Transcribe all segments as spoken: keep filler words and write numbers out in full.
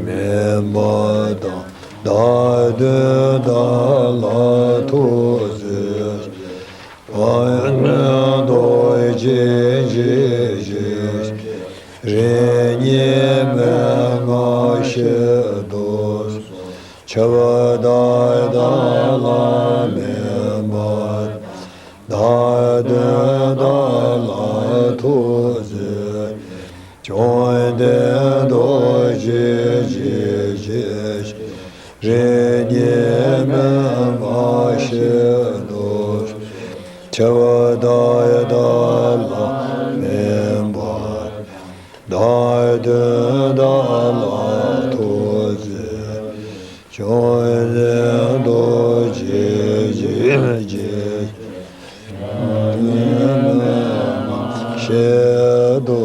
མེད་པ་དང་བདག་དོན་བདག་ལ་ཐུགས་བརྩེ་ཞེས། བག་ཡོད་རྡོ་རྗེ་འཇིགས་བྱེད་ཞེས། རིམ་གཉིས་མན་ངག་བཞི་དུ་གསུངས། འཆི་བ་བདག་བདག་ལ་མེད་པ། བདག་དོན་བདག་ལ་ཐུགས་བརྩེ། བཅོམ་ལྡན་རྡོ་རྗེ་འཇིགས་བྱེད་ཞེས། རིམ་གཉིས་མན་ངག་བཞི་དུ་གསུངས། འཆི་བ་བདག་བདག་ལ་མེད་པ། བདག་དོན་བདག་ལ་ཐུགས་བརྩེ། བཅོམ་ལྡན་རྡོ་རྗེ་འཇིགས་བྱེད། ཞེས་དུ་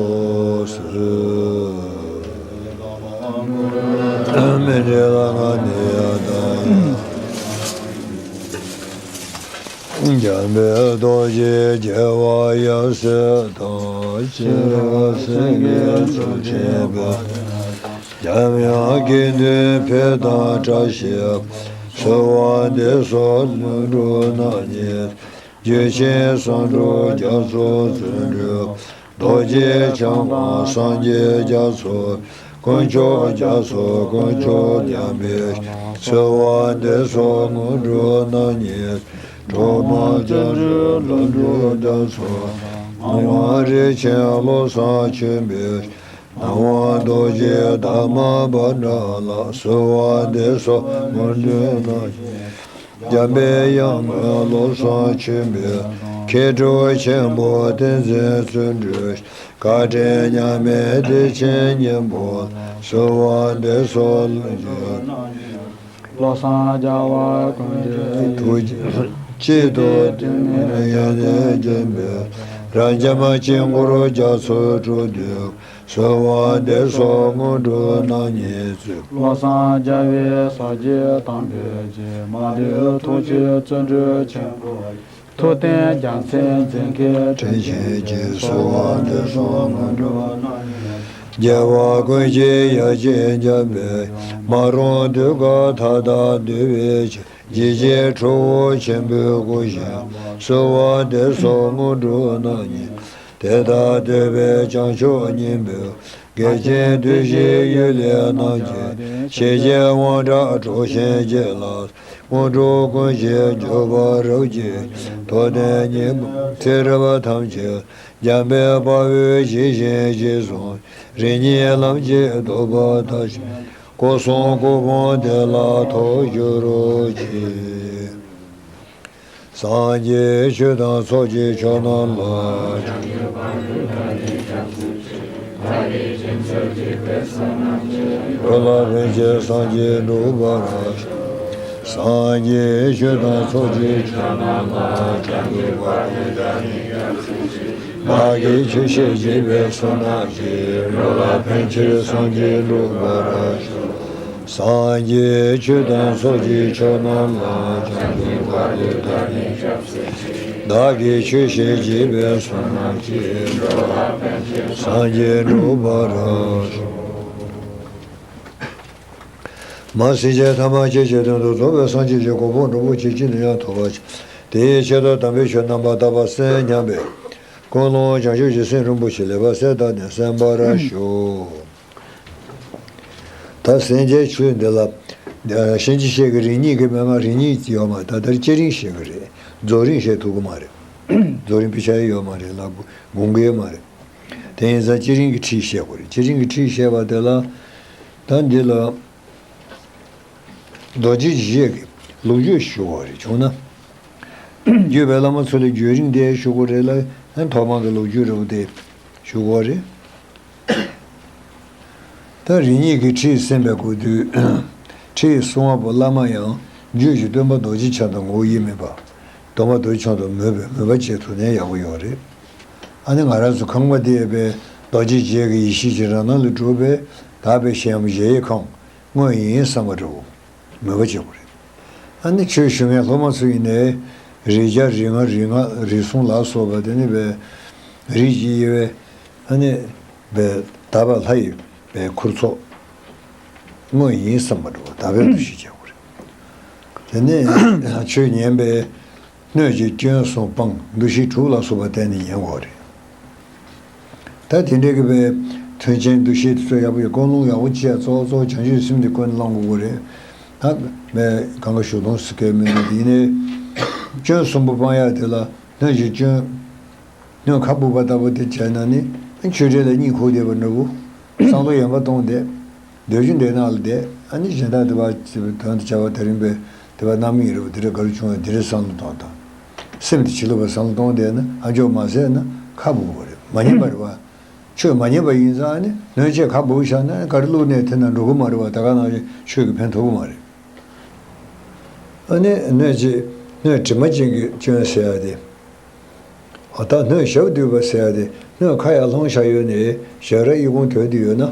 གསོལ། མི་འབྲལ་ལྷ་ཁང་ནས་ཡར་ལྟ། འཇམ་དཔལ་རྡོ་རྗེ་རྒྱལ་བ་ཡབ་སྲས་དང་། སྤྱན་རས་གཟིགས་ཀྱི་ཚུལ་ཁྲིམས་པ། འཇམ་དབྱངས་དགེ་འདུན་ཕོ་དང་བཀྲ་ཤིས་པ། གསོལ་བ་འདེབས་སོ་ཀླུ་སྒྲུབ་རྣམ་གཉིས། རྒྱུད་ཆེན་སུམ་ཅུ་རྒྱ་མཚོ་བརྩོན་འགྲུས། རྡོ་རྗེ་འཆང་དང་སངས་རྒྱས་རྒྱ་མཚོ། དཀོན་མཆོག་རྒྱ་མཚོ་དཀོན་མཆོག་རྒྱལ་པོའི། གསོལ་བ་འདེབས་སོ་དངོས་གྲུབ་རྣམ་གཉིས། གྲོགས་མང་སྤྱན་རས་ཀླུ་སྒྲུབ་རྒྱ་མཚོ། ངག་དབང་རིན་ཆེན་བློ་བཟང་ཆོས་འཕེལ། ངག་དབང་རྡོ་རྗེ་དར་མ་པཎ་གྲུབ་ལ། གསོལ་བ་འདེབས་སོ་དངོས་གྲུབ་རྣམ་གཉིས། འཇམ་དཔལ་དབྱངས་མགོན་བློ་བཟང་ཆོས་འཕེལ། མཁས་གྲུབ་ཆེན་པོ་བསྟན་འཛིན་བརྩོན་འགྲུས། བཀའ་དྲིན་མཉམ་མེད་བདེ་ཆེན་སྙིང་པོ། གསོལ་བ་འདེབས་སོ་ཀླུ་སྒྲུབ། བློ་བཟང་རྒྱལ་བ་ཀུན་གྱི་ཐུགས་རྗེ་གཅིག་ཏུ་བསྟེན་ནས་ཡོན་ཏན་རྒྱས་པའི། རབ་འབྱམས་དཀྱིལ་འཁོར་རྒྱ་མཚོའི་སྤྲུལ་སྐུ། གསོལ་བ་འདེབས་སོ་དངོས་གྲུབ་རྣམ་གཉིས་སྩོལ། བློ་བཟང་རྒྱལ་བའི་ས་སྐྱའི་དམ་པའི་རྗེ། མ་ལུས་ཐུགས་ཀྱི་བརྩོན་འགྲུས་ཆེན་པོ་ཡིས། ཐུབ་བསྟན་རྒྱལ་མཚན་མཛེས་མཁས་དྲན་བཞིན་གྱི། གསོལ་བ་འདེབས་སོ་དངོས་གྲུབ་རྣམ་གཉིས། རྒྱལ་བ་ཀུན་གྱི་ཡ་གྱལ་འཇམ་དཔལ། མ་རུངས་གདུལ་དཀའ་མཐའ་དག་འདུལ་བའི་ཕྱིར། འཇིགས་བྱེད་ཁྲོ་བོ་ཆེན་པོས་བསྐོར་ཞིང་། གསོལ་བ་འདེབས་སོ་དངོས་གྲུབ་རྣམ་གཉིས། དེ་དག་འདུལ་བའི་བྱང་ཆུབ་སྙིང་པོའི། རྒྱལ་ཆེན་བདུད་བཞིའི་གཡུལ་ལས་རྣམ་རྒྱལ་ཏེ། ཞི་རྒྱས་དབང་དྲག་གྲོགས་བྱེད་ཅིང་ལ། དངོས་གྲུབ་ཀུན་གྱི་འབྱོར་པ་རབ་རྒྱས། ཐུབ་བསྟན་སྙིང་པོ་ཚེ་རབས་ཐམས་ཅད། འཇམ་དཔལ་དཔའ་བོས་ཇི་བཞིན་གཤེགས་སུ། རིམ་གཉིས་ལམ་གྱི་ཐོབ་པ་མཐའ་ཡས། སྐུ་གསུང་སྐུ་འབུམ་དེ་ལ་ཐོབ་གྱུར་ཅིག། སངས་རྒྱས་ཆོས་དང་ཚོགས་ཀྱི་མཆོག་རྣམས་ལ། འགྲོ་ལ་ཕན་ཕྱིར་སངས་རྒྱས་འགྲུབ་པར་ཤོག། སངས་རྒྱས་ཆོས་དང་ཚོགས་ཀྱི་མཆོག་རྣམས་ལ། བདག་གིས་ཆོས་བཤད་བགྱིས་པའི་བསོད་ནམས་ཀྱིས། འགྲོ་ལ་ཕན་ཕྱིར་སངས་རྒྱས་འགྲུབ་པར་ཤོག། སངས་རྒྱས་ཆོས་དང་ཚོགས་ཀྱི་མཆོག་རྣམས་ལ། བདག་གིས་ཆོས་བཤད་བགྱིས་པའི་བསོད་ནམས་ཀྱིས། སངས་རྒྱས་འགྲུབ་པར་ཤོག། མ་སྲིད་རྗེ་ཐ་མ་སྐྱེ་མཆེད་དོན་དུ་རྫོགས་པའི་སངས་རྒྱས་ཀྱི་གོ་འཕང་འགྲུབ་པོ་ཇི་སྙེད་དུ་ཡང་ཐོབ་པ་ཕྱིར། དེའི་ཆེད་དུ་དམ་པའི་ཆོས་རྣམ་པར་དག་པ་གསན་སྙམ་པའི་ཀུན་སློང་བྱང་ཆུབ་ཀྱི་སེམས་རིན་པོ་ཆེ་ལེགས་པར་གསལ་བཏབ་ནས་གསན་པར་ཞུ། ད་གསན་བྱའི་ཆོས་འདི་ལ་ཤན་འབྱེད་བཤད་ཀྱི་རེད། རིགས་གཉིས་ཀྱི་མན་ངག་རིགས་གཉིས་ཡོད་མ་རེད། ད་ལྟར་བསྐྱེད་རིམ་བཤད་ཀྱི་རེད། རྫོགས་རིམ་བཤད་ཐུབ་ཀྱི་མ་རེད། རྫོགས་རིམ་དཔེ་ཆ་ཡོད་མ་རེད་ལ། དགོངས་ཀྱི་ཡོད་མ་རེད། དེ་ཡིན་ཙང་བསྐྱེད་རིམ་གྱི་ཁྲིད་བཤད་དགོས་རེད། བསྐྱེད་རིམ་གྱི་ཁྲིད་བཤད་པ་དེ་ལ། ད་འདི་ལ་རྡོ་རྗེ་འཇིགས་བྱེད་ཀྱི་ལོ་རྒྱུས་ཞུ་བ་རེད། བྱུང་ན་བརྒྱུད་པའི་བླ་མ་ཚོ་ལ་བརྒྱུད་རིམ་དེ་ཞུ་དགོས་རེད་ལ། ཐོག་མ་གི་ལོ་རྒྱུས་རེད་པ་དེ་ཞུ་དགོས་རེད། ད་རིགས་གཉིས་ཀྱི་ཁྲིད་གསན་པའི་སྐབས་དུས། ཁྲིད་གསུང་བ་པོ་བླ་མ་ཡང་རྒྱུད་ཀྱི་སྟོན་པ་རྡོ་རྗེ་འཆང་དང་ངོ་བོ་དབྱེར་མེད་པ། སྟོན་པ་རྡོ་རྗེ་འཆང་དུ་མོས་པའི་མོས་པ་བྱེད་ཐུབ་ནས་ཡག་པོ་ཡོད་རེད། ཨ་ནི་ང་རང་ཚོ་ཁང་པ་དེ་ཡོད་པའི་རྡོ་རྗེ་འཇིགས་ཀྱི་ཡེ་ཤེས་ཀྱི་རང་སྣང་ལས་གྲུབ་པའི་དག་པའི་གཞལ་ཡས་ཁང་དངོས་ཡིན་བསམ་པ་འདྲ་བོ་མོས་པ་བྱེད་དགོས་རེད། ཨ་ནི་ཆོས་ཞུ་མཁན་སློབ་མ་ཚོ་ཡིན་ནའི་རིགས་བརྒྱ་རིགས་ལྔ་རིགས་ལྔ་རིགས་གསུམ་ལ་སོགས་པ་དེ་ནི་བའི་རིགས་ཀྱི་དབྱེ་བའི་ཨ་ནི་བའི་དག་པ་ལྷ་ཡི་བའི་ཁུར་ཚོགས་དངོས་ཡིན་བསམ་པ་འདྲ་བོ་དག་པའི་འདུ་ཤེས་བྱེད་དགོས་རེད། དེ་ནས་ཆོས་ཉན་པའི་སྣོད་ཀྱི་སྐྱོན་གསུམ་སྤང་། འདུ་ཤེས་དྲུག་ལ་སོགས་པ་བསྟེན་ནས་ཉན་དགོས་རེད། ད་དེ་འདྲའི་གི་བའི་མཐུན་རྐྱེན་འདུ་ཤེས་དེ་ཚོ་ཡག་པོ་ཡོད། ཀུན་སློང་ཡག་པོ་བྱས། གཙོ་བོ་གཙོ་བོ་བྱང་ཆུབ་སེམས་དེ་ཀུན་ནས་བླང་དགོས་རེད། ད་བའི་གང་ག་ཞུ་སྟངས་སུ་སྐད་མི་འདུག་དེ་ནས་སྐྱོན་གསུམ་པོ་སྤང་ཡག་དེ་ལ་སྣོད་ཀྱི་སྐྱོན། སྣོད་ཁ་སྦུབ་པ་ལྟ་བུ་དེ་བྱས་ན་ནི་ཆུ་འདྲེས་ལ་གཉིད་ཁུག་བསྡད་པ་འདྲ་བོ། བསམ་བློ་ཡོན་པ་གཏོང་བསྡད། འདོད་རྒྱུ་འདོད་སྣང་ལ་བསྡད། ཨ་ནི་གཞན་དག་དེ་བ་དོན་དུ་བྱ་བ་དེ་རིང་པའི་དེ་བ་རྣམ་གཉིས་རེད་པ། དེ་འདྲ་ག་རེ་བྱུང་ཡང་དེ་རེད་བསམ་བློ་གཏོང་དང་། སེམས་དེ་བྱིས་ལོ་བ་བསམ་བློ་གཏོང་བསྡད་ན་ཨ་མཆོག་མ་ཟད་ན་ཁ་སྦུབ་པ་རེད། མ་ཉན་པ་རེད་བ། ཆོས་མ་ཉན་པ་ཡིན་ཙང་ཨ་ནི་སྣོད་ཆས་ཁ་སྦུབ་བཞག་ན་ག་རེ་བླུགས་ནས་དེ་ན་འགྲོ་གི་མ་རེད་བ། ད་ག་ནང་བཞིན་ཆོས་ཀྱི་ཕན་ཐོགས་གི་མ་རེད། ཨ་ནི་སྣོད་ཀྱི་སྣོད་དྲི་མ་ཅན་གྱི་སྐྱོན་ཟེར་ཡ་དེ། ཨ་ད་སྣོད་ཞབས་བསྡུས་པ་ཟེར་ཡ་དེ་སྣོད་ཁ་ཡར་ལྷུང་བཞག་ཡོད་ནས་ཞབས་ར་གཡས་གོང་དོད་དེ་ཡོད་ན།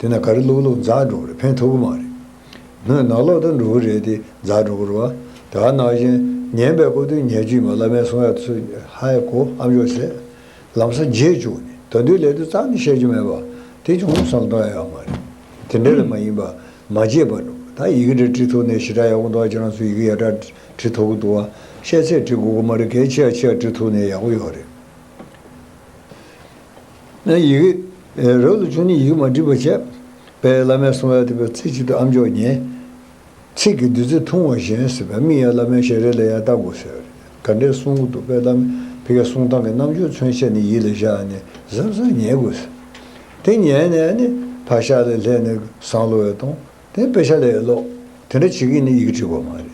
དེ་ན་ག་རེ་བླུགས་བླུགས་འཛག་འགྲོ་གི་རེད། ཕན་ཐོགས་གི་མ་རེད། སྣོད་ནང་ལོགས་དུ་འགྲོ་གི་རེད་དེ་འཛག་འགྲོ་གི་རེད་བ། དེ་ག་ནང་བཞིན་ཉན་པའི་སྐབས་དུ་ཉན་རྒྱུ་ཡིན་པ། བླ་མའི་གསུང་ཡག་ཚུལ་ཧ་ཡ་གོ་ཨ་མཆོག་ཟེར། ལམ་སང་བརྗེད་བཅུག་ནས་ད་དུང་ལས་དུས་རྩ་ནས་བཤད་རྒྱུ་མེད་པ་དེ་བྱུང་བསམ་གཏོང་ཡ་ཡོད་མ་རེད། དེ་འདྲ་ལ་མ་ཡིན་པ་མ་བརྗེད་པ་འགྲོ། ད་ཡི་གེ་འདྲ་བྲིས་ཐུབ་ནས་ཞེ་དྲག་ཡག་པོ་འདུག་ཁྱེད་རང་ཚོ་ཡི་གེ་ཡ་བྲ་བྲིས་ཐུབ་ཀྱི་འདུག་བ། ཤེས་ཚད་བྲིས་དགོས་ཀྱི་མ་རེད། གལ་ཆེ་ཡ་ཆེ་ཡ་བྲིས་ཐུབ་ནས་ཡག་པོ་ཡོད་རེད། ན་ཡི་གེ་རབ་ཏུ་བྱུང་ནས་ཡི་གེ་མ་བྲིས་པ་བྱས། དཔེ་བླ་མའི་གསུང་ཡ་དེ་བས་ཚིག་གཅིག་ཏུ་ཨ་མཆོག་ཉན། ཚིག་གི་བདུད་རྩི་འཐུང་བ་བཞིན་ཟེར་བའི་མིག་ཡར་བླ་མའི་ཞལ་རས་ལ་ཡར་ལྟ་དགོས་ཟེར། ག་འདྲའི་གསུང་གི་འདུག་དཔེ་བླ་མའི་ཕ་གིའི་གསུང་སྟངས་ཀྱི་རྣམ་འགྱུར་མཚོན་ཆ་ནི་ཡིད་ལ་བཞག་ནས་གཟབ་གཟབ་ཉན་དགོས་ཟེར། དེ་ཉན་ནས་ནི་ཕར་ཤག་ལ་ལྷས་ནས་བསམ་བློ་ཡང་གཏོང་། དེ་དཔེ་ཆ་ལ་ཡང་ཀློག་དེ་འདྲ་བྱེད་ཀྱི་ནི་ཡི་གེ་འབྲི་དགོས་མ་རེད།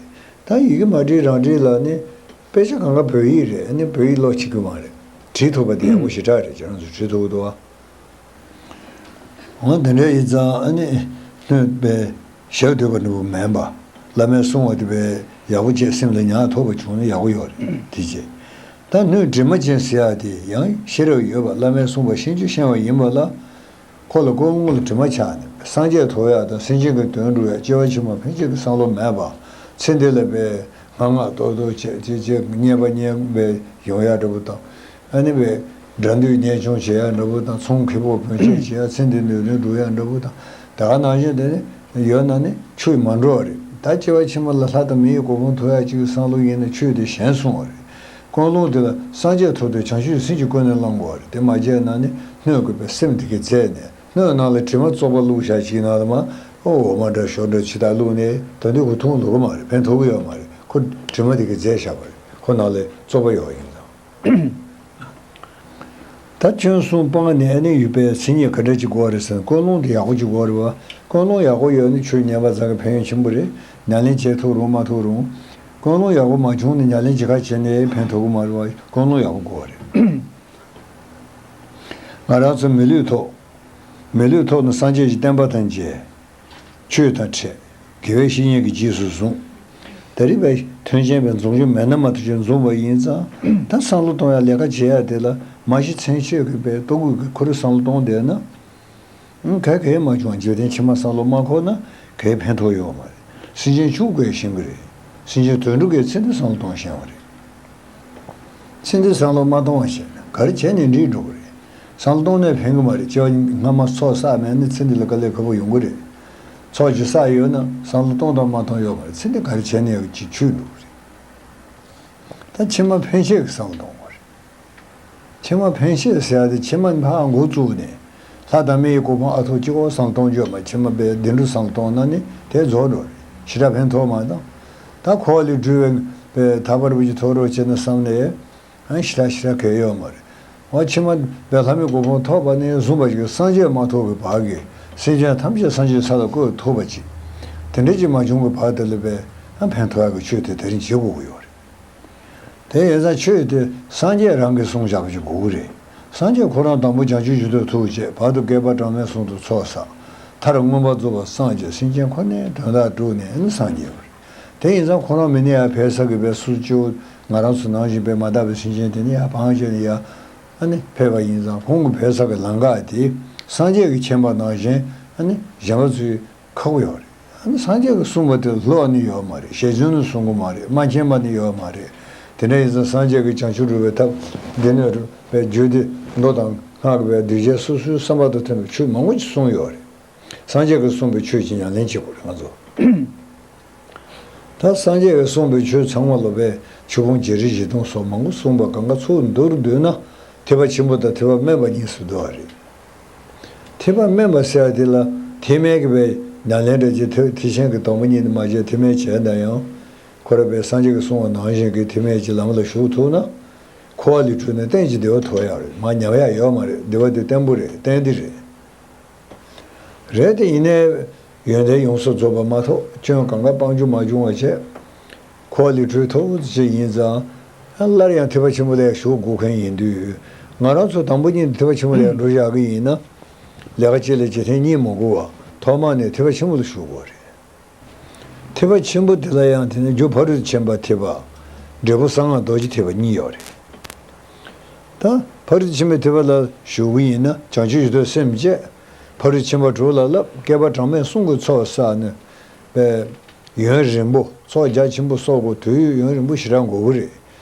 ད་ཡི་གེ་མ་འབྲི་རང་འབྲི་ལ་ནི་དཔེ་ཆ་གང་ག་བོད་ཡིག་རེད། ནི་བོད་ཡིག་ཀློག་བྱེད་ཀྱི་མ་རེད། བྲིས་ཐུབ་པ་དེ་ཡག་པོ་ཞེ་དྲག་རེད། ཁྱེད་རང་ཚོ་བྲིས་ཐུབ་ཀྱི་འདུག་ཨ། འོ་དེ་འདྲ་ཡིན་ཙང་ཨ་ནི་སྣོད་པའི་ཞབས་བསྡུས་པ་འདྲ་པོ་མིན་པ། བླ་མའི་གསུང་བ་དེ་བས་ཡག་པོ་བྱས་སེམས་ལ་ཉར་ཐུབ་པ་བྱུང་ན་ཡག་པོ་ཡོད་རེད། དེ་བྱས། ད་སྣོད་དྲི་མ་ཅན་ཟེར་ཡག་དེ་ཡང་ཤེས་རབ་ཡོད་པ། བླ་མའི་གསུང་བ་ཤིན་ཏུ་ཤེས་པ་ཡིན་པ་ལ། ཁོ་ལ་ཀུན་སློང་ལ་དྲི་མ་ཆགས་ནས་སངས་རྒྱས་ཐོབ་ཡག་དང་སེམས་ཅན་གྱི་དོན་སྒྲུབ་ཡག་སྐྱེ་བ་ཕྱི་མ་ཕན་ཆད་ཀྱི་བསམ་བློ་མེད་པ། ཚེ་འདི་ལ་བས་སྔ་སྔ་ཏོག་ཏོག་བྱས་བྱས་བྱས་ཉེས་པ་ཉེས་པའི་ཡོང་ཡག་འདྲ་པོ་དང་། ཨ་ནི་བས་དགྲ་འདུལ་ཉེས་སྐྱོང་བྱེད་ཡག་འདྲ་པོ་དང་། ཚོང་ཁེ་སྤོགས་བོན་ཆོས་བྱེད་ཡག་ཚེ་འདི་ནས་ལུས་འགྲོ་ཡག་འདྲ་པོ་དང་། ད་ག་ནང་བཞིན་དེ་ནི་ཡོད་ན་ནི་ཆོས་མ་འགྲོ་བ་རེད། ད་སྐྱེ་བ་ཕྱི་མ་ལ་ལྷ་དང་མི་ཡི་གོ་འཕང་ཐོབ་ཡག་ཅིག་བསམ་བློ་ཡིན་ན་ཆོས་དེ་གཞན་སོང་བ་རེད། ཀུན་སློང་དེ་ལ་སངས་རྒྱས་ཐོབ་དུས་བྱང་ཆུབ་སེམས་ཀྱི་ཀུན་ནས་བསླང་དགོས་པ་རེད། དེ་མ་བྱས་ན་ནི་སྣོད་དགོས་པའི་སེམས་དེ་གས་བཙལ་ནས་སྣོད་ནང་ལ་དྲི་མ་བཙོག་པ་བླུགས་བཞག་ཅིག་ནང་ལ་མ་ཨོ་འོ་མ་འདྲ་ཞོ་འདྲ་ཇི་ལྟར་བླུགས་ནས་ད་དུང་ཁོ་འཐུང་ལོ་གི་མ་རེད། ཕན་ཐོགས་ཀྱི་ཡོད་མ་རེད། ཁོ་དྲི་མ་དེ་གས་བཙལ་བཞག་པ་རེད། ཁོ་ནང་ལ་བཙོག་པ་ཡོད་ཡིན་ཙང་། ད་སྐྱོན་གསུམ་སྤངས་ནས་ཨ་ནི་ཡོད་པའི་མཚན་ཉིད་ག་འདྲ་ཅིག་དགོས་པ་རེད་ཟེར་ན། ཀུན་སློང་དེ་ཡག་པོ་ཅིག་དགོས་རེད་བ། ཀུན་སློང་ཡག་པོ་ཡོད་ན་ཆོས་ཉན་པ་ཙམ་གྱིས་ཕན་ཡོན་ཆེན་པོ་རེད། ཉམས་ལེན་བྱེད་ཐུབ་རུང་མ་ཐུབ་རུང་། ཀུན་སློང་ཡག་པོ་མ་བྱུང་ན་ཉམས་ལེན་ཇི་ག་བྱས་ནས་ཕན་ཐོགས་ཀྱི་མ་རེད་བ། ཀུན་སློང་ཡག་པོ་དགོས་པ་རེད། ང་རང་ཚོ་མི་ལུས་ཐོབ། མི་ལུས་ཐོབ་ན་སངས་རྒྱས་ཀྱི་བསྟན་པ་དང་མཇལ། ཆོས་དང་འཕྲད། དགེ་བའི་བཤེས་གཉེན་གྱིས་རྗེས་སུ་བཟུང་། ད་རེས་པའི་མཐུན་རྐྱེན་པའི་འཛོམས་རྒྱུ་མེད་ན་མ་གཏོགས་ཅིག་འཛོམས་པ་ཡིན་ཙང་ད་བསམ་བློ་གཏོང་ཡ་ལས་ཀ་བྱེད་ཡ་དེ་ལ་མ་གཞི་མཚན་ཆོས་ཀྱི་པའི་ལྟོ་གོས་ཀྱི་ཁུར་བསམ་བློ་གཏོང་བསྡད་ན། གལ་གལ་མ་བྱུང་། འཇིག་རྟེན་ཕྱི་མ་བསམ་བློ་མ་འཁོར་ན་གལ་ཕན་ཐོགས་ཡོད་མ་རེད། སེམས་ཅན་ཕྱུག་དགོས་ཤེས་ཀྱི་རེད། སེམས་ཅན་དུད་འགྲོ་གི་ཚེ་འདི་བསམ་བློ་གཏོང་ཤེས་པ་རེད། ཚེ་འདི་བསམ་བློ་མ་གཏོང་བ་ཞིག་ན་ག་རེ་བྱས་ནས་འགྲིག་འགྲོ་གི་རེད། བསམ་བློ་གཏོང་ནས་ཕན་གི་མ་རེད། སྐྱེ་བ་སྔ་མ་ཚོགས་བསགས་མེད་ན་ཚེ་འདི་ལ་དཀའ་ལས་ཁག་པོ་ཡོང་གི་རེད། ཚོགས་ཅིག་བསགས་ཡོད་ན་བསམ་བློ་གཏོང་དང་མ་གཏོང་ཡོད་མ་རེད། ཚེ་འདི་ག་རེ་བྱས་ནས་ཡོད་ཅིག་ཆུད་འགྲོ་གི་རེད། ད་ཕྱི་མ་ཕན་ཆད་ཀྱི་བསམ་བློ་གཏོང་དགོས་རེད། ཕྱི་མ་ཕན་ཆད་ཟེར་ཡ་དེ་ཕྱི་མ་ཕར་འགོ་བཙུགས་ནས་ལྷ་དང་མི་ཡི་གོ་འཕང་ཨ་ཐུར་གཅིག་པོ་བསམ་གཏོང་རྒྱུ་མ། ཕྱི་མ་པའི་བདེ་འགྲོ་བསམ་གཏོང་ན་ནི་དེ་རྫོགས་འགྲོ་རེད། ཞེ་དྲག་ཕན་ཐོགས་མ་གཏོང་། ད་འཁོར་བ་ལས་གྲོལ་བའི་པའི་ཐར་པ་རིན་པོ་ཆེ་ཐོབ་རོགས་བྱས་ན་བསམ་ནས་ཨ་ཞེ་དྲག་ཞེ་དྲག་གལ་ཡོད་མ་རེད། འོ་ཕྱི་མ་པའི་ལྷ་མིའི་གོ་འཕང་ཐོབ་པ་ནས་བཟུང་བ་ཞིག་སངས་རྒྱས་མ་ཐོབ་ཀྱི་བར་གྱི་སེམས་ཅན་ཐམས་ཅད་སངས་རྒྱས་ས་ལ་བཀོད་ཐུབ་པ་ཅིག་དེ་འདྲ་ཅིག་མ་བྱུང་གི་བར་དེ་ལ་པའི་ཨ་ཕན་ཐོགས་ཡག་གི་ཆོས་དེ་དེ་རིང་བྱེད་དགོས་ཀྱི་ཡོད་རེད། དེ་ཡིན་ཙང་ཆོས་དེ་སངས་རྒྱས་རང་གིས་གསུངས་བཞག་པ་ཞིག་དགོས་ཀྱི་རེད། སངས་རྒྱས་ཁོ་རང་དང་པོ་བྱང་ཆུབ་མཆོག་ཏུ་ཐུག་བྱས། བར་དུ་བསྐལ་པ་གྲངས་མེད་གསུམ་དུ་ཚོགས་བསགས། མཐར་མངོན་པར་རྫོགས་པར་སངས་རྒྱས། སེམས་ཅན་ཁོ་ནའི་དོན་དག་གྲུབ་ནས་ནི་སངས་རྒྱས་པ་རེད། དེ་ཡིན་ཙང་ཁོ་རང་མི་ནི་ཡང་ཕལ་ཆེར་གྱི་བའི་སུ་གཅིག་ང་རང་ཚོ་ནང་བཞིན་པའི་མ་དག་པའི་སེམས་ཅན་དེ་ནི་ཡང་བང་བྱས་ནས་ཡང་ཨ་ནི་ཕེབས་པ་ཡིན་ཙང་ཁོང་གི་ཕལ་ཆེར་གྱི་ལམ་ཁ་དེ་སངས་རྒྱས་ཀྱི་མཁྱེན་པ་ནང་བཞིན་ཨ་ནི་གཞན་པ་ཚོས་ཁག་པོ་ཡོད་རེད། ཨ་ནི་སངས་རྒྱས་ཀྱིས་གསུངས་པ་དེ་ལ་སླུར་བ་ནི་ཡོད་མ་རེད། ཞལ་རྫུན་ནི་གསུང་གི་མ་རེད། མ་མཁྱེན་པ་ནི་ཡོད་མ་རེད། དེ་འདྲ་ཡིན་ཙང་སངས་རྒྱས་ཀྱིས་བྱང་ཆུབ་སྒྲུབ་པའི་ཐབས་སྡེ་སྣོད་རུ་བའི་རྒྱུད་སྡེ་མདོ་དང་སྔགས་ཀྱི་བའི་གདུལ་བྱ་སོ་སོའི་བསམ་པ་དང་མཐུན་པའི་ཆོས་མང་པོ་ཅིག་གསུངས་ཡོད་རེད། སངས་རྒྱས་ཀྱིས་གསུངས་པའི་ཆོས་ཀྱི་ཉམས་ལེན་བྱེད་དགོས་རེད་ང་ཚོ། ད་སངས་རྒྱས་ཀྱིས་གསུངས་པའི་ཆོས་ཚང་མ་ལ་བའི་ཆོས་ཕུང་བརྒྱད་ཁྲི་བཞི་སྟོང་སོགས་མང་པོ་གསུངས་པ་གང་ག་ཚུར་མདོར་བསྡུས་ན་ཐེག་པ་ཆེན་པོ་དང་ཐེག་པ་དམན་པ་གཉིས་སུ་འདུ་བ་རེད། ཐེག་པ་དམན་པ་ཟེར་བ་དེ་ལ་ཐེག་དམན་གྱི་བའི་ཉམས་ལེན་འདྲ་ཅིག་ཐེག་ཐེག་ཆེན་གྱི་དང་པོ་ཉིད་དུ་མ་བྱས་ཐེག་དམན་བྱས་ན་ཡང་ཁོ་ར་བའི་སངས་རྒྱས་ཀྱིས་གསུངས་པ་ནང་བཞིན་གྱི་ཐེག་དམན་གྱི་ལམ་ལ་ཞུགས་ཐུབ་ན་འཁོར་བ་ལས་གྲོལ་ནས་གཏན་གྱི་བདེ་བ་ཐོབ་ཡག་རེད། མར་ཉམས་ཡག་ཡོད་མ་རེད། བདེ་བ་དེ་བརྟན་པོ་རེད། གཏན་བདེ་རེད། རེད་དེ་ཡིན་ནའི་ཡོན་ཏན་ཡོངས་སུ་རྫོགས་པ་མ་ཐོབ། སྐྱོན་གང་ག་སྤང་རྒྱུ་མ་བྱུང་བ་བྱས། འཁོར་བ་ལས་གྲོལ་ཐུབ་ཅིག་ཡིན་ཙང་། སླར་ཡང་ཐེག་པ་ཆེན་པོ་ལ་ཞུགས་དགོས་མཁན་ཡིན་དུས། ང་རང་ཚོ་དང་པོ་ཉིད་ཐེག་པ་ཆེན་པོ་ལ་འགྲོ་བཞག་གི་ཡིན་ན། ལས་ཀ་གཅིག་ལ་རྗེས་ཐེངས་གཉིས་མི་དགོས་པ་ཐོག་མ་ནས་ཐེག་པ་ཆེན་པོ་ལ་ཞུགས་དགོས་རེད། ཐེག་པ་ཆེན་པོ་དེ་ལ་ཡང་དེ་ནས་རྒྱུ་ཕ་རོལ་ཏུ་ཕྱིན་པ་ཐེག་པ། འབྲས་བུ་གསང་སྔགས་རྡོ་རྗེ་ཐེག་པ་གཉིས་ཡོད་རེད། ད་ཕ་རོལ་ཏུ་ཕྱིན་པའི་ཐེག་པ་ལ་ཞུགས་ཀྱི་ཡིན་ན་བྱང་ཆུབ་མཆོག་ཏུ་སེམས་བསྐྱེད། ཕ་རོལ་ཏུ་ཕྱིན་པ་དྲུག་ལ་བསླབ། བསྐལ་པ་གྲངས་མེད་གསུམ་གྱི་ཚོགས་བསགས་ནས་པའི་ཡུན་རིང་པོ་ཚོགས་རྒྱ་ཆེན་པོ་གསོག་དགོས། དུས་ཡུན་རིང་པོ་ཞེ་དྲག་འགོར་གྱི་རེད།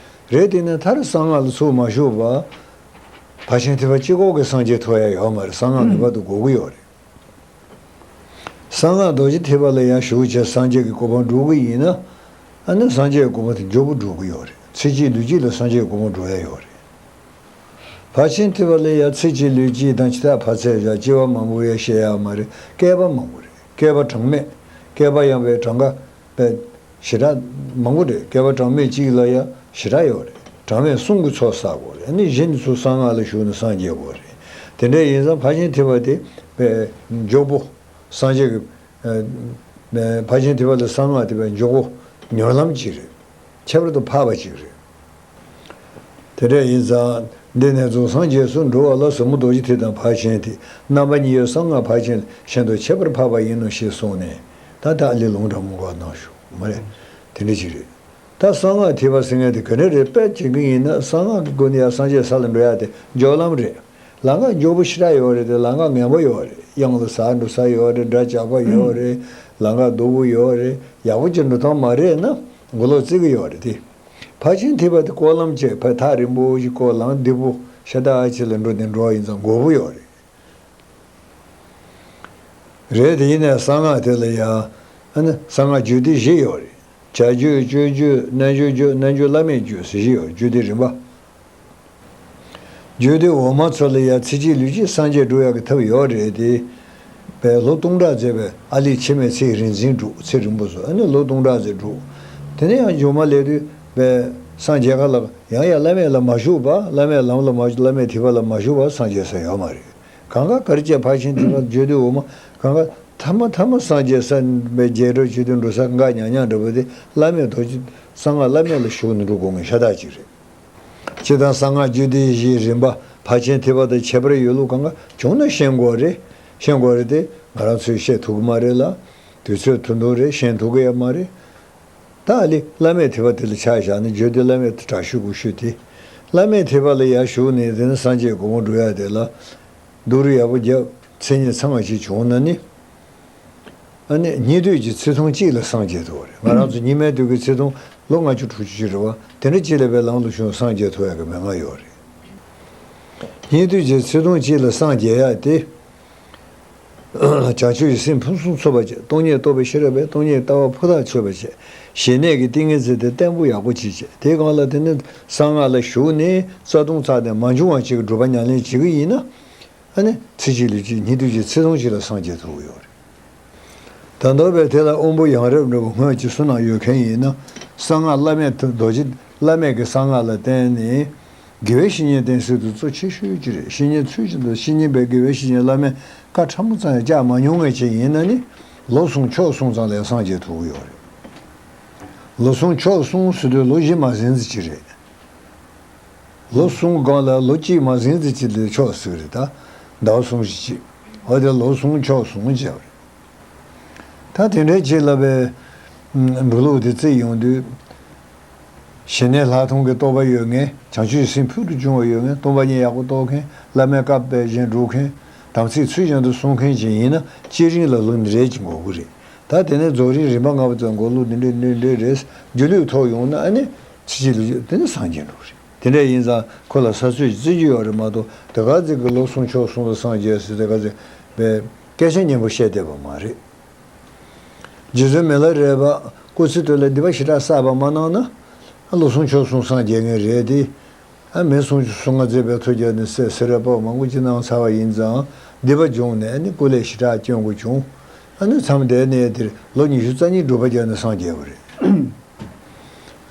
རེད་དེ་ནས་མཐར་གསང་སྔགས་ལ་ཚུར་མ་ཞུགས་པ། ཕར་ཕྱིན་ཐེག་པ་གཅིག་པོ་གི་སངས་རྒྱས་ཐོབ་ཡ་ཡོད་མ་རེད། གསང་སྔགས་ངེས་པར་དུ་དགོས་ཀྱི་ཡོད་རེད། གསང་སྔགས་རྡོ་རྗེ་ཐེག་པ་ལ་ཡང་ཞུགས་བྱས་སངས་རྒྱས་ཀྱི་གོ་འཕང་སྒྲུབ་ཀྱི་ཡིན་ན། ཨ་ནི་སངས་རྒྱས་ཀྱི་གོ་འཕང་དེ་མགྱོགས་པོ་སྒྲུབ་ཀྱི་ཡོད་རེད། ཚེ་གཅིག་ལུས་གཅིག་ལ་སངས་རྒྱས་ཀྱི་གོ་འཕང་སྒྲུབ་ཡ་ཡོད་རེད། ཕར་ཕྱིན་ཐེག་པ་ལ་ཡང་ཚེ་གཅིག་ལུས་གཅིག་དང་ཇི་ལྟར་བར་ཆད་བཞག་སྐྱེ་བ་མང་པོ་ཡང་བཞེས་ཡ་མ་རེད། བསྐལ་པ་མང་པོ་རེད། བསྐལ་པ་གྲངས་མེད། བསྐལ་པ་ཡང་བའི་གྲངས་ཀ་པའི་ཞེ་དྲག་མང་པོ་རེད། བསྐལ་པ་གྲངས་མེད་གཅིག་ལ་ཡང་ཞེ་དྲག་ཡོད་རེད། གྲངས་མེད་གསུམ་གྱི་ཚོགས་བསགས་དགོས་རེད། ཨ་ནི་གཞན་དེ་ཚོ་གསང་སྔགས་ལ་ཞུགས་ནས་སངས་རྒྱས་དགོས་རེད། དེ་འདྲ་ཡིན་ཙང་ཕར་ཕྱིན་ཐེག་པ་དེ་པའི་མགྱོགས་པོ་སངས་རྒྱས་ཀྱི་ཨ་ཕར་ཕྱིན་ཐེག་པ་ལ་གསང་སྔགས་དེ་པའི་མགྱོགས་པོ་མྱུར་ལམ་གཅིག་རེད། ཁྱད་པར་དུ་འཕགས་པ་གཅིག་རེད། དེ་འདྲ་ཡིན་ཙང་འདི་ནས་རྫོགས་སངས་རྒྱས་སུ་འགྲོ་བ་ལ་ཟབ་མོ་རྡོ་རྗེ་ཐེག་དང་ཕར་ཕྱིན་ཐེག་རྣམ་པ་གཉིས་ཡོད། གསང་སྔགས་ཕར་ཕྱིན་གཞན་དུ་ཁྱད་པར་འཕགས་པ་ཡིན་ནོ་ཞེས་གསུངས་ནས། ད་ལྟ་ཨ་ལི་ལུང་དྲང་མོ་ག་གནང་ཞུ་མ་རེད། དེ་འདྲ་ཅིག་རེད། ད་གསང་སྔགས་ཐེག་པ་ཟེར་མཁན་དེ་ག་འདྲ་རེད། དཔེ་བྱེད་ཀྱི་ཡིན་ན་གསང་སྔགས་ཀྱི་སྒོ་ནས་ཡང་སངས་རྒྱས་ས་ལ་འགྲོ་ཡ་དེ་མགྱོགས་ལམ་རེད། ལམ་ཁ་མགྱོགས་པོ་ཞེ་དྲག་ཡོད་རེད་དེ། ལམ་ཁ་ངན་པ་ཡོད་རེད། གཡང་ལ་ཟགས་འགྲོ་ས་ཡོད་རེད། སྒྲ་འཇགས་པ་ཡོད་རེད། ལམ་ཁ་སྡུག་པོ་ཡོད་རེད། ཡག་པོ་ཅིག་འགྲོ་སྟངས་མ་རེད་ན་མགོ་ལོག་རྩི་གི་ཡོད་རེད་དེ། ཕར་ཕྱིན་ཐེག་པ་དེ་སྐོར་ལམ་བྱས། ཕར་ཐག་རིང་པོ་ཞིག་སྐོར། ལམ་བདེ་པོ་ཤ་སྟག་ཅིག་ལ་འགྲོ་ནས་འགྲོ་བ་ཡིན་ཙང་མགོ་པོ་ཡོད་རེད། རེད་དེ་ཡིན་ནའི་གསང་སྔགས་དེ་ལ་ཡང་ཨ་ནི་གསང་སྔགས་རྒྱུད་སྡེ་བཞི་ཡོད་རེད། བྱ་རྒྱུད། སྤྱོད་རྒྱུད། རྣལ་འབྱོར་རྒྱུད། རྣལ་འབྱོར་བླ་མེད་རྒྱུད་ཟེར་བཞི་ཡོད་རེད། རྒྱུད་སྡེ་རིམ་པ། རྒྱུད་སྡེ་འོག་མ་ཚོ་ལ་ཡང་ཚེ་གཅིག་ལུས་གཅིག་སངས་རྒྱས་འགྲུབ་ཡག་གི་ཐབས་ཡོད་རེད་དེ། པའི་ལོ་སྟོང་ཕྲག་ཙམ་པའི་ཨ་ལི་འཆི་མེད་ཚེ་ཡི་རིག་འཛིན་སྒྲུབ། ཚེ་རིང་པོ་བཟོ། ཨ་ནི་ལོ་སྟོང་ཕྲག་ཙམ་སྒྲུབ། དེ་ནས་ཡང་མཇུག་མ་སླེབས་དུས་པའི་སངས་རྒྱས་ཁ་ལ་ཡང་ཡང་བླ་མེད་ལ་མ་ཞུགས་པ། བླ་མེད་ལམ་ལ་མ་བླ་མེད་ཐེག་པ་ལ་མ་ཞུགས་པ་སངས་རྒྱས་ས་ཡོད་མ་རེད། གང་ག་གར་བཅས་ཕར་ཕྱིན་ཐེག་པ་རྒྱུད་སྡེ་འོག་མ་གང་ག་ཐ་མ་ཐ་མ་སངས་རྒྱས་ས་པའི་རྒྱས་འགྲོ་བྱེད་དུ་འགྲོ་ས་འགའ་ཉག་ཉག་འདྲ་པོ་དེ་བླ་མེད་རྡོ་རྗེ་གསང་སྔགས་བླ་མེད་ལ་ཞུགས་ནས་འགྲོ་དགོས་ངེས་ཤ་སྟག་ཅིག་རེད། སྤྱིར་བཏང་གསང་སྔགས་རྒྱུད་སྡེ་བཞིའི་རིམ་པ་ཕར་ཕྱིན་ཐེག་པ་དང་ཁྱད་པར་ཡོད་ལུགས་གང་ག་བྱུང་ན་ཤེས་དགོས་རེད། ཤེས་དགོས་རེད་དེ་ང་རང་ཚོས་ཤེས་ཐུབ་ཀྱི་མ་རེད་ལ། དུས་ཚོད་ཐུང་ཐུང་རེད། ཤེས་ཐུབ་ཀྱི་ཡོད་མ་རེད། ད་ ད་ཨ་ལི་བླ་མའི་ཐེག་པ་དེ་ལ་ཆ་བཞག་ནས་བརྗོད་དེ་བླ་མའི་དྲག་ཤུལ་དགུ་ཤུལ་དེ། བླ་མའི་ཐེག་པ་ལ་ཡར་ཞུགས་ནས་དེ་ནས་སངས་རྒྱས་སྒོ་མོ་འགྲོ་ཡ་དེ་ལ། སྡུག་རུས་ཡག་པོ་བརྒྱབ། མཚན་ཉིད་ཚང་བ་ཞིག་བྱུང་ན་ནི། ཨ་ནི་སྙིགས་དུས་ཀྱི་ཚེ་ཐུང་གཅིག་ལ་སངས་རྒྱས་ཐུབ་པ་རེད། ང་རང་ཚོ་སྙིགས་མའི་དུས་ཀྱི་ཚེ་ཐུང་ལོ་ལྔ་བཅུ་དྲུག་ཅུ་ཅིག་རེད་བ། དེ་འདྲ་གཅིག་ལ་བའི་ལམ་ལ་ཞུགས་སངས་རྒྱས་ཐུབ་ཡག་གི་མན་ངག་ཡོད་རེད། སྙིགས་དུས་ཀྱི་ཚེ་ཐུང་གཅིག་ལ་སངས་རྒྱས་ཡག་དེ། བྱང་ཆུབ་ཀྱི་སེམས་ཕུན་སུམ་ཚོགས་པ་བྱས། སྟོང་ཉིད་རྟོགས་པའི་ཤེས་རབ་སྦས། སྟོང་ཉིད་ལྟ་བ་ཕུ་ཐག་ཆོད་པ་བྱས། ཞི་གནས་ཀྱི་ཏིང་ངེ་འཛིན་དེ་བརྟན་པོ་ཡག་པོ་ཅིག་བྱས། དེའི་སྒང་ལ་དེ་ནི་གསང་སྔགས་ལ་ཞུགས་ནས་རྩ་ལྟུང་རྩ་དེ་མ་བྱུང་བ་ཅིག་གི་སྒྲུབ་པ་ཉམས་ལེན་བྱེད་ཀྱི་ཡིན་ན། ཨ་ནི་ཚེ་གཅིག་ལུས་གཅིག་སྙིགས་དུས་ཀྱི་ཚེ་ཐུང་གཅིག་ལ་སངས་རྒྱས་ཐུབ་ཀྱི་ཡོད་རེད། ད་མདོར་བས་དེ་ལ་དབང་པོ་ཡང་རབ་འགྲོ་བའི་སྔོན་གྱི་བསོད་ནམས་ཡོད་མཁན་ཡིན་ན། གསང་སྔགས་བླ་མེད་དུ་རྡོ་རྗེ་བླ་མེད་ཀྱི་གསང་སྔགས་ལ་བརྟེན་ནས། དགེ་བའི་བཤེས་གཉེན་བསྟེན་སྲོལ་དུ་གཙོ་ཆེ་ཤོས་ཅིག་རེད། བཤེས་གཉེན་ཚུལ་བཞིན་དུ་བཤེས་གཉེན་པའི་དགེ་བའི་བཤེས་གཉེན་བླ་མས་བཀའ་ཕྲ་མོ་ཙམ་ཡང་བཅག་མ་མྱོང་མཁན་ཅིག་ཡིན་ན་ནི། ལོ་གསུམ་ཕྱོགས་གསུམ་ཙམ་ལ་སངས་རྒྱས་ཐུབ་ཀྱི་ཡོད་རེད། ལོ་གསུམ་ཕྱོགས་གསུམ་ཟེར་དུས་ལོ་བཞི་མ་ཟིན་ཙམ་ཅིག་རེད། ལོ་གསུམ་སྒང་ལ་ལོ་གཅིག་མ་ཟིན་ཙམ་ཅིག་ལས་ཆོག་ཟེར་གི་རེད་ད། ཟླ་བ་གསུམ་བཞི་གཅིག་འོ་དེ་ལོ་གསུམ་ཕྱོགས་གསུམ་བྱས་པ་རེད། ད་དེ་འདྲའི་ཆེད་ལ་བའི་འབྲུ་ལུགས་དེ་བརྩིས་ཡོང་དུས། ཞི་གནས་ལྷག་མཐོང་གི་རྟོགས་པ་ཡོད་མཁན། བྱང་ཆུབ་སེམས་ཕུལ་དུ་བྱུང་བ་ཡོད་མཁན། སྟོང་པ་ཉིད་ཡག་པོ་རྟོགས་མཁན། བླ་མའི་བཀའ་དཔེ་བཞིན་སྒྲུབ་མཁན། དམ་ཚིག་ཚུལ་བཞིན་དུ་སྲུང་མཁན་ཅིག་ཡིན་ན་སྐྱེ་རིམ་ལ་ལུས་འདི་འདྲའི་ཅིག་འགོར་གི་རེད། ད་དེ་ནས་རྫོགས་རིམ་རིམ་པ་ལྔ་པ་ཙམ་འགོར་ལུགས་འདི་འདྲའི་འདི་འདྲའི་རེད། སྒྱུ་ལུས་ཐོབ་ཡོང་ན་ཨ་ནི་ཚེ་གཅིག་ལ་དེ་ནི་སངས་རྒྱས་འགྲོ་གི་རེད། དེ་འདྲ་ཡིན་ཙང་ཁོ་ལ་ས་ཚོད་ཅིག་བརྩི་རྒྱུ་ཡོད་རེད་མ་གཏོགས། དེ་ག་ཚོད་ཀྱི་ལོ་གསུམ་ཕྱོགས་གསུམ་ལ་སངས་རྒྱས་ཟེར་དེ་ག་ཚོད་པའི་སྐད་ཆ་སྙན་པོ་བཤད་བསྡད་པ་མ་རེད། རྗེ་བཙུན་མི་ལ་རས་པ་སྐུ་ཚེ་སྟོད་ལ་སྡིག་པ་ཞེ་དྲག་བསགས་པ་མ་གནང་ན། ལོ་གསུམ་ཕྱོགས་གསུམ་སངས་རྒྱས་ངེས་རེད་དེ། ཨ་མི་སུམ་ཅུ་སོ་ལྔ་ཙམ་པའི་ཐུགས་རྒྱལ་ནས་སེ་སེ་ར་པོ་མང་པོ་ཅིག་གནང་ཚར་བ་ཡིན་ཙང་། སྡིག་པ་བྱུང་ནས་ཨ་ནི་སྐུ་ལས་ཞེ་དྲག་སྐྱོན་དགོས་བྱུང་། ཨ་ནི་མཚམས་དེ་ནས་དེར་ལོ་ཉི་ཤུ་རྩ་གཉིས་སྒྲུབ་པ་བརྒྱབ་ནས་སངས་རྒྱས་པ་རེད།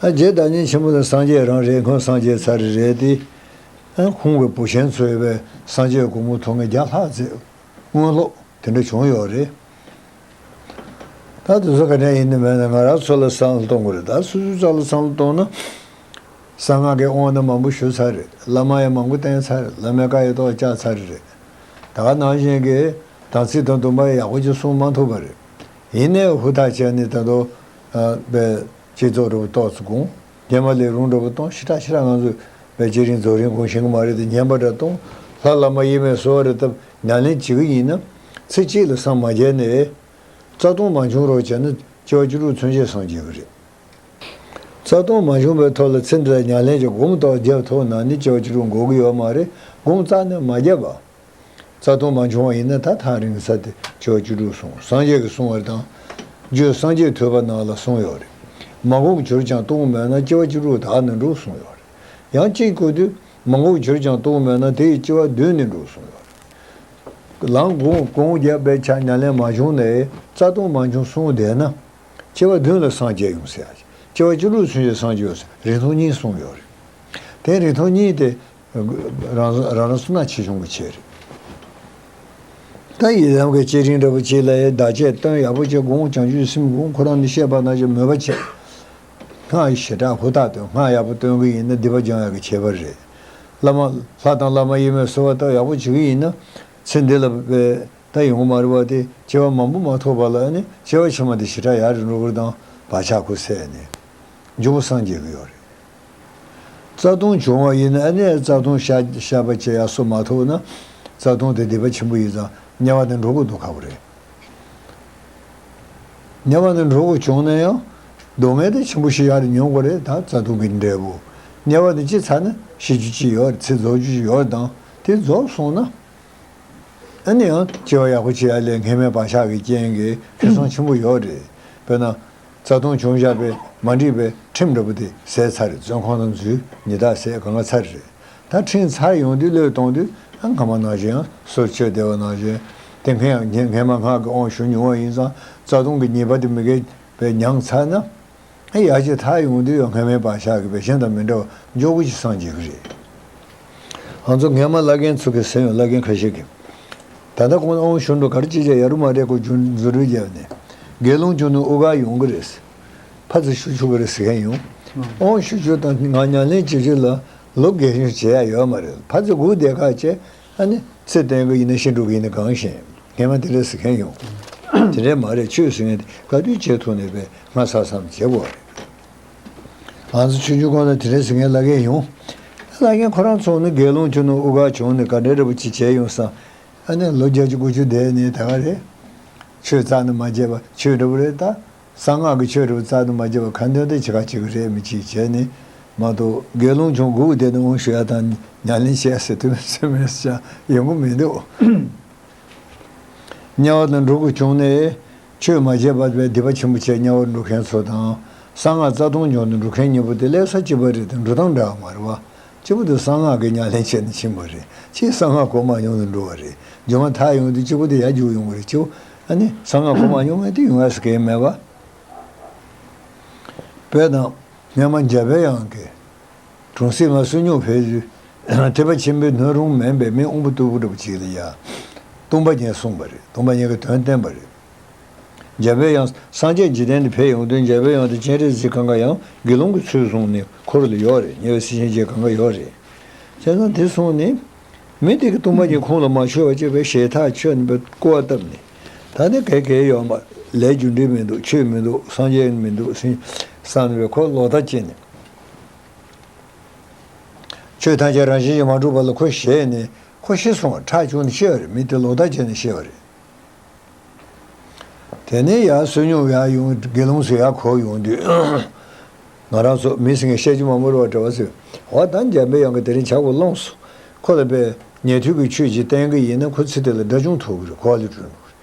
ཨ་རྗེ་བདག་ཉིད་ཆེན་པོ་དེ་སངས་རྒྱས་རང་རེད། ཁོང་སངས་རྒྱས་ཚར་རེད་དེ། ཨ་ཁོང་གི་བུ་ཆེན་ཚོས་པའི་སངས་རྒྱས་སྒོ་མོ་ཐོག་ངས་བརྒྱ་ལྷག་ཙམ་སྔོན་ལོག་དེ་འདྲ་བྱུང་ཡོད་རེད། ད་དེ་ཚོ་ག་འདྲ་ཡིན་ནི་མེད་ན་ང་རང་ཚོ་ལ་བསམ་བློ་གཏོང་དགོས་རེད། ད་སོ་སོའི་རྩ་ལ་བསམ་བློ་གཏོང་ན། གསང་སྔགས་ཀྱི་དབང་ནི་མང་པོ་ཞུས་ཚར་རེད། བླ་མ་ཡང་མང་པོ་བསྟེན་ཚར་རེད། བླ་མའི་བཀའ་ཡི་ཐོག་བཅག་ཚར་རེད། ད་ག་ནང་བཞིན་གྱི་དམ་ཚིག་དང་སྡོམ་པ་ཡག་པོ་ཅིག་སྲུང་མ་ཐུབ་པ་རེད། ཡིན་ནའི་ཧུར་ཐག་བྱས་ནས་ད་དུང་པའི་བསྐྱེད་རྫོགས་འདྲ་པོ་ཏོག་ཙམ་སྒོམ། སྔོན་མ་ལས་རུང་འདྲ་པོ་གཏོང་། ཞེ་དྲག་ཞེ་དྲག་ང་ཚོས་པའི་བསྐྱེད་རིམ་རྫོགས་རིམ་སྒོམ་ཤེས་ཀྱི་མ་རེད་དེ། སྔོན་མ་འདྲ་གཏོང་། ལྷ་བླ་མ་དབྱེར་མེད་གསོལ་བ་རེ་བཏབ། ཉམས་ལེན་བྱེད་ཀྱི་ཡིན་ན། ཚེ་གཅིག་ལ་སངས་མ་རྒྱས་ནས། རྩ་ལྟུང་མ་བྱུང་རོགས་བྱས་ན་སྐྱེ་བ་བཅུ་དྲུག་ཚུན་ཆད་སངས་རྒྱས་ཀྱི་རེད། རྩ་ལྟུང་མ་བྱུང་བའི་ཐོག་ལ་ཚེ་འདི་ལ་ཉམས་ལེན་གྱི་སྒོམ་ཏོག་རྒྱབ་ཐུབ་ན་ནི་སྐྱེ་བ་བཅུ་དྲུག་འགོར་གྱི་ཡོད་མ་རེད། སྒོམ་རྩ་ནས་མ་བརྒྱབ་པ། རྩ་ལྟུང་མ་བྱུང་བ་ཡིན་ན་ད་ཐག་རིང་ས་དེ་སྐྱེ་བ་བཅུ་དྲུག་སོང་། སངས་རྒྱས་ཀྱིས་གསུངས་པ་དང་། རྒྱུད་སངས་རྒྱས་ཐོས་པ་ནང་ལ་གསུངས་ཡོད་རེད། མ་འགོགས་གྱུར་ཀྱང་ལྟུང་མེད་ན། སྐྱེ་བ་བཅུ་དྲུག་དག་ནི་འགྲོ་གསུངས་ཡོད་རེད། ཡང་གཅིག་བཀོད་དུས། མ་འགོགས་གྱུར་ཀྱང་ལྟུང་མེད་ན། དེ་ཡི་སྐྱེ་བ་བདུན་ནི་འགྲོ་གསུངས་ཡོད་རེད། ལམ་གོང་གོང་རྒྱབ་པའི་ཆ་ཉམས་ལེན་མ་བྱུང་ནས་རྩ་ལྟུང་མ་བྱུང་གསུངས་བསྡད་ན། སྐྱེ་བ་བདུན་ལ་སངས་རྒྱས་ཡོང་ཟེར་ཡ། སྐྱེ་བ་བཅུ་དྲུག་ཚུན་ཆད་སངས་རྒྱས་ཡོང་ཟེར། རིང་ཐུང་གཉིས་གསུངས་ཡོད་རེད། དེ་རིང་ཐུང་གཉིས་དེ་རང་རང་རང་སོ་ན་ཆེ་ཆུང་གི་ཆེད་རེད། ད་ཡི་དམ་གྱི་བསྐྱེད་རིམ་འདྲ་པོ་ཅིག་ལ་ཡི་བདག་གཅེས་སྟོན། ཡག་པོ་བྱེད། སྒོམ། བྱང་ཆུབ་སེམས་སྒོམ། ཁོ་རང་ནི་བཤད་པ་ནང་བཞིན་མོས་པ་བྱེད། སྔགས་ཞེ་དྲག་ཧུར་ཐག་སྟོན། སྔགས་ཡག་པོ་སྟོན་གྱི་ཡིན་ན་སྡིག་པ་སྦྱང་ཡག་གི་ཁྱད་པར་རེད། བླ་མ་ལྷ་དང་བླ་མ་དབྱེར་མེད་གསོལ་བ་བཏབ། ཡག་པོ་བྱེད་ཀྱི་ཡིན་ན། ཚེ་འདི་ལ་བས་ད་ཡོང་མ་རེད་བ། དེ་སྐྱེ་བ་མང་པོ་མ་ཐོབ་པ་ལ་ནི་སྐྱེ་བ་ཕྱི་མ་དེ་ཞེ་དྲག་ཡག་རེད་འགྲོ་གི་རེད་དང་། བག་ཆགས་ཁུ་སད་ནས་འབྱུང་པོ་སངས་རྒྱས་ཀྱི་ཡོད་རེད། རྩ་ལྟུང་བྱུང་བ་ཡིན་ན་ཨ་ནི་རྩ་ལྟུང་བཤགས་བཤགས་པ་བྱེད་ཡག་སོ་མ་ཐུབ་ན། རྩ་ལྟུང་དེ་སྡིག་པ་ཆེན་པོ་ཡིན་ཙང་དམྱལ་བ་ནས་འགྲོ་དགོས་འདུག་ཁག་པོ་རེད། དམྱལ་བ་ནས་འགྲོ་དགོས་བྱུང་ན་ཡང་སྡུག་བསྔལ་དེ་ཆེན་པོ་ཞིག་ཡར་མྱོང་དགོས་རེད། ད་རྩ་ལྟུང་གི་འབྲས་བུ། དམྱལ་བ་དེ་ཅི་ཚར་ན་ཤི་རྒྱུ་ཅི་ཡོད་རེད། ཚེ་རྫོགས་རྒྱུ་ཅི་ཡོད་རེད་དང་། དེ་རྫོགས་སོང་ན། ཨ་ནི་ཡང་སྐྱེ་བ་ཡག་པོ་ཅིག་ཡར་སླེབས། སྔོན་མའི་བག་ཆགས་ཀྱི་རྐྱེན་གྱིས་ཁེ་བཟང་ཆེན་པོ་ཡོད་རེད། དཔེར་ན། རྩ་ལྟུང་བྱུང་བཞག་པའི་མ་འགྲིག་པའི་ཁྲིམས་འདྲ་པོ་དེ་ཟད་ཚར་རེད། བཙོན་ཁང་དང་འཛུལ། ཉི་ཟླ་ཟད། གང་ག་ཚར་རེད། ད་ཁྲིམས་ཚར་ཡོང་དུས་བློས་གཏོང་དུས། ཨ་སྔ་མ་ནང་བཞིན་ཡང་སོར་ཆུད་བདེ་བ་ནང་བཞིན། དེ་སྔོན་ཡང་སྔོན་མ་སྔགས་ཀྱི་དབང་ཞུ་མྱོང་བ་ཡིན་ཙང་། རྩ་ལྟུང་གི་ཉེས་པ་དེ་མི་དགེ་བའི་མྱང་ཚར་ན། ཨ་ཡར་ཅིག་ཐར་ཡོང་དུས་ཡང་སྔོན་མའི་བག་ཆགས་ཀྱི་བས་གཞན་དང་མི་འདྲ་བ་མགྱོགས་པོ་ཅིག་སངས་རྒྱས་ཀྱི་རེད། ང་ཚོ་སྔོན་མ་བླ་རྒན་ཚོ་གིས་ཟེར་ཡོང་། བླ་རྒན་ཁ་ཤས་ཀྱིས། ད་ལྟ་ཁོང་དབང་ཞུ་འགྲོ་ག་རེ་ཅི་བྱས་ཡ་རུ་མ་རེད། ཁོ་རྫུ་འཕྲུལ་རྒྱབ་ནས་དགེ་སློང་བྱུང་ན་དབུ་གར་ཡོང་གི་རེད། ཕར་ཚུར་ཞུ་ཆོག་གི་རེད་ཟེར་མཁན་ཡོང་། དབང་ཞུ་རྒྱུ་དང་ང་ཉམས་ལེན་བྱེད་རྒྱུ་ལ་ལོ་རྒས་གཞོན་བྱེད་ཡ་ཡོད་མ་རེད། ཕར་ཚུར་སྒུག་བསྡད་ཁ་བྱས། ཨ་ནི་ཚེ་བརྟན་གི་ཡིན་ན་ཤི་འགྲོ་གི་ཡིན་ན་གང་ཤེས། སྔོན་མ་དེ་འདྲ་ཟེར་མཁན་ཡོང་། དེ་འདྲ་མ་རེད། ཆོས་ཟེར་མཁན་དེ་ག་དུས་བྱེད་ཐུབ་ནས་པས་སྔ་ས་མཚམས་བྱེད་དགོས་རེད། ང་ཚོ་ཆུང་ཆུང་སྒང་ལ་དེ་འདྲ་ཟེར་མཁན་བླ་རྒན་ཡོང་། བླ་རྒན་ཁོ་རང་ཚོ་ནི་དགེ་སློང་ཆོས་ནི་དབུ་ག་བྱུང་ནས་ག་འདྲ་འདྲ་པོ་ཅིག་བྱས་ཡོང་ས། ཨ་ནི་ལོ་བརྒྱད་ཅུ་དགུ་བཅུ་བསྡད་ནས་ད་ག་རེད། ཆོས་རྩ་ནས་མ་བརྗེད་པ་ཆོས་འདྲ་པོ་རེད་ད། གསང་སྔགས་ཀྱི་ཆོས་འདྲ་པོ་རྩ་ནས་མ་བརྗེད་པ་ཁ་འདོན་དེ་ཅི་ག་ཅིག་རེད་མི་ཅིག་བྱས་ནས་མ་གཏོགས་དགེ་སློང་ཆུང་སྒུག་བསྡད་ནས་དབང་ཞུ་ཡ་དང་ཉམས་ལེན་བྱས་ཟེར་དུས་མི་སེམས་མེད་ས་ཡོང་གི་མི་འདུག་དམྱལ་བ་དུ་འགྲོ་དགོས་བྱུང་ནས་ཆོས་མ་བྱས་པར་བའི་སྡིག་པ་ཆེན་པོ་བྱས་དམྱལ་བར་འགྲོ་མཁན་ཚོ་དང་། གསང་སྔགས་རྩ་ལྟུང་བྱུང་ནས་འགྲོ་མཁན་གཉིས་པོ་དེ་ལས་ས་གཅིག་པ་རེད་དེ་འགྲོ་སྟངས་འདྲ་བ་མ་རེད་བ། གཅིག་པོ་དེ་གསང་སྔགས་ཀྱི་ཉམས་ལེན་བྱས་ནས་ཕྱིན་པ་རེད། གཅིག་གསང་སྔགས་གོ་མ་མྱོང་ནས་འགྲོ་བ་རེད། སྒྱུ་མ་མཐའ་ཡོང་དུས་གཅིག་པོ་དེ་ཡར་རྒྱུགས་ཡོང་བ་རེད། གཅིག་པོ་ཨ་ནི་གསང་སྔགས་གོ་མ་མྱོང་མཁན་དེ་ཡོང་ཡ་ཟེར་མཁན་མེད་བ། དཔེར་ན། སྔོན་མ་འཇམ་པའི་དབྱངས་ཀྱིས། གྲོང་གསེབ་ལ་བསོད་སྙོམས་ཕེབས་དུས། ཐེག་པ་ཆེན་པོའི་སྣོད་རུང་མིན་པའི་མི་དབང་པོ་རྟུལ་པོ་འདྲ་པོ་ཅིག་ལ་ཡ། སྟོང་པ་ཉིད་གསུངས་པ་རེད། སྟོང་པ་ཉིད་ཀྱི་དོན་བསྟན་པ་རེད། འཇམ་པའི་དབྱངས་སངས་རྒྱས་འཇིག་རྟེན་དུ་ཕེབས་ཡོང་དུས་འཇམ་པའི་དབྱངས་དེ་སྤྱན་རས་གཟིགས་གང་ག་ཡང་དགེ་སློང་གི་ཚུལ་བཟུང་ནས་འཁོར་ལ་ཡོད་རེད། ཉེ་བའི་སྲས་ཆེན་བརྒྱད་གང་ག་ཡོད་རེད། བྱས་ཙང་དེ་སོང་ནས། མི་དེ་གི་སྟོང་པ་ཉིད་ཁོང་ལ་མ་ཆོད་པ་བྱས་པའི་ཞེ་ཐག་ཆོད་ནས་པའི་སྐུར་བ་བཏབ་ནས། ད་ནི་གལ་གལ་ཡོད་མ་ལས་རྒྱུ་འབྲས་མི་འདུག་ཆོས་མི་འདུག་སངས་རྒྱས་མི་འདུག་སེམས་བསམ་ནས་པའི་ཁོ་ལོག་ལྟ་བྱས་ནས། ཆོས་ཐམས་ཅད་རང་བཞིན་གྱིས་མ་གྲུབ་པ་ལ་ཁོ་ཞེད་ནས་ཁོ་ཤི་སོང་བ་ཁྲག་བྱུང་ནས་ཤི་བ་རེད། མི་དེ་ལོག་ལྟ་བྱས་ནས་ཤི་བ་རེད། དེ་ནས་ཡར་བསོད་སྙོམས་ཡར་ཡོང་དགེ་སློང་ཚོ་ཡར་གོ་ཡོང་དུས། ང་རང་ཚོ་མི་ཟེར་མཁན་བཤད་རྒྱུ་མ་མོར་བ་འདྲ་བ་ཟེར། འོ་ད་འཇམ་པའི་དབྱངས་ཀྱིས་དེ་རིང་ཇ་གོ་བླངས་སོང་། ཁོ་ལ་པས་ཉན་ཐོས་ཀྱི་ཆོས་ཅིག་བསྟན་གྱི་ཡིན་ན་ཁོ་ཚེ་དེ་ལ་དགྲ་བཅོམ་ཐོབ་ཀྱི་རེད། གོ་བ་ལས་གྲོལ་འདུག་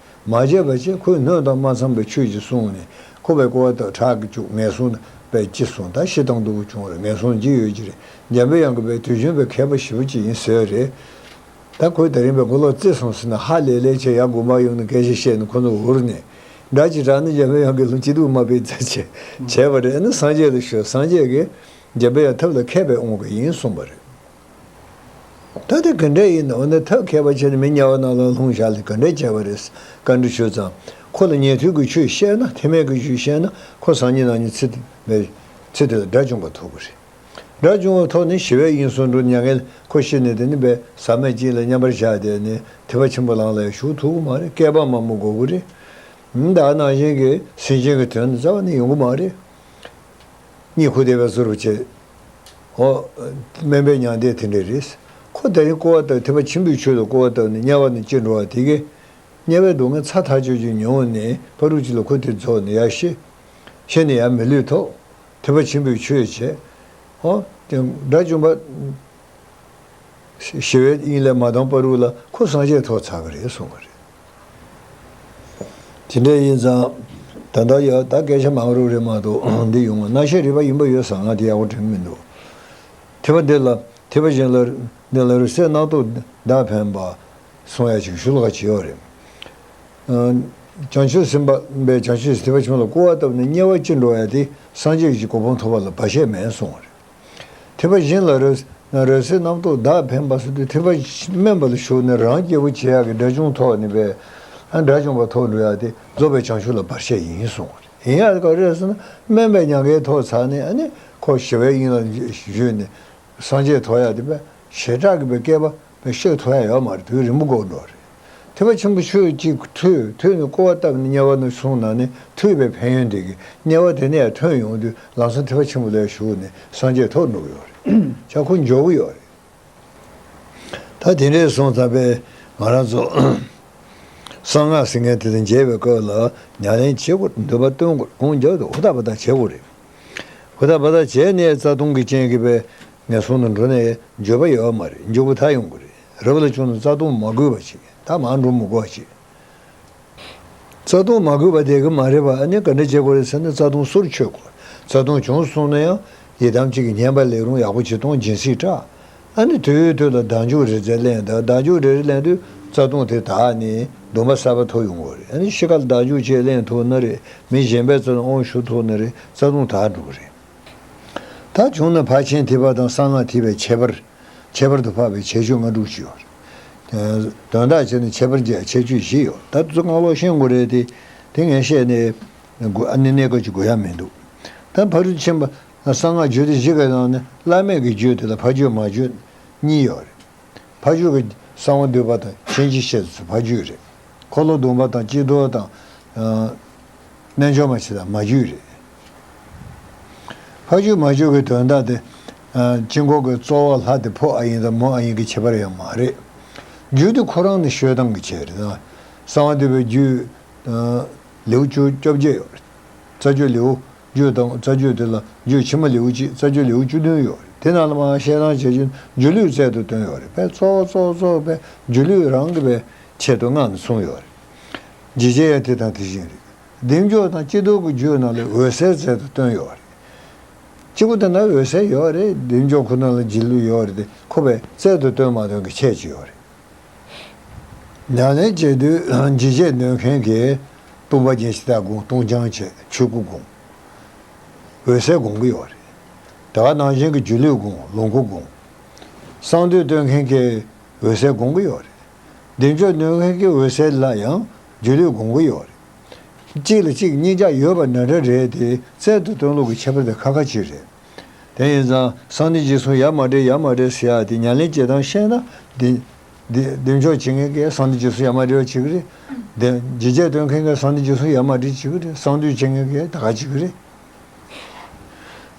མ་བྱས་པ་བྱས་ཁོས་སྣོད་དང་མ་འཚམས་པའི་ཆོས་ཅིག་གསུངས་ནས་ཁོ་པས་སྐུར་བ་བཏབ་ཁྲག་གིས་བཅུག་ངན་སོང་ན་པས་ཅི་སོང་ད་ཤི་སྟངས་སྡུག་པོ་བྱུང་བ་རེད། ངན་སོང་ཅི་ཡོད་ཀྱི་རེད། འཇམ་པའི་དབྱངས་ཀྱིས་པས་དུས་རྒྱུན་པའི་མཁས་པ་ཞེ་པོ་ཅིག་ཡིན་ཟེར་བ་རེད། ད་ཁོས་དེ་རིང་པའི་མགོ་ལོག་བརྩེ་སོང་ཟེར་ན་ཧ་ལས་ལས་བྱས་ཡར་དགོན་པ་ཡོང་ནས་སྐད་ཆ་བཤད་ནས་ཁོ་ཚོ་འུར་ནས། འདྲ་ཅིག་དྲག་ནས་འཇམ་པའི་དབྱངས་ཀྱིས་ལུང་སྐྱིད་སྡུག་མ་ཕེབས་ཚར་བྱས་བྱས་པ་རེད། ཨ་ནི་སངས་རྒྱས་ལ་ཞུས། སངས་རྒྱས་ཀྱིས་འཇམ་པའི་དབྱངས་ཐབས་ལ་མཁས་པས་དབང་བ་ཡིན་གསུངས་པ་རེད། ད་དེ་ག་འདྲས་ཡིན་ནམ། འོ་ན་ཐབས་མཁས་པ་བྱས་ནས་མི་དམྱལ་བ་ནང་ལ་ལྷུང་བཞག་ལ་ག་འདྲས་བྱས་པ་རེད། བཀའ་འདྲི་ཞུས་ཙང་ཁོ་ལ་ཉན་ཐོས་ཀྱི་ཆོས་བཤད་ན་ཐེག་དམན་གྱི་ཆོས་བཤད་ན་ཁོ་སང་ཉིན་གནངས་ཉིན་ཚེ་དེ་ཚེ་དེ་ལ་དགྲ་བཅོམ་པ་ཐོབ་ཀྱི་རེད། དགྲ་བཅོམ་པ་ཐོབ་ནས་ཞི་བའི་དབྱིངས་སུ་འགྲོ། མྱ་ངན་ཁོ་ཤི་ནས་དེ་ནི་པས་ཟག་མེད་ཅིག་ལ་མཉམ་པར་བཞག་བསྡད་ནས་ཐེག་པ་ཆེན་པོ་ལམ་ལ་ཞུགས་ཐུབ་ཀྱི་མ་རེད། བསྐལ་པ་མང་པོ་འགོར་གྱི་རེད། ད་ནང་བཞིན་གྱི་སེམས་ཅན་གྱི་དོན་རྩ་བ་ནས་ཡོང་གི་མ་རེད། གཉིད་ཁུག་བསྡད་པའི་བཟོ་འདྲ་བྱས། འོ། དམན་པའི་མྱང་འདས་དེ་འདྲ་རེད། ཁོ་དེ་རིང་སྐུར་བ་བཏབ། ཐེག་པ་ཆེན་པོའི་ཆོས་ལ་སྐུར་བ་བཏབ་ནས་དམྱལ་བ་ནས་སྐྱེ་འགྲོ་བ་དེ་གས། དམྱལ་བའི་སྡུག་བསྔལ་ཚ་ཐག་ཆོད་ཅིག་མྱོང་ནས་ཕ་རུ་ཅིག་ལ་ཁོ་དེ་རྫོགས་ནས་ཡར་ཤི། ཤི་ནས་ཡར་མི་ལུས་ཐོབ། ཐེག་པ་ཆེན་པོའི་ཆོས་བྱས། འོ། དེ་དགྲ་བཅོམ་པ། ཞི་བའི་དབྱིངས་ལས་མ་ལྡང་བར་དུ་ལ་ཁོ་སངས་རྒྱས་ཐོབ་ཚར་བ་རེད་གསུངས་པ་རེད། དེ་འདྲ་ཡིན་ཙང་། ད་ལྟ་ཡ་ད་སྐད་ཆ་མང་རུ་རེད་མ་གཏོགས་འདི་ཡོང་བ་རྣ་ཤེས་རིག་པ་ཡིན་པ་ཡོད་ས་ང་དེ་ཡག་པོ་དྲན་གྱི་མི་འདུག་ཐེག་པ་འདི་ལ་ཐེག་པ་གཞན་ལ་འདི་ལ་རུ་སེ་རྣམ་རྟོག་བདག་འཕེན་པ་གསུང་ཡ་ཅིག་ཤུ་ལ་ཁ་ཅིག་ཡོད་རེད། བྱང་ཆུབ་སེམས་དཔའ་པས་བྱང་ཆུབ་ཐེག་པ་ཆུང་ལ་སྐུར་བ་བཏབ་ནས་དམྱལ་བ་སྐྱེ་འགྲོ་ཡ་དེ་སངས་རྒྱས་ཀྱི་གོ་འཕང་ཐོབ་པ་ལ་བར་ཆད་མེད་གསུངས་པ་རེད། ཐེག་པ་གཞན་ལ་རོལ་རོལ་སའི་རྣམ་རྟོག་བདག་འཕེན་པ་ཟེར་དུས་ཐེག་པ་དམན་པ་ལ་ཞུགས་ནས་རང་སྐྱེ་བོ་བྱེད་ཡག་གི་དགྲ་བཅོམ་ཐོབ་ནས་པས་ཨ་དགྲ་བཅོམ་པ་ཐོབ་འགྲོ་ཡག་དེ་རྫོགས་པའི་བྱང་ཆུབ་ལ་བར་ཆད་ཡིན་གསུངས་པ་རེད། ཡིན་ཡག་ག་རེ་ཟེར་ན་དམན་པའི་མྱང་འདས་ཐོབ་ཚར་ནས་ཨ་ནི་ཁོ་ཞི་བའི་དབྱིངས་ལ་བཞུད་ནས་སངས་རྒྱས་ཐོབ་ཡག་དེ་པས་ཞེ་དྲག་གི་པའི་བསྐལ་པ། པའི་ཤེས་ཐུབ་ཡ་ཡོད་མ་རེད། དུས་རིང་པོ་འགོར་འགྲོ་རེད། ཐེག་པ་ཆེན་པོ་ཆོས་གཅིག་ཐོས་ཐོས་ནས་སྐུར་བ་བཏབ་ནས་དམྱལ་བ་ནས་སོང་ན་ནི་ཐོས་པའི་ཕན་ཡོན་དེ་གིས་དམྱལ་བ་དེ་ནས་ཡང་ཐོན་ཡོང་དུས་ལམ་སང་ཐེག་པ་ཆེན་པོ་ལ་ཞུགས་ནས་སངས་རྒྱས་ཐོབ་འགྲོ་གི་ཡོད་རེད། ཅག་ཁོ་འབྱོར་གི་ཡོད་རེད། ད་དེ་འདྲས་སོང་ཙང་པས་ང་རང་ཚོ་གསང་སྔགས་ཟེར་མཁན་དེ་དང་མཇལ་བའི་སྐབས་ལ་ཉམས་ལེན་བྱེད་དགོས། འདུན་པ་བཏོན་དགོས། གང་མགྱོགས་དུ་ཧུར་ཐག་འབད་ཐག་བྱེད་དགོས་རེད། ཧུར་ཐག་འབད་ཐག་བྱས་ནས་རྩ་ལྟུང་གི་རྐྱེན་གྱིས་པས། ངན་སོང་དུ་འགྲོ་ནས་འགྱོད་པ་ཡོད་མ་རེད། འགྱོད་པ་མཐའ་ཡོང་གི་རེད། རབ་ལ་བྱུང་ན་རྩ་ལྟུང་མ་དགོས་པ་ཅིག་ད་མར་འགྲོ་མི་དགོས་པ་ཅིག་རྩ་ལྟུང་མ་དགོས་པ་དེ་གི་མ་རེད་པ། ཨ་ནི་ག་འདྲ་བྱེད་དགོས་རེད་ཟེར་ན་རྩ་ལྟུང་སོར་ཆུད་དགོས། རྩ་ལྟུང་བྱུང་སོང་ན་ཡང་ཡི་དམ་གཅིག་གི་བསྙེན་པ་ལས་རུང་ཡག་པོ་བྱེད་སྟངས་སྦྱིན་སྲེག་བསྲེག་ཨ་ནི་དུས་དུས་ལ་བདག་འཇུག་རིལ་རྩེ་ལེན། ད་བདག་འཇུག་རིལ་རིལ་ལེན་དུས་རྩ་ལྟུང་དེ་དག་ནི་སྡོམ་པ་གསར་པ་ཐོབ་ཡོང་གི་རེད། ཨ་ནི་ཤི་ཁ་ལ་བདག་འཇུག་ཅིག་ལེན་ཐུབ་ན་རེད། མི་གཞན་པའི་རྩ་ལ་དབང་ཞུ་ཐུབ་ན་རེད། རྩ་ལྟུང་དག་འགྲོ་གི་རེད། ད་བྱུང་ན་ཕར་ཕྱིན་ཐེག་པ་དང་གསང་སྔགས་ཐེག་པའི་ཁྱད་པར། ཁྱད་པར་དུ་འཕགས་པའི་ཁྱད་ཆོས་ལྔ་དྲུག་ཅིག་ཡོད་རེད། དོན་དག་བྱས་ན་ཁྱད་པར་བརྒྱད་ཁྱད་ཆོས་བཞི་ཡོད། ད་དེ་ཚོ་གང་ལོག་ཤེས་དགོས་རེད་དེ། དེ་ངས་བཤད་ནས་དགོས་ཨ་ནི་གནས་སྐབས་ཀྱི་དགོས་ཡ་མི་འདུག་ད་ཕ་རོལ་ཕྱིན་པ་གསང་སྔགས་རྒྱུད་སྡེ་བཞི་གི་ནང་ནས་བླ་མེད་ཀྱི་རྒྱུད་དེ་ལ་ཕ་རྒྱུད་མ་རྒྱུད་གཉིས་ཡོད་རེད། ཕ་རྒྱུད་ཀྱི་གསང་བ་འདུས་པ་དང་མཁྱེན་ཅིང་ཤེས་སུ་ཕ་རྒྱུད་རེད། འཁོར་ལོ་སྡོམ་པ་དང་སྤྱི་ལྡོག་དང་། རྣལ་འབྱོར་མ་ཕྱི་དང་མ་རྒྱུད་རེད། ཕ་རྒྱུད་མ་རྒྱུད་ཀྱི་དོན་དག་དེ། ཨ། དཀྱིལ་འཁོར་གྱི་རྩ་བ་ལྷ་དེ་ཕོ་ཨ་ཡིན་དང་མོ་ཨ་ཡིན་གྱི་ཁྱད་པར་ཡང་མ་རེད། རྒྱུད་དེ་ཁོ་རང་ནི་བཤོལ་སྟངས་ཀྱི་ཆེད་རེད་ན། གསང་བ་འདུས་པའི་རྒྱུད། ཨ། ལེའུ་བཅུ་བཅོ་བརྒྱད་ཡོད་རེད། རྩ་རྒྱུད་ལེའུ། རྒྱུད་དང་རྩ་རྒྱུད་དེ་ལ་རྒྱུད་ཕྱི་མ་ལེའུ་གཅིག་རྩ་རྒྱུད་ལེའུ་བཅུ་བདུན་ཡོད་རེད། དེ་ནང་ལ་མར་བཤད་སྟངས་བྱས་ཀྱིན་སྒྱུ་ལུས་རྩལ་དུ་བཏོན་ཡོད་རེད། དཔེ་གཙོ་བོ་གཙོ་བོ་གཙོ་བོ་དཔེ་སྒྱུ་ལུས་རང་གི་དཔེ་ཆེད་དུ་མངགས་ནས་གསུངས་ཡོད་རེད། འཇིགས་བྱེད་ཡང་དེ་དང་དེ་བཞིན་རེད། བདེ་མཆོག་དང་སྤྱི་ལྡོག་གི་རྒྱུད་ནང་ལ་འོད་གསལ་རྩལ་དུ་བཏོན་ཡོད་རེད། གཅིག་པུ་དེ་ན་འོད་གསལ་ཡོད་རེད། བདེ་མཆོག་ཁོ་ན་ལ་སྒྱུ་ལུས་ཡོད་རེད་དེ་ཁོ་པས་རྩལ་དུ་བཏོན་མ་བཏོན་གྱི་ཁྱད་ཅིག་ཡོད་རེད། ཉམས་ལེན་བྱེད་དུས་འཇིགས་བྱེད་འདོན་མཁན་གྱིས་སྟོང་པ་ཉིད་ཇི་ལྟར་སྒོམ། སྟོང་སྦྱང་བྱེད་ཆོས་སྐུ་སྒོམ། འོད་གསལ་སྒོམ་གྱི་ཡོད་རེད། དེ་ག་ནང་བཞིན་གྱི་སྒྱུ་ལུས་སྒོམ། ལོངས་སྐུ་སྒོམ། གསང་འདུས་སྟོན་མཁན་གྱིས་འོད་གསལ་སྒོམ་གྱི་ཡོད་རེད། བདེ་མཆོག་འདོན་མཁན་གྱིས་འོད་གསལ་ལ་ཡང་སྒྱུ་ལུས་སྒོམ་གྱི་ཡོད་རེད། གཅིག་ལ་གཅིག་གཉིས་ཆ་ཡོད་པ་འདྲ་འདྲ་རེད་དེ་རྩལ་དུ་བཏོན་ལུགས་ཀྱི་ཁྱད་པར་དེ་ཁ་ཁ་ཅིག་རེད། དེ་ཡིན་ཙང་གསང་འདུས་རྗེས་གསུམ་ཡ་མ་བྲལ་ཡ་མ་བྲལ་ཟེར་ཡ་དེ་ཉམས་ལེན་བྱེད་སྟངས་ཤེས་ན་དེ། དེ་བདེ་མཆོག་བྱེད་མཁན་གྱིས་གསང་འདུས་རྗེས་གསུམ་ཡ་མ་བྲལ་བ་བྱེད་ཀྱི་རེད། དེ་འཇིགས་བྱེད་སྟོན་མཁན་གྱིས་གསང་འདུས་རྗེས་གསུམ་ཡ་མ་བྲལ་བྱེད་ཀྱི་རེད། གསང་འདུས་བྱེད་མཁན་གྱིས་ད་ག་བྱེད་ཀྱི་རེད།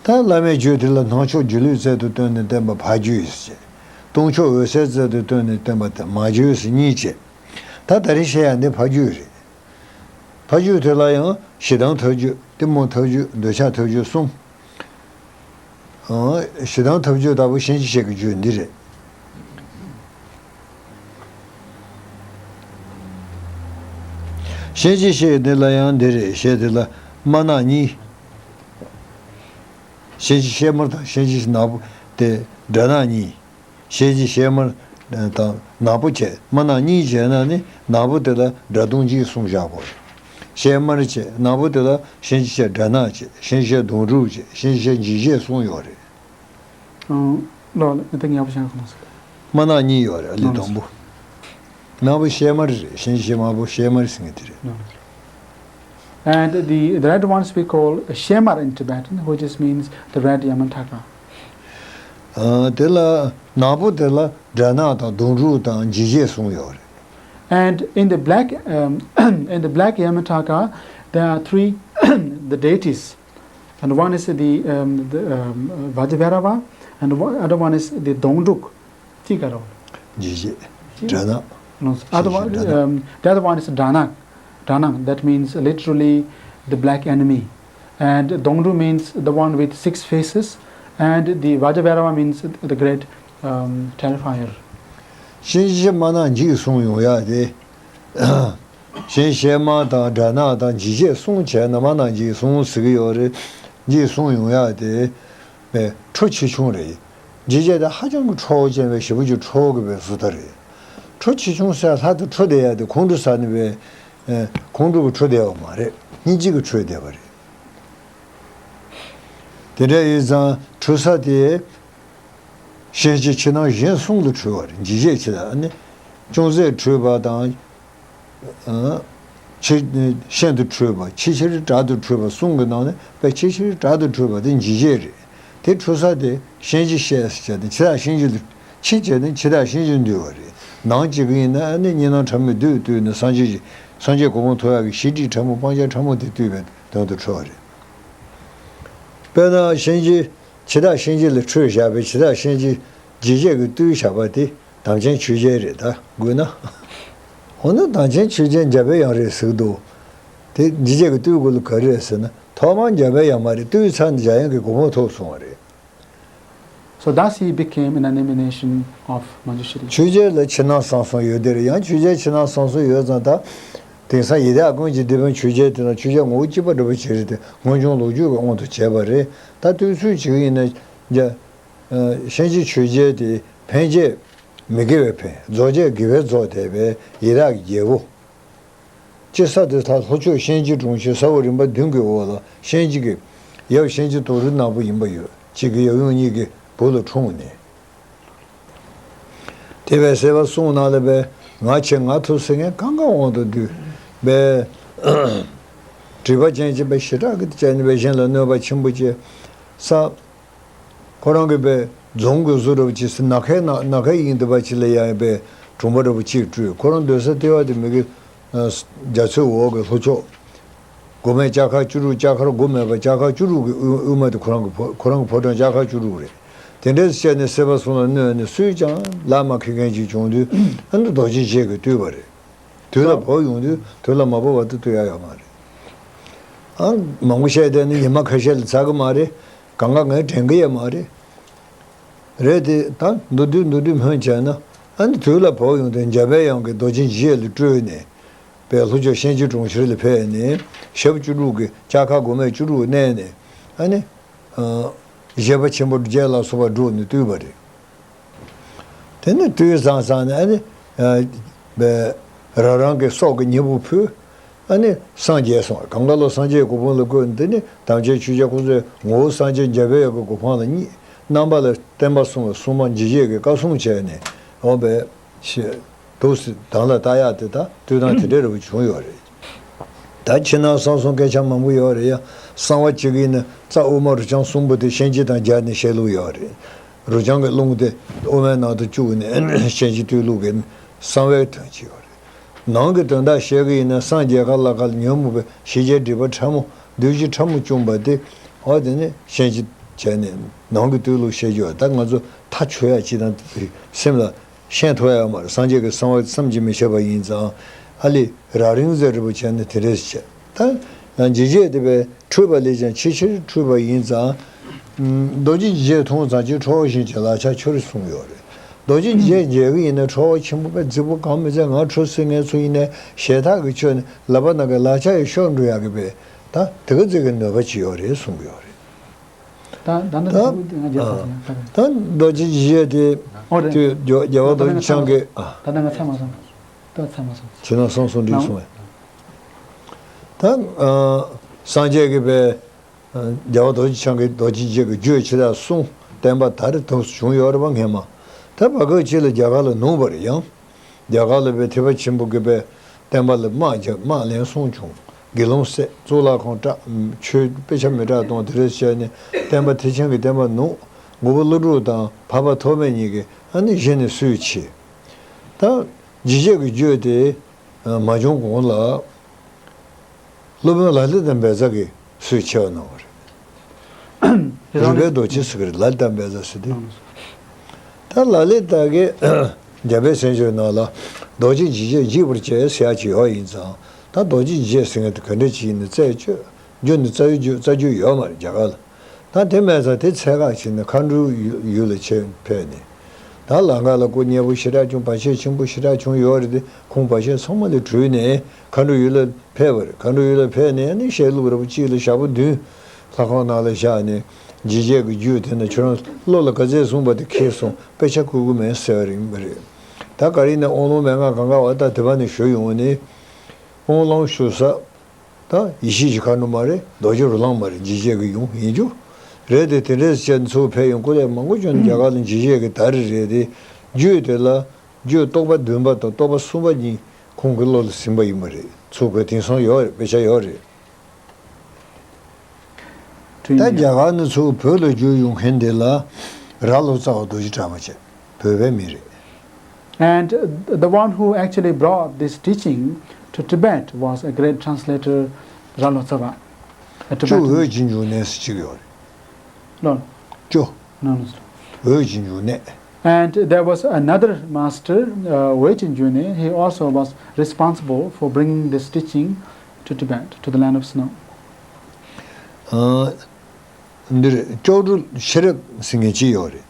ད་བླ་མའི་རྒྱུད་དེ་ལ་སྣང་ཕྱོགས་སྒྱུ་ལུས་རྩལ་དུ་བཏོན་ནས་བསྟན་པ་ཕ་རྒྱུད་ཟེར། སྟོང་ཕྱོགས་འོད་གསལ་རྩལ་དུ་བཏོན་ནས་བསྟན་པ་དེ་མ་རྒྱུད་ཟེར་གཉིས་བྱས། ད་ད་རེས་བཤད་ཡ་འདི་ཕ་རྒྱུད་རེད། ཕ་རྒྱུད་དེ་ལ་ཡང་ཞེ་སྡང་ཐབས་རྒྱུད། གཏི་མུག་ཐབས་རྒྱུད། འདོད་ཆགས་ཐབས་རྒྱུད་གསུམ། ཨང་། ཞེ་སྡང་ཐབས་རྒྱུད་ལྟ་བུ་གཤིན་རྗེ་གཤེད་ཀྱི་རྒྱུད་འདི་རེད། གཤིན་རྗེ་གཤེད་འདི་ལ་ཡང་འདི་རེད། གཤེད་དེ་ལ་དམར་ནག་གཉིས། གཤིན་རྗེ་གཤེད་དམར་དང་གཤིན་རྗེ་ནག་པོ་དེ་དགྲ་ནག་གཉིས། གཤིན་རྗེ་གཤེད་དམར་དང་ནག་པོ་བྱས། དམར་ནག་གཉིས་བྱས་ན་ནི་ནག་པོ་དེ་ལ་དགྲ་གདོང་འཇིགས་གསུངས་བཞག་གོ། གཤེད་དམར་བྱས། ནག་པོ་དེ་ལ་གཤིན་རྗེ་གཤེད་དགྲ་ནག་བྱས། གཤིན་རྗེ་གཤེད་གདོང་དྲུག་བྱས། གཤིན་རྗེ་གཤེད་འཇིགས་བྱེད་གསུངས་ཡོད་རེད། ཨང་། ལོ་ལ་དེ་ངས་བཤད་གོ་མ་སོང་། དམར་ནག་གཉིས་ཡོད་རེད། ཨ་ལི་ལོ་དང་པོ། ནག་པོ་གཤེད་དམར་རེད། གཤིན་རྗེ་གཤེད་དམར་པོ་གཤེད་དམར་ཟེར་མཁན་དེ་རེད། ལོ་ལ། And the, the red ones we call Shemar in Tibetan, which just means the red Yamantaka. ཨ། དེ་ལ་ནག་པོ་དེ་ལ་དགྲ་ནག་དང་གདོང་དྲུག་དང་འཇིགས་བྱེད་གསུངས་ཡོད་རེད། And in the black, um, in the black Yamantaka, there are three the deities, and one is the, um, the um, Vajrabhairava, and one, other one is the Dongdruk. ཅི་ག་རོ། འཇིགས་བྱེད། དགྲ་ནག No, other one, དགྲ་ནག um, the other one is Dranak. Dranak, that means literally the black enemy. And Dongdru means the one with six faces. And the Vajrabhairava means the great um, terrifier. གཤིན་རྗེ་དམར་ནག་འཇིགས་གསུང་ཡོང་ཡ་དེ། གཤིན་རྗེ་དམར་དང་དགྲ་ནག་དང་འཇིགས་བྱེད་གསུམ་བྱས་ན་དམར་ནག་འཇིགས་གསུམ་ཟེར་གྱི་ཡོད་རེད། འཇིགས་གསུང་ཡོང་ཡ་དེ། པའི་ཁྲོ་ཆེ་ཆུང་རེད། འཇིགས་བྱེད་དེ་ཧ་ཅང་གི་ཁྲོ་བོ་ཅན་པའི་ཞེ་པོ་ཅིག་ཁྲོ་བོ་གི་པའི་བཟོ་ལྟ་རེད། ཁྲོ་ཆེ་ཆུང་ཟེར་ལྷ་དང་ཁྲོ་བསྡད་ཡ་དེ་ཁོང་ཁྲོ་ཟ་ནི་པའི། ཨེ། ཁོང་ཁྲོ་གི་ཁྲོ་བསྡད་པ་མ་རེད། སྙིང་རྗེ་གི་ཁྲོ་བསྡད་པ་རེད། དེ་འདྲ་ཡིན་ཙང་ཁྲོ་ས་དེ། གཤིན་རྗེ་ཕྱི་ནང་གཞན་གསུམ་ལ་ཁྲོ་བ་རེད། འཇིགས་བྱེད་ཆེ་ལ་ནི། ཅུང་ཟད་ཁྲོས་པ་དང་། ཨ། ཆེ། ཤིན་ཏུ་ཁྲོས་པ། ཆེས་ཆེར་དྲག་ཏུ་ཁྲོས་པ་གསུམ་གྱི་ནང་ནས་དཔེ་ཆེས་ཆེར་དྲག་ཏུ་ཁྲོས་པ་དེ་འཇིགས་བྱེད་རེད། དེ་ཁྲོ་ས་དེ་གཤིན་རྗེ་གཤེད་ཟེར་བྱས་ཏེ་འཆི་བདག་གཤིན་རྗེ་ལ། ཕྱི་བྱས་ཏེ་འཆི་བདག་གཤིན་རྗེ་འདུལ་བ་རེད། ནང་གཅིག་གི་ཡིན་ན་ཨ་ནི་གཉིས་སྣང་ཕྲ་མོས་བདུད་བཏུལ་ནས་སངས་རྒྱས་ཀྱི། སངས་རྒྱས་གོ་འཕང་ཐོབ་ཡག་གི་ཤེས་སྒྲིབ་ཕྲ་མོ་སྤང་བྱ་ཕྲ་མོ་དེ་བཏུལ་བའི་དོན་དུ་ཁྲོ་བ་རེད། དཔེར་ན་གཤིན་རྗེ། འཆི་བདག་གཤིན་རྗེ་ལ་ཁྲོས་བཞག་པའི་འཆི་བདག་གཤིན་རྗེ་འཇིགས་བྱེད་ཀྱི་བཏུལ་བཞག་པ་དེ་དམ་ཅན་ཆོས་རྒྱལ་རེད་ད་དགོས་ན། འོ་ན་དམ་ཅན་ཆོས་རྒྱལ་འཇམ་པའི་དབྱངས་རེད་ཟེར་གི་འདུག་དེ་འཇིགས་བྱེད་ཀྱི་བཏུལ་དགོས་ལ་ག་རེ་རེད་ཟེར་ན་ཐོག་མར་འཇམ་པའི་དབྱངས་མ་རེད། བཏུལ་ཚར་ནས་འཇམ་དབྱངས་ཀྱི་གོ་འཕང་ཐོབ་སོང་བ་རེད། So thus he became an abomination of Manjushri. ཆོས་རྒྱལ་ལ་ཕྱི་ནང་གསང་གསུམ་ཡོད་དེ་རེད། ཡང་ཆོས་རྒྱལ་ཕྱི་ནང་གསང་གསུམ་ཡོད་ཙང་ད། དེང་སང་ཡི་དྭགས་ཀུན་གྱི་སྡེ་དཔོན་ཆོས་རྒྱལ་དེ་དང་ཆོས་རྒྱལ་ངོ་བོ་གཅིག་པ་འདྲ་པོ་ཅིག་རེད་དེ་སྔོན་བྱུང་ལོ་རྒྱུས་ཀྱི་དབང་དུ་བྱས་པ་རེད། ད་ལྟོས་ཚུལ་བྱེད་ཀྱི་ཡིན་ན། རྒྱ། ཨ། གཤིན་རྗེ་ཆོས་རྒྱལ་དེ་ཕན་བྱེད་མི་དགེ་བས་ཕན། རྫོགས་བྱེད་དགེ་བས་རྫོགས་བསྡད་པའི་ཡི་དྭགས་ཀྱི་རྒྱལ་པོ། སྤྱིར་ས་དེ་ལྷོ་ཕྱོགས་གཤིན་རྗེ་གྲོང་ཁྱེར་ས་འོག་རིམ་པ་བདུན་གྱི་འོག་ལ་གཤིན་རྗེ་གི། ཡབ་གཤིན་རྗེ་དོ་རུང་ནག་པོ་ཡིན་པ་ཡོད། གཅིག་གི་ཡབ་ཡུམ་གཉིས་ཀྱི་བུ་ལ་འཁྲུངས་ནས། དེ་བས་སྲིད་པ་གསུམ་ནང་ལ་པའི་ང་ཆེ་ང་ཐུབ་ཟེར་མཁན་གང་ག་དབང་དུ་བསྡུས་པའི་སྒྲིབ་པ་ཅན་གྱི་པའི་ཞེ་དྲག་གི་བྱས་ནས་པའི་གཞན་ལ་གནོད་པ་ཆེན་པོ་བྱས་ས། ཁོ་རང་གི་པའི་རྫོང་གི་བཟོ་འདྲ་པོ་ཅིག་ཟེར་ན་ཁའི་ནགས་ནགས་ཁའི་དབྱིངས་དེ་པ་ཅིག་ལ་ཡང་པའི་གྲོང་པ་འདྲ་པོ་ཅིག་བྲུས། ཁོ་རང་སྡོད་ས་ལྟེ་བ་དེ་མི་གི། ཨ། རྒྱ་མཚོའི་འོག་གི་ལྷོ་ཕྱོགས། དགོས་མེད་ལྕགས་མཁར་བཅུ་དྲུག་ལྕགས་མཁར་དགོས་མེད་པ་ལྕགས་མཁར་བཅུ་དྲུག་གི་དབུ་དབུ་མ་དེ་ཁོ་རང་གི་ཕོ་ཁོ་རང་གི་ཕོ་བྲང་ལྕགས་མཁར་བཅུ་དྲུག་རེད། དེ་འདྲས་བཤད་ནས་སྲིད་པ་གསུམ་ལ་གནོད་ནས་སུས་ཀྱང་ལབ་མ་ཁེལ་མཁན་ཅིག་བྱུང་དུས། ཨ་ནི་རྡོ་རྗེ་འཆང་གིས་བཏུལ་བ་རེད། དུས་ལ་བབ་ཡོང་དུས་དུས་ལ་མ་བབ་བར་དུ་བཏུལ་ཡ་ཡོད་མ་རེད། ཨ། མང་པོ་བཤད་བསྡད་ན་ཉི་མ་ཁ་ཤས་ལ་ཚར་གི་མ་རེད། གང་ག་ངས་དྲན་གི་ཡོད་མ་རེད། རེད་དེ་ད་མདོར་བསྡུས་མདོར་བསྡུས་སྨོས་བྱས་ན། ཨ་ནི་དུས་ལ་བབ་ཡོང་དུས་འཇམ་པའི་དབྱངས་ཀྱིས་རྡོ་རྗེ་འཇིགས་བྱེད་ལ་སྤྲུལ་ནས། པའི་ལྷོ་ཕྱོགས་གཤིན་རྗེ་གྲོང་ཁྱེར་ལ་ཕེབས་ནས་ཞབས་བཅུ་དྲུག་གི་ལྕགས་མཁར་དགོས་མེད་བཅུ་དྲུག་མནན་ནས། ཨ་ནི། ཨ། བཞད་པ་ཆེན་པོ་བརྒྱད་ལ་སོགས་པ་བསྒྲུབས་ནས་བཏུལ་བ་རེད། དེ་ནས་བཏུལ་ཚར་ཚར་ནས་ཨ་ནི། ཨ། པའི་རང་རང་གི་སྲོག་གི་སྙིང་པོ་ཕུལ། ཨ་ནི་སངས་རྒྱས་སོང་། གང་ག་ལོ་སངས་རྒྱས་གོ་འཕང་ལ་བཀོད། འདི་ནི་དམ་ཅན་ཆོས་རྒྱལ་ཁོ་ཚོའི་ངོ་བོ་སངས་རྒྱས་འཇམ་པའི་དབྱངས་ཀྱི་གོ་འཕང་ལ་བརྙེས། རྣམ་པ་ལ་བསྟན་པ་སྲུང་བའི་སྲུང་མ་འཇིགས་བྱེད་ཀྱི་བཀའ་སྲུང་བྱས་ནས་འོང་བའི་ཞེས་འདུག་སེ་དང་ལ་བལྟ་ཡག་དེ་དང་བསྟུན་སྟངས་དེ་འདྲ་རེ་བ་བྱུང་ཡོད་རེད། ད་ཕྱི་ནང་གསང་གསུམ་སྐད་ཆ་མང་པོ་ཡོད་རེད་ཡ། གསང་བ་གཅིག་ཡིན་ན་རྩ་དབུ་མ་རུ་ལྕང་གསུམ་པོ་དེ་གཤིན་རྗེ་དང་སྦྱར་ནས་བཤད་ལུགས་ཡོད་རེད། རུ་ལྕང་གི་རླུང་དེ་དབུ་མའི་ནང་དུ་བཅུག་ནས་གཤིན་རྗེ་བཏུལ་ལུགས་ཀྱི་གསང་བའི་དོན་གཅིག་ཡོད་རེད། ནང་གི་དོན་དག་བཤད་གི་ཡིན་ན་སངས་རྒྱས་ཁ་ལ་ཁ་ལ་ཉོན་མོངས་པའི་ཞི་རྒྱས་སྒྲིབ་པ་ཕྲ་མོ་བདུད་བཞི་ཕྲ་མོ་བཅོམ་པ་དེ། འོ་དེ་ནས་གཤིན་རྗེ་བྱས་ནས་ནང་གི་བཏུལ་ལུགས་བཤད་རྒྱུ་ད་ང་ཚོ་ཐག་ཆོད་ཡ་ཅིག་དང་སེམས་ལ་ཤེས་ཐུབ་ཡ་མ་རེད། སངས་རྒྱས་ཀྱི་གསང་བ་བསམ་གྱིས་མི་ཁྱབ་པ་ཡིན་ཙང་། ཨ་ལི་རྭ་རིང་ཟེར་རི་བོ་བྱས་ནས་དེ་འདྲས་བྱས། ད་ཡང་འཇིགས་བྱེད་དེ་བས་འཁྲུལ་པ་ལས་ཀྱང་ཆེས་ཆེར་འཁྲུལ་པ་ཡིན་ཙང་། རྡོ་རྗེ་འཇིགས་བྱེད་མཐོང་ཙམ་གྱིས་ཁྲོ་བོ་གཤིན་རྗེའི་ལག་ཆ་ཁྱོར་གསུངས་ཡོད་རེད། རྡོ་རྗེ་འཇིགས་བྱེད་མཇལ་གི་ཡིན་ན་ཁྲོ་བོ་ཆེན་པོ་པས་རྫིག་པོ་གང་མི་ཚད། ང་ཁྲོ་སྲིད་ངལ་གསོ་ཡིན་ནའི་ཞེད་ཐག་གིས་ཁྱོད་ནི་ལག་པ་ནང་གི་ལག་ཆ་ཡི་ཤོར་འགྲོ་ཡག་གི་བས་ད་དེ་ག་ཙིག་གི་ནུས་པ་ཅིག་ཡོད་རེད་གསུང་གི་ཡོད་རེད། ད་ད་ནི་ད་ཚང་མ་དེ་ང་རྒྱབ་ཨ། ཚར་ཚར་ཡང་ད་རེད། ད་རྡོ་རྗེ་འཇིགས་བྱེད་དེ་ཨོ་རེད། དུས་རྒྱ་རྒྱལ་བ་རྡོ་རྗེ་འཆང་གི་ཨ། ད་ལྟ་ང་ཚར་མ་སོང་། ད་ཚར་མ་སོང་། ཕྱི་ནང་གསང་གསུམ་འགྲིག་སོང་ངས། ད་ཨ། སངས་རྒྱས་ཀྱི་བས། རྒྱལ་བ་རྡོ་རྗེ་འཆང་གིས་རྡོ་རྗེ་འཇིགས་ཀྱི་རྒྱུད་ཆེ་ཕྲ་གསུངས། བསྟན་པ་ད་རེས་ཐོག་བྱུང་ཡོད་རེད་པ་སྔས་མ། ད་བར་སྐབས་ཅིག་ལ་རྒྱ་གར་ལ་ནུབ་པ་རེད་ཡང་། རྒྱ་གར་ལ་བའི་ཐེག་པ་ཆེན་པོ་གི་བའི་བསྟན་པ་ལ་དམག་རྒྱབ་དམག་ལན་གསུམ་བྱུང་། དགེ་སློང་བསད། གཙུག་ལག་ཁང་བཀྲག་ཆོས་དཔེ་ཆ་མི་གྲགས་གཏོང་། དེ་རེས་བྱས་ནས་བསྟན་པ་ཐེག་ཆེན་གྱི་བསྟན་པ་ནུབ། མགོན་པོ་ཀླུ་སྒྲུབ་དང་འཕགས་པ་ཐོགས་མེད་གཉིས་ཀྱིས་ཨ་ནི་གཞི་ནས་སུས་ཕྱེ། ད་འཇིགས་བྱེད་ཀྱི་རྒྱུད་དེ། མ་བྱུང་གོང་ལ། སློབ་དཔོན་ལ་ལི་དང་བཛྲ་གིས་སུས་ཆེ་བ་གནང་བ་རེད། རུས་སྦལ་རྡོ་རྗེ་ཟེར་གི་རེད། ལ་ལི་དང་བཛྲ་ཟེར་དུས། ད་ལ་ལི་དག་གིས་འཇམ་དཔལ་མཚན་བརྗོད་ནང་ལ་རྡོ་རྗེ་འཇིགས་བྱེད་འཇིག་པར་བྱེད་ཟེར་ཡ་ཅིག་ཡོད་ཡིན་ཙང་། ད་རྡོ་རྗེ་འཇིགས་བྱེད་ཟེར་མཁན་དེ་ག་འདྲ་ཅིག་ཡིན་ན་རྩད་གཅོད་རྒྱུ་ནི་རྩ་བའི་རྒྱུ་རྩ་རྒྱུ་ཡོད་མ་རེད་རྒྱ་གར་ལ། ད་དེ་མེད་ཙང་དེ་ཚད་བཀག་བྱས་ནས་མཁའ་འགྲོའི་ཡུལ་ལ་ཆེད་ཕེབས་ནས། ད་ལམ་ཁ་ལ་སྐུ་མཉེལ་པོ་ཞེ་དྲག་བྱུང་། བར་ཆད་ཆེན་པོ་ཞེ་དྲག་བྱུང་ཡོད་རེད་དེ། ཁོང་བར་ཆད་ཚང་མ་ལས་གྲོལ་ནས་མཁའ་འགྲོའི་ཡུལ་ལ་ཕེབས་པ་རེད། མཁའ་འགྲོའི་ཡུལ་ལ་ཕེབས་ནས་ནི་བཤད་ལུགས་ར་བ་གཅིག་ལ་ཞག་པོ་བདུན་ལྷ་ཁང་ནང་ལ་བཞག་ནས་འཇིགས་བྱེད་ཀྱི་རྒྱུད་དེ་ནི་ཁྱོད་རང་བློ་ལ་ག་ཚད་བཟུང་བ་དེ་ཁེལ་སོང་། དཔེ་ཆ་བསྐུར་གི་མེད་ཟེར་བ་རེད་ཡིན་པ་རེད། ད་ག་རེ་ཡིན་ན་དབང་ལུང་མན་ངག་གང་ག་བ་ད་དེ་བ་ནས་ཞུ་ཡོང་བ་ནི། དབང་ལུང་ཞུ་ས། ད་ཡེ་ཤེས་ཀྱི་མཁའ་འགྲོ་མ་རེད། རྡོ་རྗེ་རོ་ལངས་མ་རེད། འཇིགས་བྱེད་ཀྱི་ཡུམ་ཡིན་རྒྱུ་རེད་དེ། དེ་འདྲས་བྱས་ནས་ཚུར་ཕེབས་ཡོང་སྐུ་ལས་མང་པོ་བྱུང་ནས་རྒྱ་གར་ལ་འཇིགས་བྱེད་ཀྱི་དར་རེད་དེ། རྒྱུད་དེ་ལ་རྒྱུད་རྟོག་པ་བདུན་པ་དང་རྟོག་པ་གསུམ་པ་གཉིས་ཁོང་གི་བློ་ལ་ཟིན་པ་ཡིན་པ་རེད། ཚུར་ཁོས་དེང་སང་ཡོད་རེད། དཔེ་ཆ་ཡོད་རེད། ད་རྒྱ་གར་ནས་ཚུར་བོད་ལ་བསྒྱུར་ཡོང་མཁན་དེ་ལ་རྭ་ལོ་ཙཱ་བ་རྡོ་རྗེ་གྲགས་པ་བྱས། བོད་པའི་མི་རེད། And the one who actually brought this teaching to Tibet was a great translator, Ralo Tsava, a ཅོ་Tibetan. འོད་ཀྱི་འབྱུང་གནས་ཟེར་གཅིག་ཡོད་རེད། ལོ། ཅོ། ལོ་ལོ། འོད་ཀྱི་འབྱུང་གནས། And there was another master, uh, Wöjin June. He also was responsible for bringing this teaching to Tibet, to the land of snow. ཨ། འདིར་ཅོག་གྲུ་ཤེས་རབ་ཟེར་མཁན་གཅིག་ཡོད་རེད།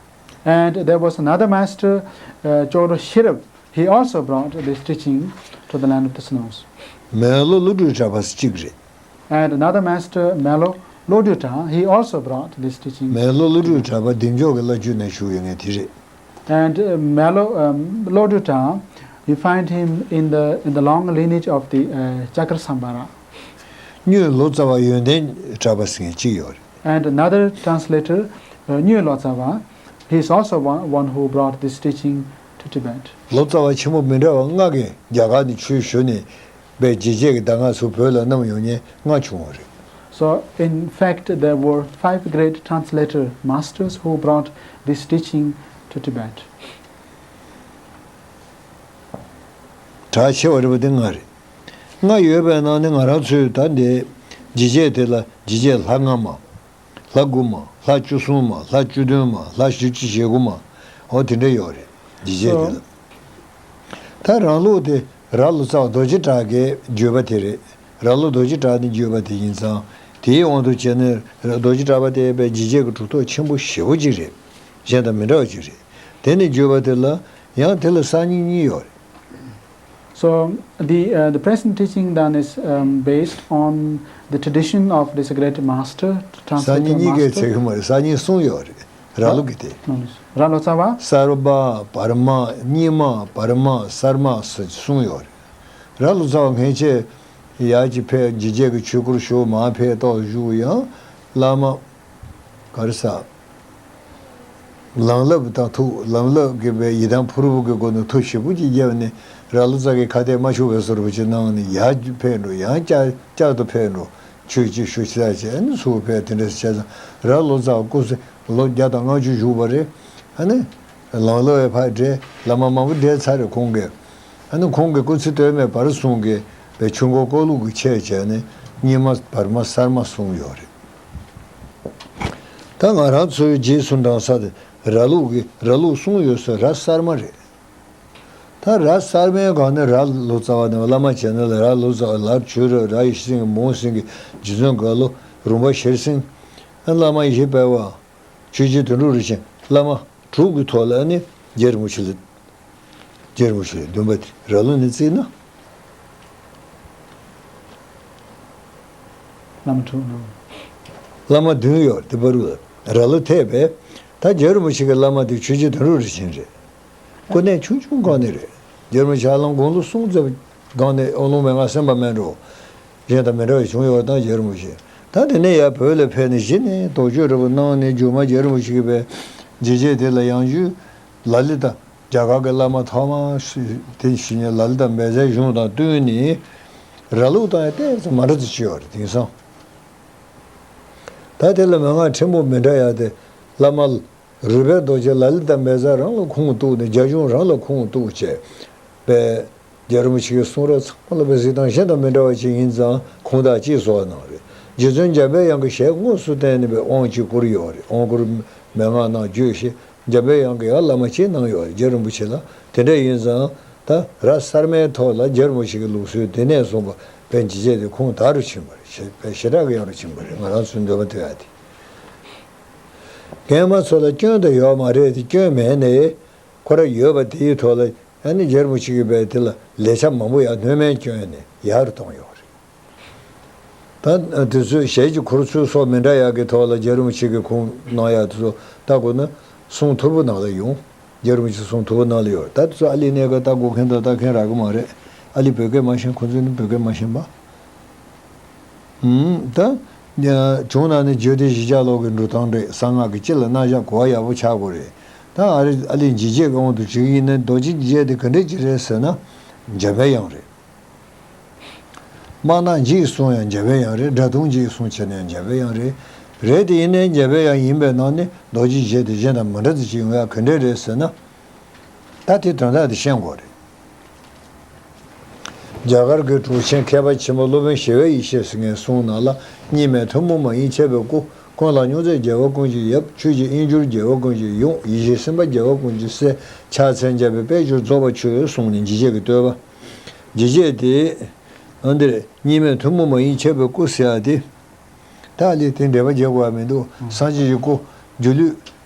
And there was another master, uh, Chodo Shirab. He also brought this teaching to the land of the snows. མེ་ལོ་ཀླུ་སྒྲུབ་གྲགས་པ་གཅིག་རེད། And another master, Melo Lodruta, he also brought this teaching. མེ་ལོ་ཀླུ་སྒྲུབ་གྲགས་པ་འདི་མཆོག་གི་བླ་བརྒྱུད་ནས་བཞུགས་ཡོད་མཁན་དེ་རེད། And, uh, Melo, um, Lodruta, you find him in the, in the long lineage of the, uh, Chakrasambhara. གཉོས་ལོ་ཙཱ་བ་ཡོན་ཏན་གྲགས་པ་ཟེར་མཁན་གཅིག་ཡོད་རེད། And another translator, uh, Nyo Lotsawa, he is also one, one who brought this teaching to Tibet. ལོ་ཙཱ་བ་ཆེན་པོ་མི་འདྲ་བ་ལྔ་གིས་རྒྱ་གར་ནས་ཆོས་ཞུས་ནས་པའི་འཇིགས་བྱེད་ཀྱི་གདམས་ངག་ཚུར་བོད་ལ་བསྣམས་ཡོང་མཁན་ལྔ་བྱུང་བ་རེད། So, in fact, there were five great translator masters who brought this teaching to Tibet. གྲགས་ཆེ་བ་རེད་པ་དེ་ལྔ་རེད། ལྔ་ཡོད་པའི་ནང་ནས་ང་རང་ཚོས་ད་འདི་ ལྗིད་ཆད་དེ་ལ་ལྗིད་ཆད་ལྷ་ལྔ་མ། ལྷ་དགུ་མ། ལྷ་བཅུ་གསུམ་མ། ལྷ་བཅུ་བདུན་མ། ལྷ་བཞི་བཅུ་ཞེ་དགུ་མ། འོ་དེ་འདྲ་ཡོད་རེད། ལྗིད་ཆད་དེ་ལ། ད་རང་ལུགས་དེ་རྭ་ལོ་ཙཱ་བ་རྡོ་རྗེ་གྲགས་ཀྱིས་བརྗོད་པ་དེ་རེད། རྭ་ལོ་རྡོ་རྗེ་གྲགས་ནས་བརྗོད་པ་དེ་ཡིན་ཙང་། དེའི་དབང་དུ་བྱས་ནས་རྡོ་རྗེ་གྲགས་པ་དེ་ཡང་ལྗིད་ཆད་ཀྱི་གྲུབ་ཐོབ་ཆེན་པོ་ཞེ་པོ་ཅིག་རེད། གཞན་དང་མི་འདྲ་བ་ཅིག་རེད། དེ་ནས་བརྗོད་པ་དེ་ལ་ཡང་དེ་ལ་གསར་རྙིང་གཉིས་ཡོད་རེད། So the, uh, the present teaching then is, um, based on the tradition of this great master, གསར་རྙིང་གཉིས་ཀའི་ཚིག་གི་མ་རེད། གསར་རྙིང་གསུམ་ཡོད་རེད། རྭ་ལོ་གི་དེ། རྭ་ལོ་ཙཱ་བ། གསར་པ། བར་མ། རྙིང་མ། བར་མ། གསར་མ་ཟེར་གསུམ་ཡོད་རེད། རྭ་ལོ་ཙཱ་བ་སྔན་ཆད་ཡར་གྱི་ཕེབས། ལྗིད་ཆད་ཀྱི་ཆོས་སྐོར་ཞུ། མར་ཕེབས་ཏོག་བཞུགས། ཡང་བླ་མ་ག་རེ་ཟ། ལམ་བསླབ་དང་ཐུག་ལམ་བསླབ་ཀྱི་བའི་ཡི་དམ་ཕུར་བུ་གི་སྒོ་ནས་ཐུགས་ཞེ་པོ་ཅིག་བརྒྱབ་ནས། རྭ་ལོ་ཙཱ་གི་ཁ་གཏད་མ་ཆོད་པའི་བཟོ་འདྲ་ཅིག་གནང་ནས། ཡར་ཕེབས་འགྲོ། ཡང་བསྐྱར་བསྐྱར་དུ་ཕེབས་འགྲོ། ཆོས་ཅིག་ཞུ་ཆེད་བྱས་ནས་ཚུར་ཕེབས། དེ་འདྲ་བྱས་ཙང་རྭ་ལོ་ཙཱ་བ་སྐུ་ཚེ་ལོ་བརྒྱ་དང་ལྔ་བཅུ་བཞུགས་པ་རེད། ཨ་ནི། ལམ་བསླབ་པའི་ཕར་བགྲེས། བླ་མ་མང་པོ་བགྲེས་ཚར་རེད་ཁོང་གིས། ཨ་ནི་ཁོང་གི་སྐུ་ཚེ་སྟོད་སྨད་བར་གསུམ་གྱི་བའི་ཆོས་འཁོར་བསྐོར་ལུགས་ཀྱི་ཆེད་བྱས་ནས་རྙིང་མ། བར་མ། གསར་མ་གསུམ་ཡོད་རེད། ད་ང་རང་ཚོའི་རྗེས་སུ་འབྲང་ས་དེ་རྭ་ལུགས་ཀྱི་རྭ་ལུགས་གསུམ་ཡོད་ས་རྭ་གསར་མ་རེད། ད་རྭ་གསར་མའི་སྒང་ནས་རྭ་ལོ་ཙཱ་བ་ནས་བླ་མ་བྱས་ན་ལ། རྭ་ལོ་ཙཱ་བ་ལར་ཆོས་རབ། རྭ་ཡེ་ཤེས་སེང་གེ། མོ་སེང་གེ། རྗེ་བཙུན་རྒྭ་ལོ། རོང་པ་ཤེར་སེང་། ཨ་བླ་མ་ཡེ་ཤེས་དཔལ་བ། ཆོས་རྗེ་དོན་གྲུབ་རིན་ཆེན། བླ་མ་དྲུག་གི་ཐོག་ལ་ཨ་ནི་རྗེ་རིན་པོ་ཆེ་ལ། རྗེ་རིན་པོ་ཆེ་ལ་འདོན་པ་དེ་རྭ་ལོ་ནས་བརྩིས་ན། བླ་མ་དྲུག་ནང་། བླ་མ་བདུན་ཡོད་རེད་དེ་བར་དུ་ལ། རྭ་ལོ་ཐེབས་པས། ད་རྗེ་རིན་པོ་ཆེ་གི་བླ་མ་དེ་ཆོས་རྗེ་དོན་གྲུབ་རིན་ཆེན་རེད། སྐུ་ནས་ཆུང་ཆུང་སྒང་ནས་རེད། རྗེ་རིན་པོ་ཆེ་ཧ་ལམ་དགུང་ལོ་གསུམ་ཙམ་སྒང་ནས་དབང་ལུང་མན་ངག་གསན་པ་མེད་འགྲོ། གཞན་དང་མི་འདྲ་བ་བྱུང་ཡོད་དང་། རྗེ་རིན་པོ་ཆེ་ད་དེ་ནས་ཡར་བོད་ལ་ཕེབས་ནས་གཞི་ནས་དོགས་གཅོད་འདྲ་པོ་གནང་ནས། མཇུག་མ་རྗེ་རིན་པོ་ཆེ་གིས་པའི་ལྗིད་ཆད་དེ་ལ་ཡང་བསྐྱར་ལ་ལི་ད། རྒྱ་གར་གྱི་བླ་མ་ཐོག་མ་དེ་ཞིག་ནས་ལ་ལི་ད་བཛྲ་གཞུང་དང་བསྟུན་ནས་རྭ་ལུགས་དང་ཡང་ཏོག་ཙམ་མ་འདྲ་ཙམ་ཅིག་ཡོད་རེད། དེང་སང་ད་དེ་ལ་མན་ངག་ཕྲན་བུ་མི་འདྲ་ཡག་དེ། བླ་མ་རོལ་པའི་རྡོ་རྗེ་ལ་ལི་ད་བཛྲ་རང་ལ་ཁུངས་གཏུགས་ནས། རྒྱ་གཞུང་རང་ལ་ཁུངས་གཏུགས་བྱས་པའི་རྗེ་རིན་པོ་ཆེ་གི་གསུང་རབ་ཚང་མ་ལ་བའི་གཟིགས་སྟངས་གཞན་དང་མི་འདྲ་བ་ཅིག་ཡིན་ཙང་། ཁུངས་དག་ཅིག་བཟོ་གནང་རེད། རྗེ་བཙུན་འཇམ་པའི་དབྱངས་ཀྱི་ཞལ་དངོས་སུ་བསྟན་ནས་པའི་དབང་ཅིག་བསྐུར་ཡོད་རེད། དབང་བསྐུར་མན་ངག་ནང་བརྗོད་བྱས། འཇམ་པའི་དབྱངས་ཀྱིས་ཡང་བླ་མ་ཅིག་གནང་ཡོད་རེད། རྗེ་རིན་པོ་ཆེ་ལ། དེ་འདྲ་ཡིན་ཙང་ད་རྭ་གསར་མའི་ཐོག་ལ་རྗེ་རིན་པོ་ཆེ་གི་ལུགས་སྲོལ་དེ་ནས་བཟུང་བ་བན་ཇི་བྱས་ཏེ་ཁུངས་དག་རུ་ཕྱིན་པ་རེད། ཞེ་དྲག་གི་ཡང་རུ་ཕྱིན་པ་རེད། ང་རང་ཚོའི་འདོད་པ་ཐོས་ཡ་དེ། རྒན་མ་ཚོ་ལ་སྐྱོན་དུ་ཡོད་མ་རེད་དེ། སྐྱོན་མེད་ནས་ཁོ་ར་ཡོད་པ་དེའི་ཐོག་ལ་ཨ་ནི་རྗེ་རིན་པོ་ཆེ་གི་བས་དེ་ལ་ལས་ཆ་མང་པོ་ཡང་སྣོན་མེད་བསྐྱོན་ནས་ཡག་རུ་གཏོང་ཡོད་རེད། ད་དེ་ཚོའི་ཞལ་གྱི་ཁུར་ཚོས་སོགས་མི་འདྲ་ཡག་གི་ཐོག་ལ་རྗེ་རིན་པོ་ཆེ་གི་ཁུངས་གནང་ཡག་དེ་ཚོ་ལྟ་དགོས་ན་གསུང་ཐོར་བུ་ནང་ལ་ཡོང་། རྗེ་རིན་པོ་ཆེ་གསུང་ཐོར་བུ་ནང་ལ་ཡོད། ད་དེ་ཚོ་ཨ་ལི་གནས་སྐབས་ལྟ་དགོས་མཁན་དང་ལྟ་མཁན་རག་གི་མ་རེད། ཨ་ལི་བོད་སྐད་མ་ཤེས། ཁོ་ཚོས་ནི་བོད་སྐད་མ་ཤེས་པ། ད་བྱུང་ན་ནི་རྒྱུད་སྡེ་བཞི་ཆ་ལོག་གི་འགྲོ་སྟངས་རེད། གསང་སྔགས་ཀྱི་སྤྱི་ལ་རྣམ་གཞག་གོ་བ་ཡག་པོ་ཆགས་དགོས་རེད། ད་ཨ་རི་ཨ་ལི་འཇིགས་བྱེད་ཀྱི་དབང་དུ་བྱས་ཡིན་ན་རྡོ་རྗེ་འཇིགས་བྱེད་དེ་ག་འདྲ་ཅིག་རེད་ཟེར་ན། འཇམ་པའི་དབྱངས་རེད། དམག་ནག་འཇིགས་གསུང་ཡང་འཇམ་པའི་དབྱངས་རེད། དགྲ་དུང་འཇིགས་གསུང་བྱས་ན་ཡང་འཇམ་པའི་དབྱངས་རེད། རེད་དེ་ཡིན་ནའི་འཇམ་པའི་དབྱངས་ཡིན་པའི་ནང་ནས་རྡོ་རྗེ་འཇིགས་བྱེད་དེ་གཞན་དང་མི་འདྲ་ཙམ་ཅིག་ཡོང་ཡ་ག་འདྲ་རེད་ཟེར་ན། ད་དེ་དོན་དག་དེ་ཤེས་དགོས་རེད། རྒྱ་གར་གྱི་གྲུབ་ཆེན་མཁས་པ་ཆེན་པོ་སློབ་དཔོན་ཞི་བའི་ཡེ་ཤེས་ཟེར་མཁན་གསུང་ནང་ལ། གཉིས་མེད་ཐུན་མོང་མ་ཡིན་ཁྱད་པར་སྐུ། ཀུན་ལ་སྙོང་མཛད་རྒྱལ་བ་ཀུན་གྱི་ཡབ། ཆོས་ཀྱི་དབྱིངས་སྦྱོར་རྒྱལ་བ་ཀུན་གྱི་ཡུམ། ཡེ་ཤེས་སེམས་དཔའ་རྒྱལ་བ་ཀུན་གྱི་སྲས། ཕྱག་འཚལ་མཛད་པའི་དཔལ་གྱུར་རྫོགས་པ་ཆོས་གསུངས་ནས་འཇིགས་བྱེད་ཀྱི་བསྟོད་པ། འཇིགས་བྱེད་དེ། ཨ་འདིར་གཉིས་མེད་ཐུན་མོང་མ་ཡིན་ཁྱད་པར་སྐུ་ཟེར་ཡ་དེ། ད་ལས་དེ་འགྲེལ་པ་རྒྱག་དགོས་པ་མི་འདུག་ཨང་། སངས་རྒྱས་ཀྱི་སྐུ། སྒྱུ་ལུས།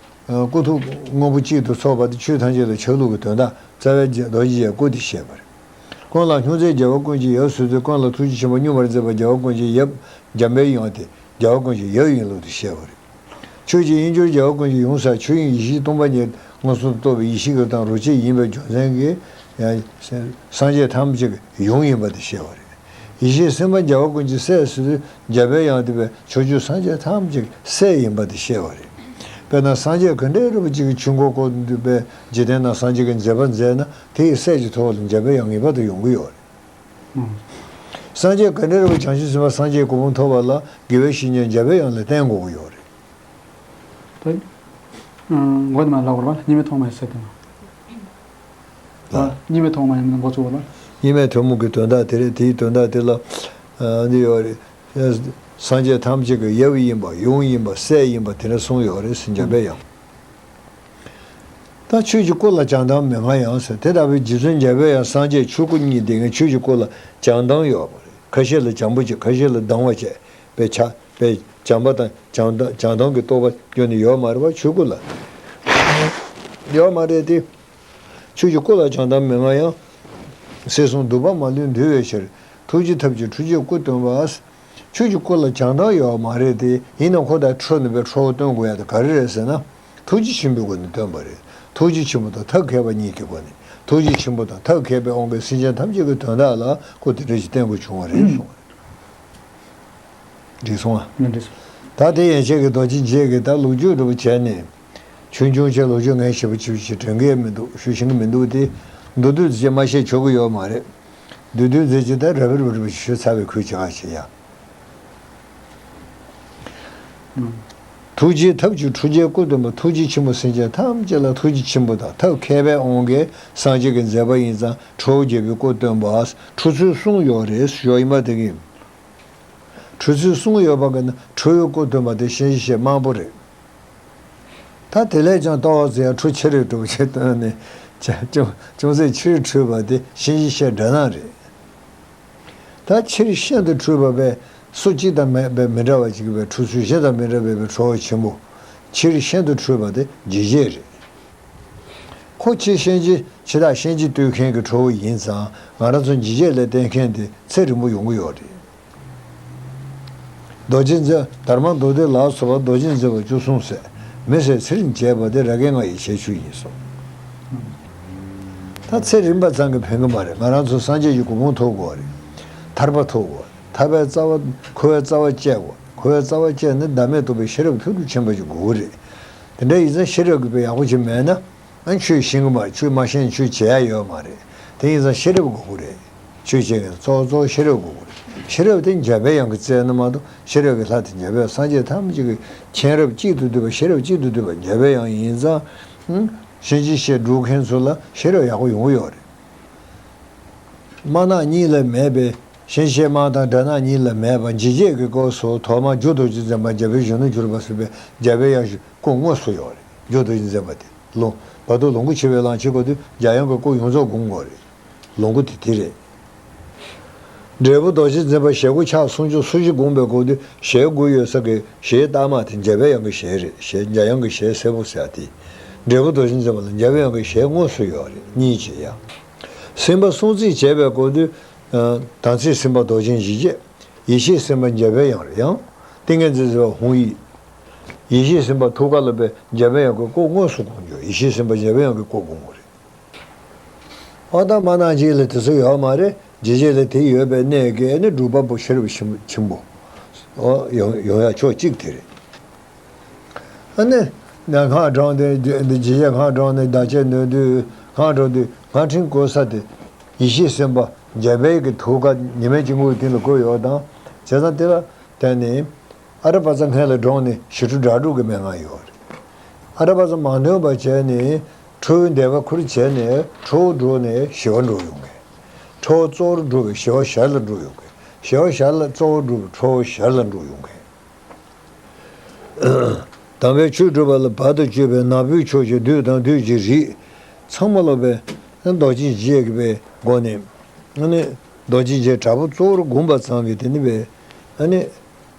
ཨ་སྐུ་ཐུགས་དངོས་པོ་གཅིག་ཏུ་ཚོགས་པ་དེ་ཆོས་ཐམས་ཅད་ལ་ཆ་ལུགས་ཀྱི་དོན་དག་རྩ་བའི་རྒྱ་རྡོ་རྗེ་འཇིགས་བྱེད་སྐུ་དེ་བཤད་པ་རེད། ཀུན་ལ་སྙོང་མཛད་རྒྱལ་བ་ཀུན་གྱི་ཡབ་ཟེར་དུས། ཀུན་ལ་ཐུགས་རྗེ་ཆེན་པོ་སྙོམས་པར་མཛད་པ་རྒྱལ་བ་ཀུན་གྱི་ཡབ། འཇམ་པའི་དབྱངས་དེ་རྒྱལ་བ་ཀུན་གྱི་ཡབ་ཡིན་ལུགས་དེ་བཤད་པ་རེད། ཆོས་ཀྱི་དབྱིངས་སྦྱོར་རྒྱལ་བ་ཀུན་གྱི་ཡུམ་ཟེར། ཆོས་དབྱིངས་ཡེ་ཤེས་སྟོང་པ་ཉིད་མངོན་སུམ་དུ་རྟོགས་པའི་ཡེ་ཤེས་ཀྱི་དང་རོ་གཅིག་ཡིན་པའི་རྒྱུ་མཚན་གྱིས་ཡང་སངས་རྒྱས་ཐམས་ཅད་ཀྱི་ཡུམ་ཡིན་པ་དེ་བཤད་པ་རེད། ཡེ་ཤེས་སེམས་དཔའ་རྒྱལ་བ་ཀུན་གྱི་སྲས་ཟེར་དུས་འཇམ་པའི་དབྱངས་དེ་བས་ཕྱོགས་བཅུའི་སངས་རྒྱས་ཐམས་ཅད་ཀྱི་སྲས་ཡིན་པ་དེ་བཤད་པ་རེད། དཔེར་ན་སངས་རྒྱས་ག་འདྲའི་རིན་པོ་ཆེ་གི་ཆོས་འཁོར་བསྐོར་འདུག་པའི་འཇིག་རྟེན་ན་སངས་རྒྱས་ཀྱི་མཛད་པ་མཛད་ན། དེ་ཡི་སྲས་ཀྱི་ཐོག་ལ་འཇམ་པའི་དབྱངས་ངེས་པར་དུ་ཡོང་གི་ཡོད་རེད། ཨང་། སངས་རྒྱས་ག་འདྲའི་རིན་པོ་བྱང་ཆུབ་སེམས་དཔའ་སངས་རྒྱས་གོ་འཕང་ཐོབ་པ་ལ་དགེ་བའི་བཤེས་གཉེན་འཇམ་པའི་དབྱངས་ལ་བསྟེན་དགོས་ཀྱི་ཡོད་རེད། ད། ཨང་། མགོ་དེ་མ་ལབ་དགོས་པ། གཉིས་མེད་ཐོག་མ་ཡིན་ཟེར་དེ་མ། ལ། གཉིས་མེད་ཐོག་མ་ཡིན་ན་མགོ་ཚོས་པ་ལ། གཉིས་མེད་ཐུན་མོང་གི་དོན་དག་དེ་རེད། དེའི་དོན་དག་དེ་ལ། ཨ་འདི་ཡོད་རེད། སངས་རྒྱས་ཐམས་ཅད་ཀྱི་ཡབ་ཡིན་པ། ཡུམ་ཡིན་པ། སྲས་ཡིན་པ། དེ་འདྲ་གསུངས་ཡོད་རེད་ཟེར། འཇམ་དཔལ་དབྱངས། ད་ཆོས་ཀྱི་སྐུ་ལ་བྱང་ལྡང་མི་མངའ་ཡང་ཟེར། དེ་ལྟ་བུའི་རྗེ་བཙུན་འཇམ་དཔལ་དབྱངས་སངས་རྒྱས་ཆོས་སྐུ་གཉིས་དེ་ངའི་ཆོས་ཀྱི་སྐུ་ལ་བྱང་ལྡང་ཡོད་པ་རེད། ཁ་ཤས་ལ་བྱང་བུ་བྱས། ཁ་ཤས་ལ་ལྡང་བ་བྱས། པའི་ཆ་པའི་བྱམས་པ་དང་བྱང་ལྡང་བྱང་ལྡང་གི་རྟོགས་པ་སྐྱོན་ནི་ཡོད་མ་རེད་པ། ཆོས་སྐུ་ལ་ཡོད་མ་རེད་དེ། ཆོས་ཀྱི་སྐུ་ལ་བྱང་ལྡང་མི་མངའ་ཡང་། སྲིད་གསུམ་སྡུག་པ་མ་ལུས་འདུལ་བའི་ཕྱིར། ཐུགས་རྗེ་ཐབས་ཀྱིས་ཁྲོ་ཆུའི་སྐུ་སྟོན་པ། ཆོས་ཀྱི་སྐུ་ལ་བྱང་ལྡང་ཡོད་མ་རེད་དེ། ཡིན་ནའང་ཁོ་ད་ཁྲོ་ནི་པའི་ཁྲོ་བོ་སྟོན་དགོས་ཡ་དེ་ག་རེ་རེད་ཟེར་ན། ཐུགས་རྗེ་ཆེན་པོའི་སྒོ་ནས་སྟོན་པ་རེད། ཐུགས་རྗེ་ཆེན་པོ་དང་ཐབས་མཁས་པ་གཉིས་ཀྱི་སྒོ་ནས། ཐུགས་རྗེ་ཆེན་པོ་དང་ཐབས་མཁས་པའི་དབང་གིས་སེམས་ཅན་ཐམས་ཅད་ཀྱི་དོན་དག་ལ་སྐུ་དེ་འདྲ་ཞིག་བསྟན་དགོས་བྱུང་བ་རེད་གསུངས་པ་རེད། འགྲིག་སོང་ཨ། ང་འགྲིག་སོང་། ད་དེ་ཡན་ཆད་ཀྱི་རྡོ་རྗེ་འཇིགས་ཀྱི་ད་ལོ་རྒྱུས་འདྲ་པོ་བྱས་ནས། ཆུང་ཆུང་བྱས་ལོ་རྒྱུས་ངས་ཞེ་པོ་ཅིག་ཞིག་དྲན་གྱི་མི་འདུག་ཞུ་ཤེས་ཀྱི་མི་འདུག་དེ། མདོར་བསྡུས་ཅིག་མ་བཤད་ཆོག་གི་ཡོད་མ་རེད། མདོར་བསྡུས་མཛད་ཀྱི་ད་རབ་རིབ་རིབ་ཞུ་ཚར་བའི་ཁུལ་བྱེད་ག་བྱེད་ཡ། ཐུགས་རྗེའི་ཐབས་ཀྱིས་ཁྲོ་ཆུའི་སྐུ་སྟོན་པ། ཐུགས་རྗེ་ཆེན་པོ་སེམས་ཅན་ཐམས་ཅད་ལ་ཐུགས་རྗེ་ཆེན་པོ་དང་ཐབས་མཁས་པའི་དབང་གིས་སངས་རྒྱས་ཀྱི་མཛད་པ་ཡིན་ཙང་ཁྲོ་བོ་རྒྱལ་པོའི་སྐུ་སྟོན་པ། ཁྲོ་ཚུལ་གསུམ་ཡོད་རེད་ཞུ་ཡིན་པ་དེ་གིན། ཁྲོ་ཚུལ་གསུམ་ཡོད་པ་གི་ནི་ཁྲོ་བོའི་སྐུ་སྟོན་པ་དེ་གཤིན་རྗེ་གཤེད་དམར་པོ་རེད། ད་དེ་ལས་ཀྱང་ལྟ་བ་ཟེར་ཡ་ཁྲོ་ཆེ་རིགས་འགྲོ་བྱེད་སྟོན་ནས་ཅུང་ཅུང་ཟད་ཆེར་ཁྲོས་པ་དེ་གཤིན་རྗེ་གཤེད་དགྲ་ནག་རེད། ད་ཕྱིར་ཤིན་ཏུ་ཁྲོས་པ་པས་སུ་གཅིག་དང་མེད་པའི་མི་འདྲ་བ་གཅིག་པའི་ཁྲོ་ཚུལ་གཞན་དང་མི་འདྲ་བའི་ཁྲོ་བོ་ཆེན་པོ། ཕྱིར་ཤིན་ཏུ་ཁྲོས་པ་དེ་འཇིགས་བྱེད་རེད། ཁོ་ཕྱིར་གཤིན་རྗེ་ཕྱི་དགྲ་གཤིན་རྗེ་བཏུལ་མཁན་གྱི་ཁྲོ་བོ་ཡིན་ཙང་ང་རང་ཚོ་འཇིགས་བྱེད་ལ་བརྟེན་མཁན་དེ་ཚེ་རིང་པོ་ཡོང་གི་ཡོད་རེད། རྡོ་རྗེ་འཛིན་དྷརྨ་མདོ་སྡེ་ལ་སོགས་པ་རྡོ་རྗེ་འཛིན་པ་བཅུ་གསུམ་ཟེར། མི་ཟེར་ཚེ་རིང་བྱས་པ་དེ་ར་གའི་ང་ཡི་ཁྱད་ཆོས་ཡིན་གསུངས། ད་ཚེ་རིང་པ་ཙམ་གྱིས་ཕན་གྱི་མ་རེད། ང་རང་ཚོ་སངས་རྒྱས་ཀྱི་གོ་འཕང་ཐོབ་དགོས་རེད། ཐར་པ་ཐོབ་དགོས་རེད། ཐར་པའི་རྩ་བ་འཁོར་བའི་རྩ་བ་བཅད་དགོས། འཁོར་བའི་རྩ་བ་བཅད་ན་བདག་མེད་རྟོགས་པའི་ཤེས་རབ་ཐུགས་སུ་ཆེན་པོ་ཞིག་དགོས་ཀྱི་རེད། དེ་འདྲ་ཡིན་ཙང་ཤེས་རབ་ཀྱི་དཔེ་ཡག་པོ་ཅིག་མེད་ན། ཨ་ཆོས་ཤེས་གི་མ་ཆོས་མ་ཤེས་ཆོས་བྱེད་ཡ་ཡོད་མ་རེད། དེ་ཡིན་ཙང་ཤེས་རབ་དགོས་ཀྱི་རེད། ཆོས་བྱེད་མཁན་གཙོ་བོ་གཙོ་བོ་ཤེས་རབ་དགོས་ཀྱི་རེད། ཤེས་རབ་དེ་འཇམ་པའི་དབྱངས་ཀྱིས་བསྩལ་ན་མ་གཏོགས་ཤེས་རབ་ཀྱི་ལྷ་དེ་འཇམ་པའི་སངས་རྒྱས་ཐམས་ཅད་ཀྱི་མཁྱེན་རབ་གཅིག་ཏུ་བསྡུས་པ་ཤེས་རབ་གཅིག་ཏུ་བསྡུས་པ་འཇམ་པའི་དབྱངས་ཡིན་ཙང་། ཨང་། གཤིན་རྗེ་གཤེད་སྒྲུབ་མཁན་ཚོ་ལ་ཤེས་རབ་ཡག་པོ་ཡོང་གི་ཡོད་རེད། དམར་ནག་གཉིས་ལ་མེད་པའི་གཤིན་གཤེད་དམར་དང་དགྲ་ནག་གཉིས་ལ་མེད་པ་འཇིགས་བྱེད་ཀྱི་སྐབས་སུ་ཐོག་མར་རྒྱུ་རྡོ་རྗེ་འཛིན་པ་འཇམ་པའི་གཞོན་ནུར་གྱུར་པ་ཟེར་བའི་འཇམ་པའི་དབྱངས་ཀྱི་སྐུ་དངོས་སུ་ཡོད་རེད། རྒྱུ་རྡོ་རྗེ་འཛིན་པ་དེ་ལུང་བར་དུ་ལོངས་སྐུ་ཆེ་བའི་ལམ་བྱེད་དགོས་དུས་འཇམ་དབྱངས་ཀྱི་སྐུ་ཡོངས་རྫོགས་སྒོམ་དགོས་རེད། ལོངས་སྐུ་དེ་དེ་རེད། འབྲས་བུ་རྡོ་རྗེ་འཛིན་པ་ཞལ་སྒོ་ཕྱག་སུམ་ཅུ་སོ་བཞི་བསྒོམས་པའི་སྐབས་དུས་ཞལ་དགུ་ཡོད་ས་གི་ཞལ་ལྟག་མ་དེ་འཇམ་པའི་དབྱངས་ཀྱི་ཞལ་རེད། ཞལ་འཇམ་དབྱངས་ཀྱི་ཞལ་སེར་པོ་ཟེར་ཡ་དེ། འབྲས་བུ་རྡོ་རྗེ་འཛིན་པ་ལ་འཇམ་པའི་དབྱངས་ཀྱི་ཞལ་དངོས་སུ་ཡོད་རེད། གཉིས་བྱེད་ཡ། སེམས་པ་སྲུང་བརྩི་བྱས་པའི་སྐབས་དུས། དམ་ཚིག་སེམས་དཔའ་རྡོ་རྗེ་འཇིགས་བྱེད། ཡེ་ཤེས་སེམས་དཔའ་འཇམ་པའི་དབྱངས་རེད་ཡང་། ཏིང་ངེ་འཛིན་སེམས་དཔའ་ཧཱུྃ་ཡིག་ཡེ་ཤེས་སེམས་དཔའ་ཐུགས་ཀ་ལ་པའི་འཇམ་པའི་དབྱངས་ཀྱི་སྐུ་དངོས་སུ་སྒོམ་རྒྱུ། ཡེ་ཤེས་སེམས་དཔའ་འཇམ་པའི་དབྱངས་ཀྱི་སྐུ་སྒོམ་དགོས་རེད། ཨ་ད་མ་ནང་གཅིག་ལ་དེ་ཚོ་ཡོད་མ་རེད། འཇིགས་བྱེད་ལ་དེ་ཡོད་པའི་གནད་ཀྱིས་ནི་སྒྲུབ་པ་པོ་ཤེས་རབ་ཆེན་པོ། ཨོ་ཡོང་ཡོང་ཡ་ཕྱོགས་གཅིག་དེ་རེད། ཨ་ནི། ན་སྔགས་བགྲངས་ཏེ་འཇིགས་བྱེད་སྔགས་བགྲངས་ནས་བདག་གཅེས་ནོན་དུས་སྔགས་བགྲངས་དུས་སྔགས་ཕྲེང་བཀོད་ས་དེ། ཡེ་ཤེས་སེམས་དཔའ་འཇམ་དཔལ་གྱི་ཐུགས་ཀ་ཉི་མའི་དཀྱིལ་འཁོར་གྱི་སྟེང་ལ་བཀོད་ཡོད་དང་། བྱས་ཙང་དེ་ལ་བརྟེན་ནས། ཨ་ར་པ་ཙ་མཁན་ལ་བགྲངས་ནས་ཞི་ཁྲོ་སྒྲ་སྒྲོགས་ཀྱི་མན་ངག་ཡོད་རེད། ཨ་ར་པ་ཙ་མ་འདོན་པ་བྱས་ནས་ཁྲོ་བོའི་བཟླས་པ་ཁུར་བྱས་ནས་ཁྲོ་བོ་སྒྲོལ་ནས་ཞི་བ་འགྲོ་ཡོང་མཁན། ཁྲོ་བོ་གཙོ་བོར་སྒྲུབ་པའི་ཞི་བ་ཞར་ལ་འགྲོ་ཡོང་མཁན། ཞི་བ་ཞར་ལ་གཙོ་བོར་སྒྲུབ་པའི་ཁྲོ་བོ་ཞར་ལ་འགྲོ་ཡོང་མཁན། དམ་པའི་ཆོས་སྒྲུབ་པ་ལ་བར་དུ་གཅོད་པའི་ནག་པོའི་ཕྱོགས་ཀྱི་བདུད་དང་བདུད་ཀྱི་རིས། ཚང་མ་ལོ་པའི་རྡོ་རྗེ་འཇིགས་བྱེད་ཀྱི་པའི་སྒོ་ནས། ཨ་ནི་རྡོ་རྗེ་འཇིགས་བྱེད་དྲག་པོ་གཙོ་བོར་བསྒོམས་པ་ཙམ་གྱིས་དེ་ནི་པའི་ཨ་ནི་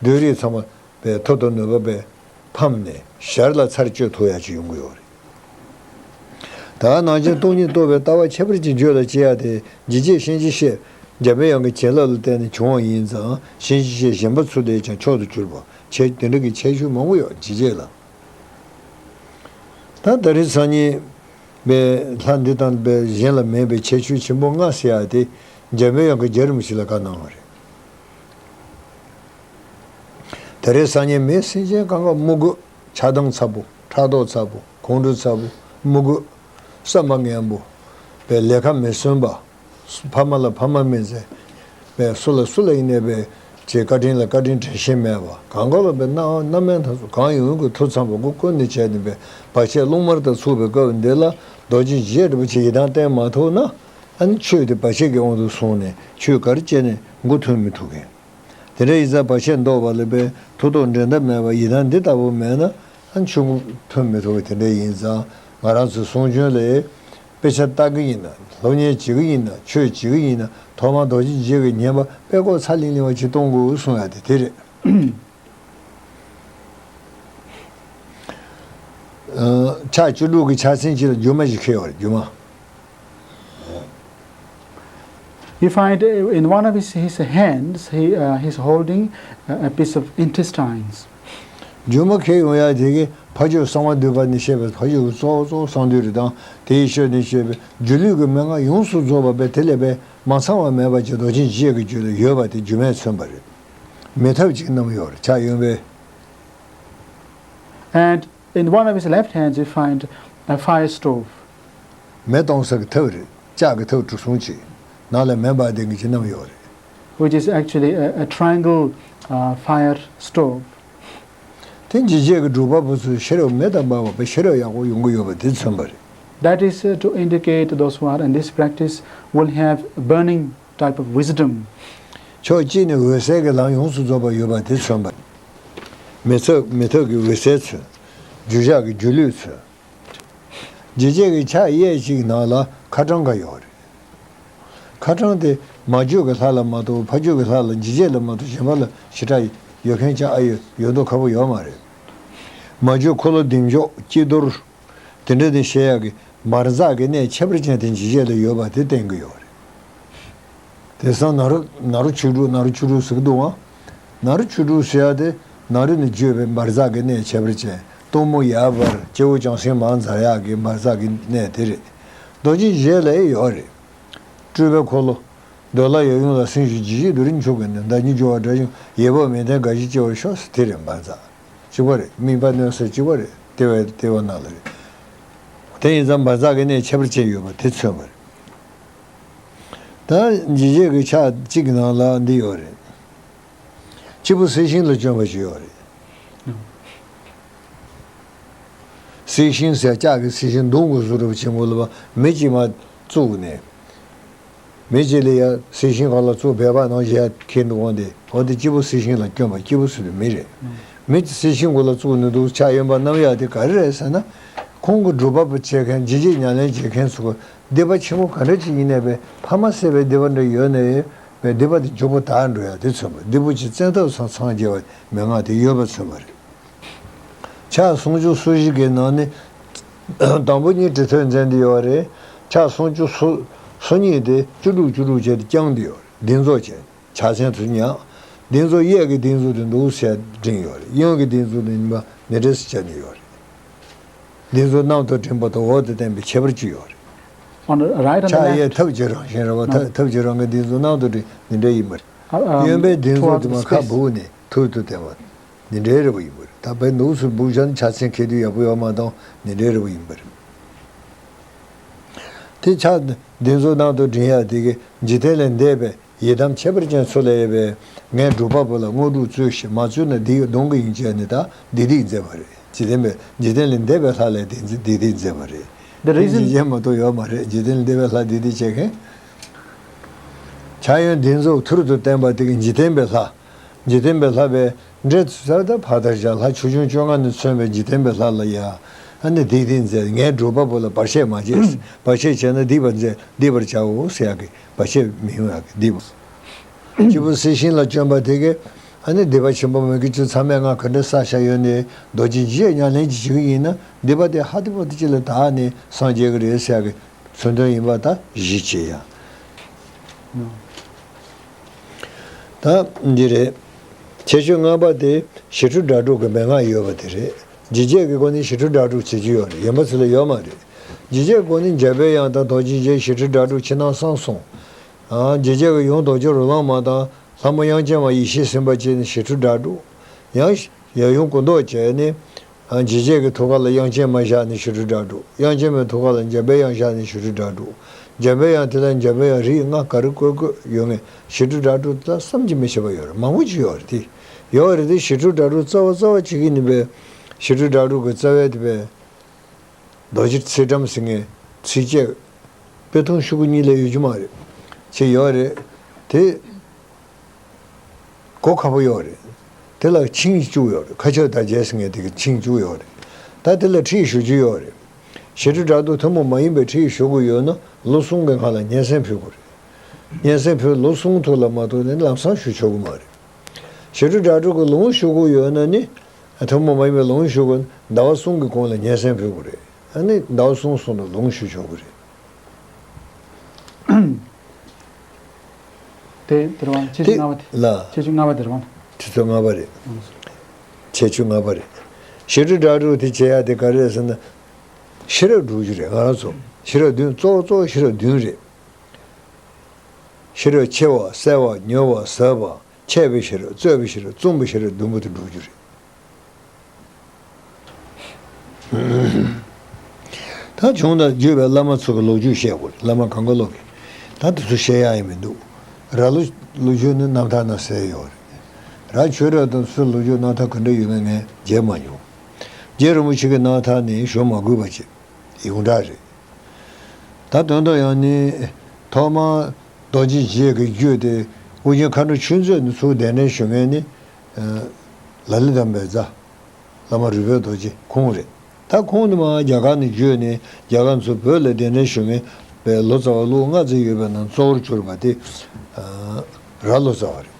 བདུད་རིས་ཚང་མ་པའི་མཐུ་དང་ནུས་པ་པའི་ཕམ་ནས་ཞར་ལ་ཚར་གཅོད་ཐུབ་ཡ་ཅིག་ཡོང་གི་ཡོད་རེད། ད་ནང་བཞིན་སྟོང་ཉིད་རྟོགས་པའི་ལྟ་བ་ཁྱད་པར་གྱིས་བརྗོད་ལ་བྱེད་ཡ་དེ་འཇིགས་བྱེད་གཤིན་རྗེ་གཤེད་འཇམ་པའི་དབྱངས་ཀྱི་བྱིན་རླབས་ལ་བརྟེན་ནས་བྱུང་བ་ཡིན་ཙང་གཤིན་རྗེ་གཤེད་གཞན་པ་ཚུར་དེས་ཀྱང་མཆོག་ཏུ་གྱུར་པ་ཁྱད་དེ་འདྲ་གི་ཁྱད་ཆོས་མང་པོ་ཡོད་འཇིགས་བྱེད་ལ། ད་ད་རེས་སང་ཉིན་པའི་ལྷ་འདི་དང་པའི་གཞན་ལ་མེད་པའི་ཁྱད་ཆོས་ཆེན་པོ་ལྔ་ཟེར་ཡ་དེ་འཇམ་པའི་དབྱངས་ཀྱི་རྒྱལ་རིམ་ཞིག་ལ་བཀའ་གནང་བ་རེད། ད་རེས་སང་ཉིན་མི་སེམས་ཅན་གང་ག་དམུ་རྒོད་ཆགས་སྡང་ཚ་པོ་ཕྲག་དོག་ཚ་པོ་ཁོང་ཁྲོ་ཚ་པོ་དམུ་རྒོད་བསམ་པ་ངན་པོ་པའི་ལས་ཀ་མི་བསོན་པ། ཕ་མ་ལ་ཕ་མ་མིན་ཟེར། པའི་སུ་ལ་སུ་ལ་ཡིན་ནའི་པའི་ཅེས་བཀའ་དྲིན་ལ་བཀའ་དྲིན་དྲན་ཤེས་མེད་པ་གང་ག་ལ་པའི་སྣང་བ་སྣ་མིན་ཐ་ཚོ་གང་ཡོང་གི་ཐུགས་ཚང་པ་མགོ་ཀུན་ནས་བྱས་ནས་པའི་བར་ཆད་རླུང་དམར་དང་ཚུགས་པའི་སྐབས་འདི་ལ་རྡོ་རྗེ་འཇིགས་བྱེད་པ་ཅིག་ཡི་དམ་བསྟེན་མ་ཐུབ་ན་ཨ་ནི་ཆོས་དེ་བར་ཆད་ཀྱི་དབང་དུ་སོང་ནས་ཆོས་ག་རེ་བྱས་ནས་མགོ་ཐོན་མི་ཐུབ་མཁན། དེ་འདྲ་ཡིན་ཙང་བར་ཆད་བཟློག་པ་ལ་དཔེ་མཐུ་སྟོབས་འགྲན་ཟླ་མེད་པ་ཡི་དམ་འདི་ལྟ་བུ་མེད་ན་ཨ་ཆོས་སྐུ་ཐོན་མི་ཐུབ་པ་དེ་འདྲ་ཡིན་ཙང་། ང་རང་ཚོའི་གསུང་རྒྱུན་ལས་དཔེ་ཆ་ལྟ་གི་ཡིན་ན། སློབ་གཉེར་བྱེད་ཀྱི་ཡིན་ན། ཆོས་བྱེད་ཀྱི་ཡིན་ན། ཐོག་མར་རྡོ་རྗེ་འཇིགས་ཀྱི་བསྙེན་པ་དཔེ་ཀོ་ཚ་ལིང་ལིང་བ་ཅིག་གཏོང་དགོས་གསུང་ཡ་དེ་དེ་རེད། ཕྱག་བཅུ་དྲུག་གི་ཕྱག་མཚན་གཅིག་ལ་སྒྱུ་མ་ཞིག་འཁྱེར་བ་རེད། སྒྱུ་མ། You find uh, in one of his, his hands, he, uh, he's holding a, a piece of intestines. སྒྱུ་མ་འཁྱེར་ཡོང་ཡ་དེ་གི་ཕ་ཆོས་གསང་བ་འདུས་པ་ནས་བཤད་པའི་ཕ་ཆོས་ཀྱི་གཙོ་བོ་གཙོ་བོ་གསང་འདུས་རེད་དང་། དེའི་ཤུལ་ནས་བཤད་པའི་སྒྱུ་ལུས་ཀྱི་མན་ངག་ཡོངས་སུ་རྫོགས་པ་དཔེ་དེ་ལས་དཔེ་མ་ཚང་བ་མེད་པ་ཅིག་རྡོ་རྗེ་འཇིགས་ཀྱི་རྒྱུད་ལ་ཡོད་པ་དེ་སྒྱུ་མས་མཚོན་པ་རེད། མེ་ཐབ་ཅིག་བསྣམས་ཡོད་རེད། ཕྱག་གཡོན་པས། And in one of his left hands, you find a fire stove. མེ་གཏོང་ས་གི་ཐབ་རེད། ལྕགས་ཀྱི་ཐབ་གྲུ་གསུམ་ཅིག་ནང་ལ་མེ་འབར་ལྡན་གྱི་ཅིག་བསྣམས་ཡོད་རེད། Which is actually a, a triangle uh, fire stove. དེ་འཇིགས་བྱེད་ཀྱི་སྒྲུབ་པ་པོ་ཚོས་ཤེས་རབ་མེ་དང་འབར་བ་པའི་ཤེས་རབ་ཡག་པོ་ཡོང་གི་ཡོད་པ་དེ་མཚོན་པ་རེད། That is uh, to indicate those who are in this practice will have burning type of wisdom. ཕྱོགས་གཅིག་ནས་འོད་གསལ་གྱི་ལམ་ཡོངས་སུ་རྫོགས་པ་ཡོད་པ་དེ་མཚོན་པ། མེ་ཐབ་མེ་ཐབ་ཀྱི་འོད་གསལ་མཚོན། སྒྱུ་ཞགས་ཀྱི་སྒྱུ་ལུས་མཚོན། འཇིགས་བྱེད་ཀྱི་ཕྱག་གཡས་གཅིག་ནང་ལ་ཁ་བྲང་འགའ་ཡོད་རེད། ཁ་བྲང་དེ་མ་བརྗོད་ཀྱི་ལྷ་ལ་མ་གཏོགས་ཕ་བརྗོད་ཀྱི་ལྷ་ལ་འཇིགས་བྱེད་ལ་མ་གཏོགས་གཞན་པ་ལ་ཞེ་དྲག་ཡོད་མཁན་ཅང་ཨ་ཡོད་ཡོད་མདོག་ཁ་པོ་ཡོད་མ་རེད། མ་བརྗོད་འཁོར་ལོ་བདེ་མཆོག་སྐྱིད་རྡོར། དེ་འདྲ་དེ་བཤད་ཡག་གི་འབར་འཛག་གི་གནས་ཁྱད་པར་ཅན་དེ་འཇིགས་བྱེད་ལ་ཡོད་པ་དེ་བསྟན་གྱི་ཡོད་རེད། དེང་སང་ནཱ་རོ་ནཱ་རོ་བཅུ་དྲུག་ནཱ་རོ་བཅུ་དྲུག་ཟེར་གྱི་འདུག་ཨང་། ནཱ་རོ་བཅུ་དྲུག་ཟེར་ཡག་དེ་ནཱ་རོ་ནས་བརྗོད་པའི་འབར་འཛག་གི་གནས་ཁྱད་པར་ཅན་གཏུམ་མོ་ཡར་འབར་སྐྱེ་བོ་བྱང་སེམས་མང་འཛག་ཡག་གི་འབར་འཛག་གི་གནས་དེ་རེད། རྡོ་རྗེ་འཇིགས་བྱེད་ལ་ཡོད་རེད། སྤྲུལ་པའི་འཁོར་ལོ། འདོད་ལྷ་ཡབ་ཡུམ་ལ་སེམས་ཤིང་འཇིགས་བྱེད་སྡེ་རིམ་མཆོག་གི་ནི་བདག་ཉིད་འགྱུར་བ་དགྲ་བཅོམ་ཡེ་བོག་མི་ལྡན་དགའ་བཞི་སྐྱེ་བར་ཤོག་ཟེར་དེ་རེད་འབར་འཛག་གཅིག་པ་རེད། སྨིན་པ་གནོད་སེལ་གཅིག་པ་རེད། ལྟེ་བའི་ལྟེ་བ་ནང་ལ་རེད། དེ་ཡིན་ཙང་འབར་འཛག་གི་གནས་ཁྱད་པར་ཅན་ཡོད་པ་དེ་མཚོན་པ་རེད། ད་འཇིགས་བྱེད་ཀྱི་ཕྱག་གཅིག་གི་ནང་ལ་འདི་ཡོད་རེད། སྐྱེས་བུ་གསལ་ཤིང་ལ་བཅོམ་པ་ཞིག་ཡོད་རེད། གསལ་ཤིང་ཟེར་ལྕགས་ཀྱི་གསལ་ཤིང་མདུང་གི་བཟོ་འདྲ་བྱེད་མགོ་ལ་མི་གཅིག་མ་བཙུགས་ནས། མི་གཅིག་ལ་ཡ་གསལ་ཤིང་གང་ལ་བཙུགས་སྦལ་པ་ནང་བཞིན་ཡ་ཁྱེར་འདུག་འོང་དེ་འོ་དེ་སྐྱེས་བུ་གསལ་ཤིང་ལ་བཅོམ་པ་སྐྱེས་བུ་ཟེར་དུས་མི་རེད། མི་གསལ་ཤིང་མགོ་ལ་བཙུགས་ནས་འདུག་ཕྱག་གཡོན་པ་བསྣམས་ཡ་དེ་ག་རེ་རེད་ཟེར་ན། ཁོང་གི་སྒྲུབ་པ་པོ་བྱེད་མཁན་འཇིགས་བྱེད་ཉམས་ལེན་བྱེད་མཁན་ཚོ་གི་སྡིག་པ་ཆེན་པོ་ག་འདྲ་ཅིག་ཡིན་ནའི་པའི་ཕ་མ་བསད་པའི་སྡིག་པ་འདྲ་ཡོད་ནའི་པའི་སྡིག་པ་དེ་མགྱོགས་པོ་དག་འགྲོ་ཡ་དེ་མཚོན་པ། སྡིག་པ་ཅིག་བཙན་ཐབས་སམ་སངས་རྒྱས་པ་མན་ངག་དེ་ཡོད་པ་མཚོན་པ་རེད། ཕྱག་སུམ་ཅུ་སོ་བཞི་གི་ནང་ནས་དང་པོ་གཉིས་གྲི་ཐོད་འཛིན་དེ་ཡོད་རེད། ཕྱག་སུམ་ཅུ་སོ་སོ་གཉིས་དེ་བཅུ་དྲུག་བཅུ་དྲུག་བྱས་ཏེ་བརྐྱངས་དེ་ཡོད་རེད། སྡིག་མཛུབ་ཅན་ཕྱག་མཚན་དུ་ཉག་སྡིག་མཛུབ་གཡས་ཀྱི་སྡིག་མཛུབ་དེ་འདུག་སེ་བསྒྲེངས་ཡོད་རེད། གཡོན་གྱི་སྡིག་མཛུབ་དེ་ཉི་མ་ནི་འདྲ་སེ་བྱས་ནས་ཡོད་རེད། འདི་ཚོ་གནམ་དུ་བསྒྲེངས་པ་དང་འོག་ཏུ་བསྟན་པའི་ཁྱད་པར་ཅིག་ཡོད་རེད། On the right and the ཕྱག་གཡས་left. ཐབས་ཀྱི་རང་བཞིན་རེད་བ། ཐབས་ཐབས་ཀྱི་རང་གི་འདི་ཚོ་གནམ་དུ་བསྒྲེངས་འདི་འདྲ་ཡིན་པ་རེད། Um, གཡོན་པའི་འདི་ཚོ་toward དེ་the མ་ཁ་space. སྦུག་ནས་ཐུར་དུ་བསྟན་པ་འདི་འདྲའི་རེད་པ་ཡིན་པ་རེད། ད་བའི་ནུག་སུ་སྦུག་བཞག་ན་ཕྱག་མཚན་འཁྱེར་དུས་ཡག་པོ་ཡོད་མ་གཏོགས་འདི་འདྲའི་རེད་པ་ཡིན་པ་རེད། དེ་ཕྱག་འདི་ཚོ་གནམ་དུ་བསྒྲེངས་ཡག་དེ་གི་འཇིག་རྟེན་ལས་འདས་པའི་ཡི་དམ་ཁྱད་པར་ཅན་ཚོ་ལ་ཡོད་པའི་ངས་སྒྲུབ་པ་པོ་ལ་དངོས་གྲུབ་སྩོལ་ཞིང་མ་སྩོལ་ན་སྡིག་གདོན་གྱི་ཡིན་ཅེས་ནི་ད་སྡིག་སྡིག་མཛད་པ་རེད། འཇིག་རྟེན་པའི་འཇིག་རྟེན་ལས་འདས་པའི་ལྷ་ལ་སྡིག་སྡིག་སྡིག་མཛད་པ་རེད། The reason འཇིག་རྟེན་མ་གཏོགས་ཡོད་མ་རེད། འཇིག་རྟེན་ལས་འདས་པའི་ལྷ་སྡིག་སྡིག་བྱེད་མཁན། ཕྱག་གཡོན་སྡིག་མཛུབ་ཐུར་དུ་བསྟན་པ་དེ་གི་འཇིག་རྟེན་པའི་ལྷ། འཇིག་རྟེན་པའི་ལྷ་པའི་འདྲེ་ཚུ་ས་ད་ཕ་དར་བཞག་ལྷ་ཆོས་སྐྱོང་བཅོ་ལྔ་ནས་མཚོན་པའི་འཇིག་རྟེན་པའི་ལྷ་ལ་ཡ། ཨ་ནི་སྡིག་སྡིག་མཛད། ངས་སྒྲུབ་པ་པོ་ལ་བར་ཆད་མ་བྱེད། བར་ཆད་བྱས་ན་སྡིག་པ་མཛད་སྡིག་པར་བྱའོ་ཟེར་ཡག་གི་བར་ཆད་མི་ཡོང་ཡག་གི་སྡིག་པ། སྐྱེས་བུ་གསལ་ཤིང་ལ་བཅོམ་པ་དེ་གས། ཨ་ནི་སྡིག་པ་ཆེན་པོ་མི་དགེ་བཅུ་ཚང་མའི་ང་ག་འདྲ་བསགས་བཞག་ཡོད་ནས་རྡོ་རྗེ་འཇིགས་བྱེད་ཉམས་ལེན་ཅིག་བྱེད་ཀྱི་ཡིན་ན་སྡིག་པ་དེ་ཧ་ཏི་པོ་ཏི་ཅིག་ལ་དག་ནས་སངས་རྒྱས་ཀྱི་རེད་ཟེར་ཡག་གི་མཚོན་དོན་ཡིན་པ་ད་གཞི་བྱེད་ཡ། ད་འདི་རེད། ཁྱད་ཆོས་ལྔ་པ་དེ་ཞི་ཁྲོ་སྒྲ་སྒྲོགས་ཀྱི་མན་ངག་ཡོད་པ་དེ་རེད། འཇིགས་བྱེད་ཀྱི་སྒོ་ནས་ཞི་ཁྲོ་སྒྲ་སྒྲོགས་བྱེད་ཀྱི་ཡོད་རེད། གཞན་པ་ཚོ་ལ་ཡོད་མ་རེད། འཇིགས་བྱེད་ཀྱི་སྒོ་ནས་འཇམ་པའི་དབྱངས་དང་རྡོ་རྗེ་འཇིགས་ཞི་ཁྲོ་སྒྲ་སྒྲོགས་ཕྱི་ནང་གསང་གསུམ། ཨ། འཇིགས་བྱེད་ཀྱི་ཡུམ་རྡོ་རྗེ་རོ་ལངས་མ་དང་ལྷ་མོ་དབྱངས་ཅན་མ་ཡེ་ཤེས་སེམས་དཔའ་བཅས་ནས་ཞི་ཁྲོ་སྒྲ་སྒྲོགས། ཡང་ཡབ་ཡུམ་སྐུ་མདོག་བཅས་ནས། ཨ། འཇིགས་བྱེད་ཀྱི་ཐུགས་ཀ་ལ་དབྱངས་ཅན་མ་བཞག་ནས་ཞི་ཁྲོ་སྒྲ་སྒྲོགས། དབྱངས་ཅན་མའི་ཐུགས་ཀ་ལ་འཇམ་པའི་དབྱངས་བཞག་ནས་ཞི་ཁྲོ་སྒྲ་སྒྲོགས། འཇམ་པའི་དབྱངས་དེ་ལ་འཇམ་པའི་དབྱངས་རིགས་ལྔ་ག་རེ་བཀོད་བཀོད་ཡོད་ངེས། ཞི་ཁྲོ་སྒྲ་སྒྲོགས་ད་བསམ་གྱིས་མི་ཁྱབ་པ་ཡོད་རེད། མང་པོ་ཅིག་ཡོད་རེད་དེ། ཡོད་རེད་དེ་ཞི་ཁྲོ་སྒྲ་སྒྲོགས་རྩ་བ་རྩ་བ་བྱེད་ཀྱི་ནི་པའི་ཞི་ཁྲོ་སྒྲ་སྒྲོགས་ཀྱི་རྩ་བའི་དེ་པའི་རྡོ་རྗེ་ཚེ་སྒྲམ་ཟེར་ངེས་ཚིགས་བཅད་དཔེ་ཐུང་ཤོག་གུ་གཉིས་ལས་ཡོད་རྒྱུ་མ་རེད། ཅིག་ཡོད་རེད་དེ། གོ་ཁག་པོ་ཡོད་རེད། དེ་ལ་ཆིངས་བཅུག་ཡོད་རེད། མཁའ་ཁྱབ་བདག་རྒྱལ་ཟེར་མཁན་དེ་གི་ཆིངས་བཅུག་ཡོད་རེད། ད་དེ་ལ་ཁྲིད་ཞུ་རྒྱུ་ཡོད་རེད། ཞི་ཁྲོ་སྒྲ་སྒྲོགས་ཐུན་མོང་མ་ཡིན་པའི་ཁྲིད་ཞུ་དགོས་ཡོད་ན་ལོ་གསུམ་གྱི་སྔ་ལ་སྙན་སེང་ཕུལ་དགོས་རེད། སྙན་སེང་ཕུལ་ལོ་གསུམ་ཐུག་ལ་མ་ཐུག་ནས་ལམ་སང་ཞུ་ཆོག་གི་མ་རེད། ཞི་ཁྲོ་སྒྲ་སྒྲོགས་ཀྱི་ལུང་ཞུ་དགོས་ཡོད་ན་ནི། ཐུན་མོང་མ་ཡིན་པའི་ལུང་ཞུ་དགོས་ན་ཟླ་བ་གསུམ་གྱི་གོང་ལ་སྙན་སེང་ཕུལ་དགོས་རེད། ཨ་ནི་ཟླ་བ་གསུམ་སོང་ན་ལུང་ཞུ་ཆོག་གི་རེད། དེ་དེ་རེད་བ། ཁྱད་ཆོས་ལྔ་པ་དེ། ལ། ཁྱད་ཆོས་ལྔ་པ་དེ་རེད་བ། ཁྱད་ཆོས་ལྔ་པ་རེད། ཁྱད་ཆོས་ལྔ་པ་རེད། ཞི་ཁྲོ་སྒྲ་སྒྲོགས་དེ་བྱེད་ཡ་དེ་ག་རེ་རེད་ཟེར་ན། ཤེས་རབ་སྒྲུབ་རྒྱུ་རེད། ང་རང་ཚོ་ཤེས་རབ་བདུན་གཙོ་བོ་གཙོ་བོ་ཤེས་རབ་བདུན་རེད། ཤེས་རབ་ཕྱེ་བ་བསལ་བ་ཉོ་བ་ཟ་བ་འཆད་པའི་ཤེས་རབ་རྩོད་པའི་ཤེས་རབ་རྩོམ་པའི་ཤེས་རབ་བདུན་པོ་དེ་སྒྲུབ་རྒྱུ་རེད། ད་བྱུང་དང་བརྒྱུད་པའི་བླ་མ་ཚོ་གི་ལོ་རྒྱུས་བཤད་དགོས་རེད། བླ་མ་གང་ག་ལོ་གི། ད་དེ་ཚོ་བཤད་ཡ་ཡི་མི་འདུག་ར་ལོ་ལོ་རྒྱུས་ནི་རྣམ་ཐར་ན་གསལ་ཡོད་རེད། ར་ཆོས་ར་དང་སུ་ལོ་རྒྱུས་རྣམ་ཐར་ག་འདྲ་ཡོད་མེད་ངས་མཇལ་མ་མྱོང་། རྗེ་རིན་པོ་ཆེ་གི་རྣམ་ཐར་ནི་ཞུ་མ་དགོས་པ་ཅིག་ཡོངས་གྲགས་རེད། ད་དོན་དུ་ཡང་ནི་ཐོག་མར་རྡོ་རྗེ་འཇིགས་ཀྱི་རྒྱུད་དེ་ཨོ་རྒྱན་མཁའ་འགྲོ་ཆོས་མཛད་ནས་ཚུར་གདན་འདྲེན་ཞུ་མཁན་ནི། ལ་ལི་དམ་པའི་རྫ། བླ་མ་རུས་སྦལ་རྡོ་རྗེ་ཁོང་རེད། ད་ཁོང་ནི་མར་རྒྱ་གར་ནས་བརྒྱུད་ནས་རྒྱ་གར་ཚུར་བོད་ལ་གདན་འདྲེན་ཞུ་མཁན་པའི་ལོ་ཙཱ་བ་ལོ་ལྔ་ཙམ་ཡོད་པའི་ནང་གཙོ་བོར་གྱུར་པ་དེ། ར་ལོ་ཙཱ་བ་རེད།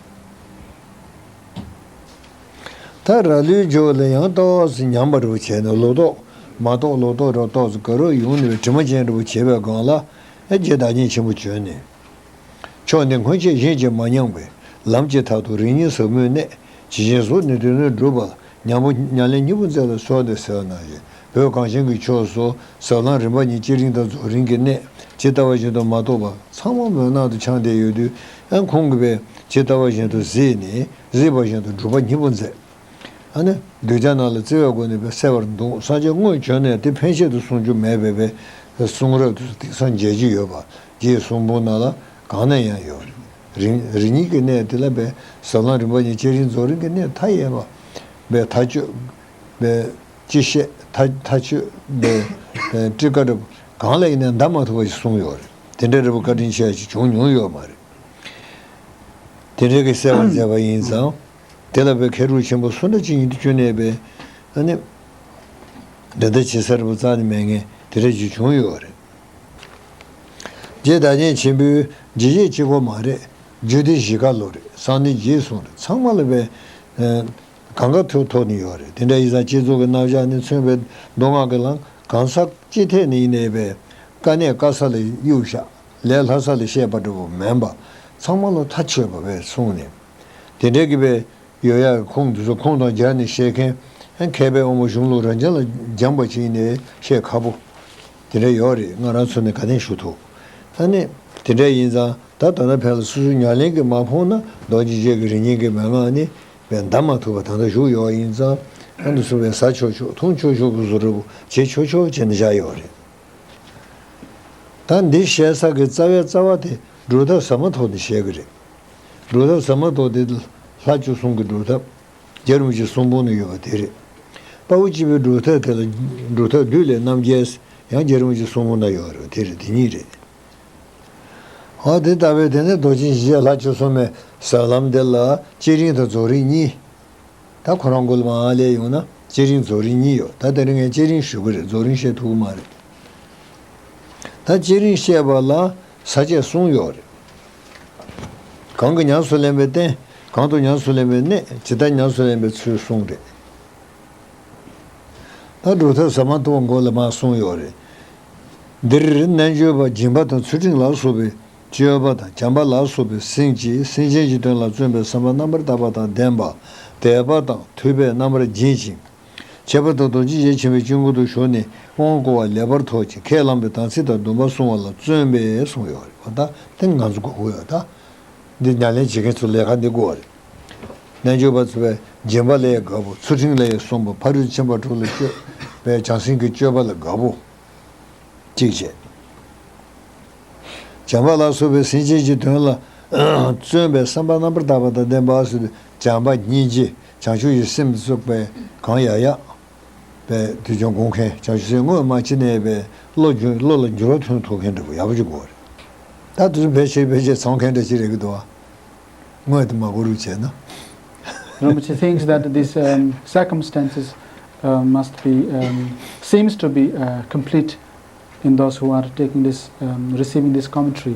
ད་ར་ལུའི་རྒྱུད་ལ་ཡང་ཏོག་ཙམ་ཉམས་པ་འདྲ་བོ་བྱས་ནས་ལོག་རྟོག་མ་རྟོགས་ལོག་རྟོག་ར་ཏོག་ཙམ་ག་རུ་ཡོང་ནས་དྲི་མ་ཅན་འདྲ་བོ་བྱེད་པའི་སྒང་ལ། ཨེ་རྗེ་བདག་ཉིད་ཆེན་པོ་བྱོན་ནས། ཕྱོགས་འདི་སྔོན་ཆད་གཞན་གྱིས་མ་མྱངས་པའི། ལམ་གྱི་མཐར་ཐུག་རིམ་གཉིས་ཟབ་མོའི་གནད། ཇི་བཞིན་གཟུགས་ནས་དོན་དུ་བསྒྲུབ་པ་ལ། ཉམས་པ་ཉམས་ལེན་སྙིང་པོ་མཛད་ལ་གསོལ་ཏེ་ཟེར་བ་ནང་བཞིན་བོད་གངས་ཅན་གྱི་ཕྱོགས་སུ་ཟབ་ལམ་རིམ་པ་གཉིས་བསྐྱེད་རིམ་དང་རྫོགས་རིམ་གྱི་གནད་ཇི་ལྟ་བ་བཞིན་དུ་མ་རྟོགས་པ་ཚང་མ་མུན་ནག་ཏུ་འཁྱམས་བསྡད་ཡོད་དུས། ཨ་ཁོང་གིས་པས་ཇི་ལྟ་བ་བཞིན་དུ་གཟིགས་ནས་གཟིགས་པ་བཞིན་དུ་སྒྲུབ་པ་སྙིང་པོ་མཛད། ཨ་ནི་གདུལ་བྱ་རྣམས་ལ་བརྩེ་བའི་སྒོ་ནས་པས་གསལ་བར་འདུག་སངས་རྒྱས་དངོས་བྱོན་ནས་དེ་ཕན་ཆད་དུ་གསུང་རྒྱུ་མེད་པས་པས་གསུང་རབ་དེ་ཚོ་དེང་སང་མཇལ་རྒྱུ་ཡོད་པ་རྗེའི་གསུང་འབུམ་ནང་ལ་གང་ན་ཡང་ཡོད་རེད། རིམ་རིམ་གཉིས་ཀྱི་གནད་དེ་ལ་པས་ཟབ་ལམ་རིམ་པ་གཉིས་བསྐྱེད་རིམ་རྫོགས་རིམ་གྱི་གནད་མཐའ་ཡས་པ་པས་མཐའ་དཔྱོད་པས་ཅི་བཤད་མཐའ་མཐའ་དཔྱོད་པས་པས་ཊཱི་ཀ་འདྲ་པོ་གང་ལ་ཡིན་ནའི་འདའ་མ་ཐུབ་པ་ཞིག་གསུངས་ཡོད་རེད། དེ་འདྲ་འདྲ་པོ་བཀའ་དྲིན་ཆེ་ཞིག་བྱུང་མྱོང་ཡོད་མ་རེད། དེ་འདྲའི་གི་གསལ་བར་མཛད་པ་ཡིན་ཙང་། དེ་ལ་པའི་མཁས་གྲུབ་ཆེན་པོ་སུ་འདྲ་ཅིག་ཡིན་དུ་བཅུག་ནས་པའི། ཨ་ནི། འགྲན་ཟླ་ཇི་སྲིད་པོ་རྩ་ནས་མེད་མཁན་དེ་འདྲ་ཅིག་བྱུང་ཡོད་རེད། རྗེ་བདག་ཉིད་ཆེན་པོའི་འཇིགས་བྱེད་གཅིག་པོ་མ་རེད། རྒྱུད་སྡེ་བཞི་ཀ་ལོ་རེད། གསང་གནས་རྗེས་གསུངས་རེད། ཚང་མ་ལ་པའི། གང་ག་ཐུག་ཐོག་ནས་ཡོད་རེད། དེ་འདྲ་ཡིན་ཙང་སྤྱི་ཚོགས་ཀྱི་རྣམ་གཞག་ནས་མཚོན་པའི་མདོ་སྔགས་ཀྱི་ལམ་གང་ཟག་སྤྱི་ཐད་ནས་ཡིན་ནའི་པའི། དཀའ་གནད་དཀའ་ས་ལ་གཡུག་བཞག་ལས་སླ་ས་ལ་བཤད་པ་འདྲ་པོ་མིན་པ། ཚང་མ་ལ་མཐའ་ཆོད་པ་བས་གསུངས་ནས། དེ་འདྲའི་གི་པའི་ཡོད་ཡ་ཁུངས་འདི་ཚོ་ཁུངས་དང་སྦྱར་ནས་བཤད་མཁན་མཁས་པའི་དབང་པོ་གཞུང་ལུགས་རང་ཅན་ལ་སྦྱངས་པ་ཅིག་ཡིན་ནའི་བཤད་ཁག་པོ་དེ་འདྲ་ཡོད་རེད། ང་རང་ཚོ་ནས་ག་ནས་ཞུ་ཐུབ། ཨ་ནི་དེ་འདྲ་ཡིན་ཙང་ད་ད་ལྟ་ཕན་ལ་སོ་སོའི་ཉམས་ལེན་གྱིས་མ་ཕོངས་ན་རྡོ་རྗེ་འཇིགས་ཀྱི་རིམ་གཉིས་ཀྱི་མན་ངག་ནི་བས་འདའ་མ་ཐུབ་པ་ད་ལྟ་བཞུགས་ཡོད་ཡིན་ཙང་། ཨ་འདི་ཚོ་བས་ཟ་ཆོག་ཆོག་འཐུང་ཆོག་ཆོག་གི་བཟོ་འདྲ་པོ་བྱེད་ཆོག་ཆོག་བྱས་ནས་བཞག་ཡོད་རེད། ད་འདི་བཤད་ས་གི་རྩ་བའི་རྩ་བ་དེ་སྒྲུབ་ཐབས་ཟབ་མོ་ཐོག་ནས་བཤད་གི་རེད། སྒྲུབ་ཐབས་ཟབ་མོ་ཐོག་དེ་ལྷ་བཅུ་གསུམ་གྱི་སྒྲུབ་ཐབས། རྗེ་རིན་པོ་ཆེའི་གསུང་འབུམ་ནང་ཡོད་པ་དེ་རེད། དཔའ་བོ་སྐྱེས་བུའི་སྒྲུབ་ཐབས་དེ་ལ་སྒྲུབ་ཐབས་བདུད་ལས་རྣམ་རྒྱལ། ཡང་རྗེ་རིན་པོ་ཆེའི་གསུང་འབུམ་ནང་ཡོད་རེད། དེ་རེད། དེ་གཉིས་རེད། འོ་དེ་ལྟ་བུའི་དེ་ནས་རྡོ་རྗེ་འཇིགས་བྱེད་ལྷ་བཅུ་གསུམ་མའི་ཟབ་ལམ་འདི་ལ་བསྐྱེད་རིམ་དང་རྫོགས་རིམ་གཉིས། ད་ཁོ་རང་མགོ་ལ་མར་སླེབས་ཡོང་ན་བསྐྱེད་རིམ་རྫོགས་རིམ་གཉིས་ཡོད། ད་དེ་རིང་ངས་བསྐྱེད་རིམ་ཞུ་གི་རེད། རྫོགས་རིམ་བཤད་ཐུབ་ཀྱི་མ་རེད། ད་བསྐྱེད་རིམ་བཤད་པ་ལ་ས་བཅད་གསུམ་ཡོད་རེད། གང་གིས་ཉམས་སུ་ལེན་པའི་རྟེན། གང་དུ་ཉམས་སུ་ལེན་པའི་གནད། ཇི་ལྟར་ཉམས་སུ་ལེན་པའི་ཚུལ་གསུམ་རེད། ད་སྒྲུབ་ཐབས་ཟབ་མོ་ཐོག་མགོ་ལ་མར་གསུངས་ཡོད་རེད། འདིར་རྣལ་འབྱོར་པ་སྦྱིན་པ་དང་ཚུལ་ཁྲིམས་ལ་སོགས་པའི་སྤྱོད་པ་དང་། བྱམས་པ་ལ་སོགས་པའི་སེམས་ཀྱིས་སེམས་ཅན་གྱི་དོན་ལ་བརྩོན་པའི་བསམ་པ་རྣམ་པར་དག་པ་དང་ལྡན་པ། དད་པ་དང་ཐོས་པས་རྣམ་པར་བརྒྱན་ཅིང་། ཁྱད་པར་དུ་རྡོ་རྗེ་འཇིགས་ཆེན་པོའི་དཀྱིལ་འཁོར་དུ་བཞུགས་ནས་དབང་བསྐུར་བ་ལེགས་པར་ཐོབ་ཅིང་། ཁས་བླངས་པའི་དམ་ཚིག་དང་སྡོམ་པ་བསྲུང་བ་ལ་བརྩོན་པས་གསུངས་ཡོད་རེད་པ། ད་དེ་ང་ཚོ་དགོས་ཀྱི་ཡོད། ད་འདི་ཉམས་ལེན་བྱེད་མཁན་ཚོ་ལས་ཀ་འདི་དགོས་པ་རེད། རྣལ་འབྱོར་པ་ཚོ་བས་སྦྱིན་པ་ལ་ཡང་དགའ་པོ། ཚུལ་ཁྲིམས་ལ་ཡང་བསྲུང་པ། ཕ་རོལ་ཕྱིན་པ་དྲུག་ལ་སྤྱོད་པའི་བྱང་སེམས་ཀྱི་སྤྱོད་པ་ལ་དགའ་པོ། གཅིག་བྱས། བྱམས་པ་ལ་སོགས་པའི་སེམས་ཅན་གྱི་དོན་ལ་བརྩོན་པའི་བསམ་པ་རྣམ་པར་དག་པ་དང་ལྡན་པ་ཟེར་དུས། བྱམས་པ་སྙིང་རྗེ་བྱང་ཆུབ་ཀྱི་སེམས་སུ་བས་གང་ཡག་ཡག་པས་དུས་ཀྱང་སྒོམ་མཁན། བྱང་ཆུབ་སེམས་དངོས་མ་ཕྱིན་ནས་པས་བློ་འགྱུར་བློ་ལ་འགྱུར་བ་ཐོན་ཐུབ་མཁན་འདྲ་པོ་ཡག་པོ་ཅིག་དགོས་རེད། ད་དུས་ཚོད་ཕལ་ཆེར་ཕལ་ཆེར་ཚང་མཁན་འདྲ་ཅིག་རེད་ཀྱི་འདུག་བ། དངོས་དེ་མ་གོ་རུ་བྱས་ན། Rinpoche thinks that these um, circumstances uh, must be um, seems to be uh, complete in those who are taking this um, receiving this commentary.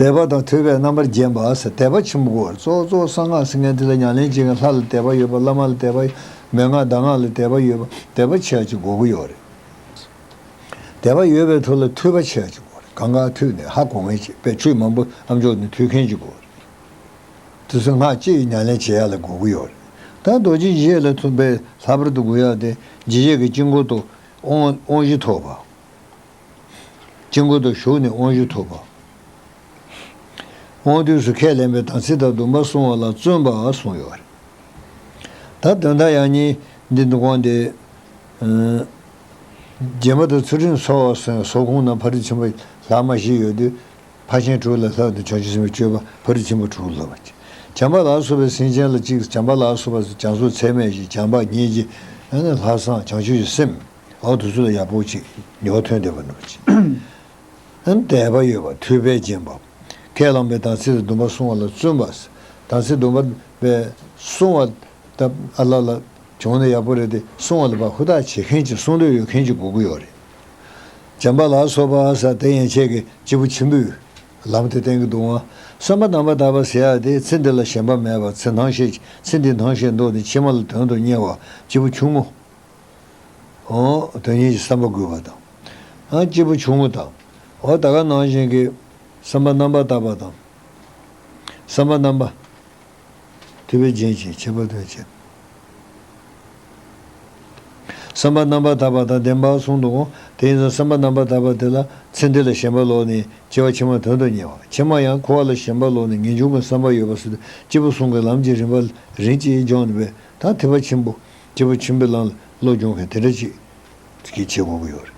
དད་པ་དང་ཐོས་པའི་རྣམ་པར་བརྒྱན་པ་ཟེར། དད་པ་ཆེན་པོ་དགོས། གཙོ་བོ་གཙོ་བོ་གསང་སྔགས་ཟེར་མཁན་དེ་ལ་ཉམས་ལེན་བྱེད་མཁན། ལྷ་ལ་དད་པ་ཡོད་པ། བླ་མ་ལ་དད་པ་ཡོད། མན་ངག་གདམས་ངག་ལ་དད་པ་ཡོད་པ། དད་པ་ཆེ་བ་ཅིག་དགོས་ཀྱི་ཡོད་རེད། དད་པ་ཡོད་པའི་ཐོག་ལ་ཐོས་པ་ཆེ་བ་ཅིག་དགོས་རེད། གང་ག་ཐོས་ནས་ཧ་གོ་མཁན་ཅིག་དཔེ་ཆོས་མང་པོ་ཨ་མཆོག་ནས་ཐོས་མཁན་ཅིག་དགོས་རེད། དེ་ཚོ་སྔགས་ཅི་ཡིས་ཉམས་ལེན་བྱེད་ཡ་ལ་དགོས་ཀྱི་ཡོད་རེད། ད་རྡོ་རྗེ་འཇིགས་བྱེད་ལ་མཚོན་པའི་ལྷག་པར་དུ་དགོས་ཡ་དེ་འཇིགས་བྱེད་ཀྱི་དཀྱིལ་འཁོར་དུ་དབང་དབང་བཞི་ཐོབ་པ། དཀྱིལ་འཁོར་དུ་ཞུགས་ནས་དབང་བཞི་ཐོབ་པ། དབང་དུས་སུ་ཁས་ལེན་པའི་དམ་ཚིག་དང་སྡོམ་པ་བསྲུང་བ་ལ་བརྩོན་པ་གསུངས་ཡོད་རེད། ད་དོན་དག་ཡང་སྙིང་འདི་འདུག་གོང་དེ། ཨ། སྦྱིན་པ་དང་ཚུལ་ཁྲིམས་འཚོ་བ་སོགས་ཟོག་གོང་ན་ཕ་རོལ་ཕྱིན་པ་ལྷག་མ་བཞི་ཡོད་དུས། ཕར་ཕྱིན་དྲུག་ལ་ལྷག་སྟེ་བྱང་ཆུབ་སེམས་དཔའི་སྤྱོད་པ་ཕ་རོལ་ཕྱིན་པ་དྲུག་ལ་བསླབ་པ་བྱས། བྱམས་པ་ལ་སོགས་པའི་སེམས་ཅན་ལ་གཅིག་བྱམས་པ་ལ་སོགས་པ་བྱང་སེམས་ཚད་མེད་བཞི། བྱམས་པ་སྙིང་རྗེ། ཨ་ནི་ལྷག་བསམ། བྱང་ཆུབ་ཀྱི་སེམས། འོ་དེ་ཚོ་ལ་ཡག་པོ་ཅིག་ཉེ་བར་ཐོན་བསྡད་པ་འདྲ་བོ་ཅིག་ཨ་ནི་དད་པ་ཡོད་པ། ཐོས་པས་བརྒྱན་པ། ཁས་བླངས་པའི་དམ་ཚིག་དང་སྡོམ་པ་བསྲུང་བ་ལ་བརྩོན་པ། དམ་ཚིག་སྡོམ་པ་བསྲུང་བ་ད་ཨ་ལ་ལ་བྱུང་ན་ཡག་པོ་རེད་དེ། བསྲུང་བ་ལ་ཕར་ཧུར་ཐག་བྱེད་མཁན་ཅིག་བསྲུང་འདོད་ཡོད་མཁན་ཅིག་དགོས་ཀྱི་ཡོད་རེད། བྱམས་པ་ལ་སོགས་པ་ཟེར་དེ་ཡན་ཆད་ཀྱི་སྐྱེས་བུ་ཆེན་པོས་ལམ་དེ་བསྟན་གྱི་འདུག་ཨང་། བསམ་པ་རྣམ་པར་དག་པ་ཟེར་ཡ་དེ་ཚེ་འདི་ལ་ཞེན་པ་མེད་པ། ཚེ་ནང་ཤེས། ཚེ་འདིའི་སྣང་ཤས་བཟློག་ནས་ཕྱི་མ་ལ་དོན་དུ་གཉེར་བ། སྐྱེས་བུ་ཆུང་ངུ། འོ། དོན་གཉེར་གྱི་བསམ་པ་དགོས་པ་དང་། ཨ། སྐྱེས་བུ་ཆུང་ངུ་དང་། འོ། ད་ག་ནང་བཞིན་གྱི་བསམ་པ་རྣམ་པར་དག་པ་དང་། བསམ་པ་རྣམ་པ། ཐོས་པས་བརྒྱན་ཅིང་ཁྱད་པར་དུ་བྱས། བསམ་པ་རྣམ་པར་དག་པ་དང་ལྡན་པ་གསུངས་འདུག་གོ། དེ་ཡིན་ཙང་བསམ་པ་རྣམ་པར་དག་པ་དེ་ལ་ཚེ་འདི་ལ་ཞེན་པ་བཟློག་ནས་སྐྱེ་བ་ཕྱི་མ་དོན་དུ་གཉེར་བ། ཕྱི་མ་ཡང་འཁོར་བ་ལ་ཞེན་པ་བཟློག་ནས་ངེས་འབྱུང་གི་བསམ་པ་ཡོད་པ་སོགས་སྐྱེས་བུ་གསུམ་གྱི་ལམ་གྱི་རིམ་པ་རིམ་གྱིས་སྦྱངས་ནས་པས། ད་ཐེག་པ་ཆེན་པོ། སྐྱེས་བུ་ཆེན་པོའི་ལམ་ལ་བློ་སྦྱོང་མཁན་དེ་འདྲ་ཅིག་གིས་བྱེད་དགོས་ཀྱི་ཡོད་རེད།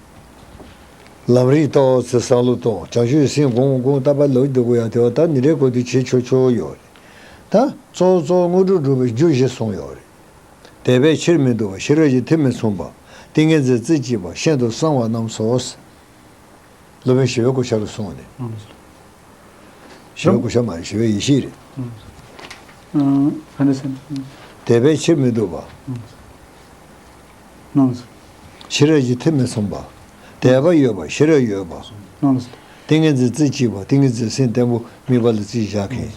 ལམ་རིམ་ལྟ་བ་ཚེ་བསམ་བློ་གཏོང་། བྱང་ཆུབ་སེམས་བསྒོམ་བསྒོམ་རྟག་པར་ལོག་འདུག་གོ། ཡང་དེ་བ་ད་ཉིན་རེ་བསྒོམ་དུས་བྱེད་ཆོག་ཆོག་ཡོད་རེད། ད་གཙོ་བོ་གཙོ་བོ་དངོས་གྲུབ་སྒྲུབ་པའི་རྒྱུ་ཞེས་གསུངས་ཡོད་རེད། དད་པས་ཕྱིར་མི་ལྡོག་པ། ཤེས་རབ་ཀྱི་མཐུ་མི་ཚུམ་པ། ཏིང་ངེ་འཛིན་རྩེ་གཅིག་པ། ཤིན་ཏུ་གསང་བ་རྣམས་སོ། སློབ་དཔོན་ཞི་བའི་གོ་ཆ་ལ་གསུངས་ནས། ཞི་བའི་གོ་ཆ་མ་རེད། ཞི་བའི་ཡེ་ཤེས་རེད། ཨ། ག་འདྲ་ཟེར་ན། དད་པས་ཕྱིར་མི་ལྡོག་པ། ཨ། ཤེས་རབ་ཀྱི་མཐུ་མི་ཚུམ་པ། དད་པ་ཡོད་པ། ཤེས་རབ་ཡོད་པ། ཏིང་ངེ་འཛིན་རྩེ་གཅིག་པ། ཏིང་ངེ་འཛིན་སེམས་བརྟན་པོ་དམིགས་པ་ལ་རྩིས་བཞག་མཁན།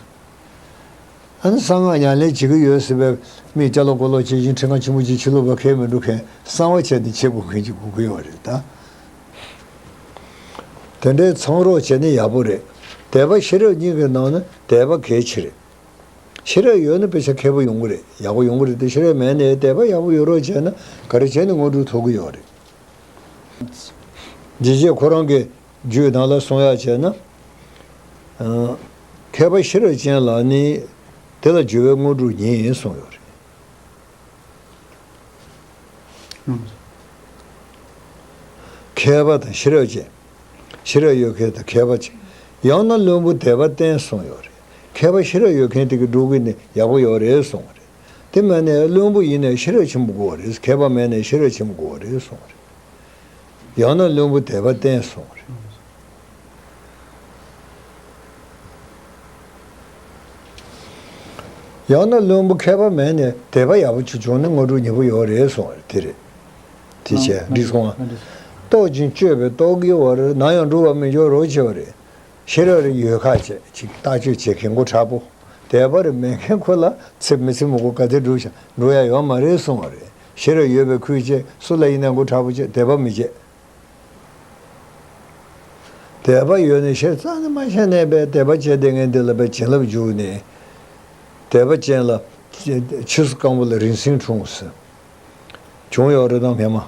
ཨ་ནི་གསང་སྔགས་ཉམས་ལེན་བྱེད་ཀྱི་ཡོད་ཟེར་བའི་མིས་ཅ་ལག་གོ་ལོག་བྱེད་བཞིན་ཁྲི་ཁང་ཆེན་པོ་ཅིག་ཕྱི་ལོགས་པ་ཁས་མི་འགྲོ་མཁན། གསང་བ་བྱས་ནས་བྱེད་དགོས་མཁན་ཅིག་དགོས་ཀྱི་ཡོད་རེད་ད། དེ་འདྲའི་ཚང་རོགས་བྱས་ན་ཡག་པོ་རེད། དད་པ་ཤེས་རབ་གཉིས་ཀྱི་ནང་ནས་དད་པ་གལ་ཆེ་རེད། ཤེས་རབ་ཡོད་ན་དཔེ་ཆ་མཁས་པོ་ཡོང་གི་རེད། ཡག་པོ་ཡོང་གི་རེད་དེ། ཤེས་རབ་མེད་ནའི་དད་པ་ཡག་པོ་ཡོད་རོགས་བྱས་ན་ག་རེ་བྱས་ནས་དངོས་གྲུབ་ཐོབ་ཀྱི་ཡོད་རེད། འཇིགས་བྱེད་ཁོ་རང་གི་རྒྱུད་ནང་ལ་གསུང་ཡག་བྱས་ན། ཨ། མཁས་པ་ཤེས་རབ་ཅན་ལ་ནི་དེ་ལ་འཇུག་པའི་དངོས་གྲུབ་ཉིད་གསུངས་ཡོད་རེད། མཁས་པ་དང་ཤེས་རབ་ཅན། ཤེས་རབ་ཡོད་མཁན་དང་མཁས་པ་ཅན། ཡང་ན་བློན་པོ་དད་པ་བརྟན་གསུངས་ཡོད་རེད། མཁས་པ་ཤེས་རབ་ཡོད་མཁན་དེ་གིས་སྒྲུབ་ཀྱི་ནི་ཡག་པོ་ཡོད་རེད་གསུངས་པ་རེད། དེ་མིན་ནའི་བློན་པོ་ཡིན་ནའི་ཤེས་རབ་ཆེན་པོ་དགོས་པ་རེད། མཁས་པ་མིན་ནའི་ཤེས་རབ་ཆེན་པོ་དགོས་པ་རེད་གསུངས་པ་རེད། ཡང་ན་བློན་པོ་དད་པ་བརྟན་གསུངས་པ་རེད། ཡང་ན་བློན་པོ་མཁས་པ་མེད་ནས་དད་པ་ཡག་པོ་ཅིག་བྱུང་ན་དངོས་གྲུབ་ཉེ་པོ་ཡོད་རེད་གསུངས་པ་རེད། དེ་རེད། དེ་བྱས་ཨ་འགྲིག་སོང་ཨ། ཨ་འགྲིག་སོང་། རྟོག་ཅིང་དཔྱོད་པའི་རྟོག་གེའི་བར། ན་ཡང་འགྲོ་བར་མི་འགྱུར་རོ་ཞེས་པ་རེད། ཤེས་རབ་རེ་ཡོད་ཁ་བྱས་ཅིག་ལྟ་སྤྱོད་བྱེད་མཁན་མགོ་དྲག་པོ། དད་པ་རེ་མེད་མཁན་ཁོ་ལ་ཚེ་མི་ཚེ་མི་དགོས། ག་དེ་འགྲུབ་ཤག་འགྲོ་ཡ་ཡོད་མ་རེད་གསུངས་པ་རེད། ཤེས་རབ་ཡོད་པའི་ཁུལ་བྱས། སུ་ལ་ཡིན་ན་མགོ་དྲག་པོ་བྱས། དད་པ་མི་བྱེད། དད་པ་ཡོད་ནས་ཤེས་རྩ་ནས་མ་ཤེས་ནས་པའི་དད་པ་བྱས་བསྡད་མཁན་འདི་ལ་པའི་བྱིན་རླབས་འཇུག་ནས། དད་པ་ཅན་ལ་ཆུ་ཚོད་སྐམ་པོ་ལ་རིང་སྲིང་འཁྲུངས་ཟེར། བྱུང་ཡོད་རེད་དང་སྔས་མ།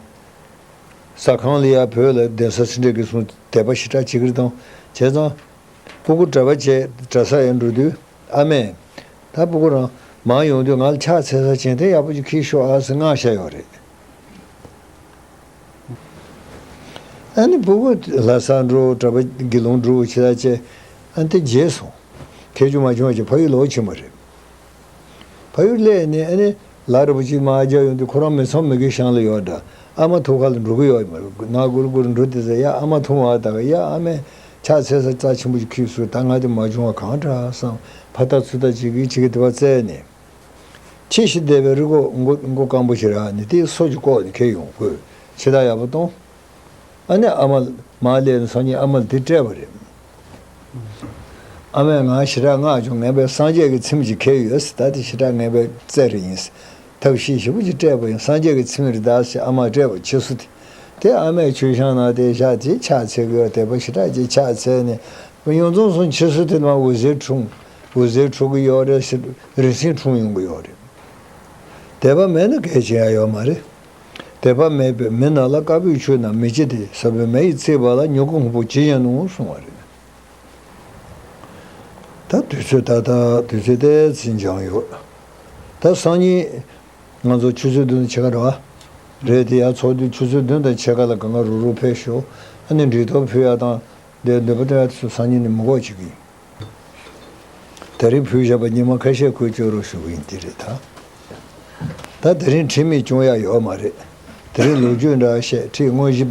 ཟ་ཁང་ལ་ཡ་བོད་ལ་གདན་ས་ཕྱི་འབྲེལ་གྱི་སོང་དད་པ་ཞེ་དྲག་བྱེད་ཀྱི་རེད་དང་། བྱས་ཙང་། སྤུ་གུ་གྲྭ་པ་བྱས་གྲྭ་ས་ཡར་འགྲོ་དུས། ཨ་མས། ད་སྤུ་གུ་རང་མར་ཡོང་དུས་ང་ལ་ཕྱག་འཚལ་ས་བྱིན་ཐེངས་ཡག་པོ་ཅིག་འཁྱེར་ཤོག་ཨ་ཟེར་མངགས་བཞག་ཡོད་རེད། ཨ་ནི་སྤུ་གུ་ལྷ་ས་འགྲོ། གྲྭ་པ་དགེ་སློང་འགྲོ་བྱེད་ས་བྱས། ཨ་ནི་དེ་བརྗེད་སོང་། ཁྱད་ཆོས་མ་བྱུང་བ་ཅིག་ཕ་ཡུལ་ལོག་ཕྱིན་པ་རེད། ཕ་ཡུལ་སླེབས་ནས་ཨ་ནི་ལ་རི་བོ་ཅིག་མར་རྒྱག་ཡོང་དུས་ཁོ་རང་མི་ཚང་མི་དགེ་ཤང་ལ་ཡོད་འདྲ། ཨ་མ་ཐུག་ཁ་ལ་འགྲོ་གི་ཡོད་མ་རེད། ནག་གུར་གུར་འགྲོ་དེ་ཚེ་ཡ་ཨ་མ་ཐུག་མ་ད་ག་ཡ་ཨ་མས། ཕྱག་འཚལ་ས་རྩ་ཆེན་པོ་ཞིག་ཁྱེར་སོང་། ད་ང་དེ་མ་བྱུང་བ་གང་དྲག་བསམ། ཕར་ལྟ་ཚུར་ལྟ་བྱེད་ཀྱི་བྱེད་ཀྱི་དེ་བ་བཙལ་ནས། ཕྱི་ཞིག་བསྡད་པའི་རི་མགོ་མགོ་མགོ་སྐམ་པོ་ཞིག་རག་ནས་དེའི་སོ་ཞིག་བཀོག་ནས་འཁྱེར་ཡོང་དགོས། ཕྱི་ཐག་ཡག་པོ་གཏོང་། ཨ་ནི་ཨ་མ་མར་སླེབས་ནས་སང་ཉིན་ཨ་མ་ལ་དེ་སྤྲད་པ་རེད། ཨ་མས་ང་ཞེ་དྲག་སྔགས་བྱུང་། ངས་པའི་སངས་རྒྱས་ཀྱི་ཚིམས་ཅིག་ཁྱེར་ཡོད་ཟེར། ད་དེ་ཞེ་དྲག་ངས་པའི་རྩེ་རེ་ཡིན་ཟེར། ཐབས་ཤེས་ཞིབ་པོ་ཅིག་སྤྲད་པ་ཡིན། སངས་རྒྱས་ཀྱི་ཚིམས་རེད་ད་ཟེར། ཨ་མ་སྤྲད་པ་ཕྱི་སོ་དེ། དེ་ཨ་མས་མཆོད་བཤམས་ནང་དེ་བཞག་དེ་ཕྱག་འཚལ་གི་ཡོད། དད་པ་ཞེ་དྲག་ཅིག་ཕྱག་འཚལ་ནས། ཡོངས་རྫོགས་སོང་ཕྱི་སོ་དེ་ནང་འོད་ཟེར་འཁྲུངས། འོད་ཟེར་འཕྲོ་གི་ཡོད་རེད་ཟེར། རིན་ཆེན་འཁྲུངས་ཡོང་གི་ཡོད་རེད། དད་པ་མེད་ན་གལ་ཆེ་ཡ་ཡོད་མ་རེད། དད་པ་མེད་པའི་མི་རྣམས་ལ་བཀའ་པོད་ཆུ་ནང་མི་ལྕེ་དེ་ཟ་བའི་མེ་ཡིས་ཚིག་པ་ལ་མྱུ་གུ་སྔོན་པོ་ཇི་བཞིན་ནོ་གསུངས་པ་རེད། ད་དུས་ཚོད་ད་ལྟ་དུས་ཚོད་དེ་ཙམ་འགྱངས་ཡོད། ད་སང་ཉིན་ང་ཚོ་ཆུ་ཚོད་བདུན་དང་ཕྱེད་ཀ་རེད་བ། རེད་དེ། ཡར་ཚོགས་དུས་ཆུ་ཚོད་བདུན་དང་ཕྱེད་ཀ་ལ་གང་ག་རུ་རུ་ཕེབས་ཤོག་ཨ་ནི་འབྲས་ཐོག་ཕུལ་ཡ་དང་དེ་འདོན་པ་སྤྲད་ཡ་དེ་ཚོ་སང་ཉིན་ནས་མི་དགོས་བྱེད་ཀྱི་ཡིན། དེ་རིང་ཕུལ་བཞག་པ་ཉི་མ་ཁ་ཤས་ཁོས་སྤྱོད་རོགས་ཞུ་གི་ཡིན། དེ་རེད་ད། ད་དེ་རིང་ཁྲིམས་མེད་སྐྱོང་ཡ་ཡོད་མ་རེད། དེ་རིང་ལོ་རྒྱུས་འདྲ་བཤད། ཁྲིམས་དངོས་གཞི་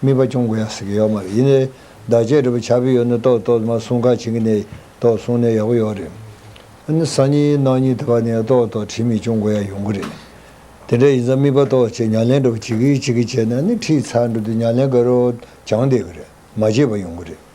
མིད་པ་སྐྱོང་དགོས་ཡ་ཟེར་གི་ཡོད་མ་རེད། ཡིན་ནའི་བདག་གཅེས་འདྲ་པོ་ཆགས་པའི་ཡོད་ན་ཏོག་ཏོག་མ་གསུང་ཁ་བྱེད་ཀྱི་ནས་ཏོག་གསུང་ནས་ཡག་པོ་ཡོད་རེད། ཨ་ནི་སང་ཉིན་གནངས་ཉིན་དེ་བ་ནས་ཏོག་ཏོག་ཁྲིམས་མེད་སྐྱོང་དགོས་ཡ་ཡོང་གི་རེད། དེ་འདྲ་ཡིན་ཙང་མིད་པ་ཏོག་བྱས་ཉམས་ལེན་འདྲ་པོ་བྱེད་ཀྱི་བྱེད་ཀྱི་བྱས་ན་ནི་ཁྲིམས་ཚར་འགྲོ་དུས་ཉམས་ལེན་དགའ་རབ་སྦྱངས་བསྡད་ཀྱི་རེད། མ་བརྗེད་པ་ཡོང་གི་རེད།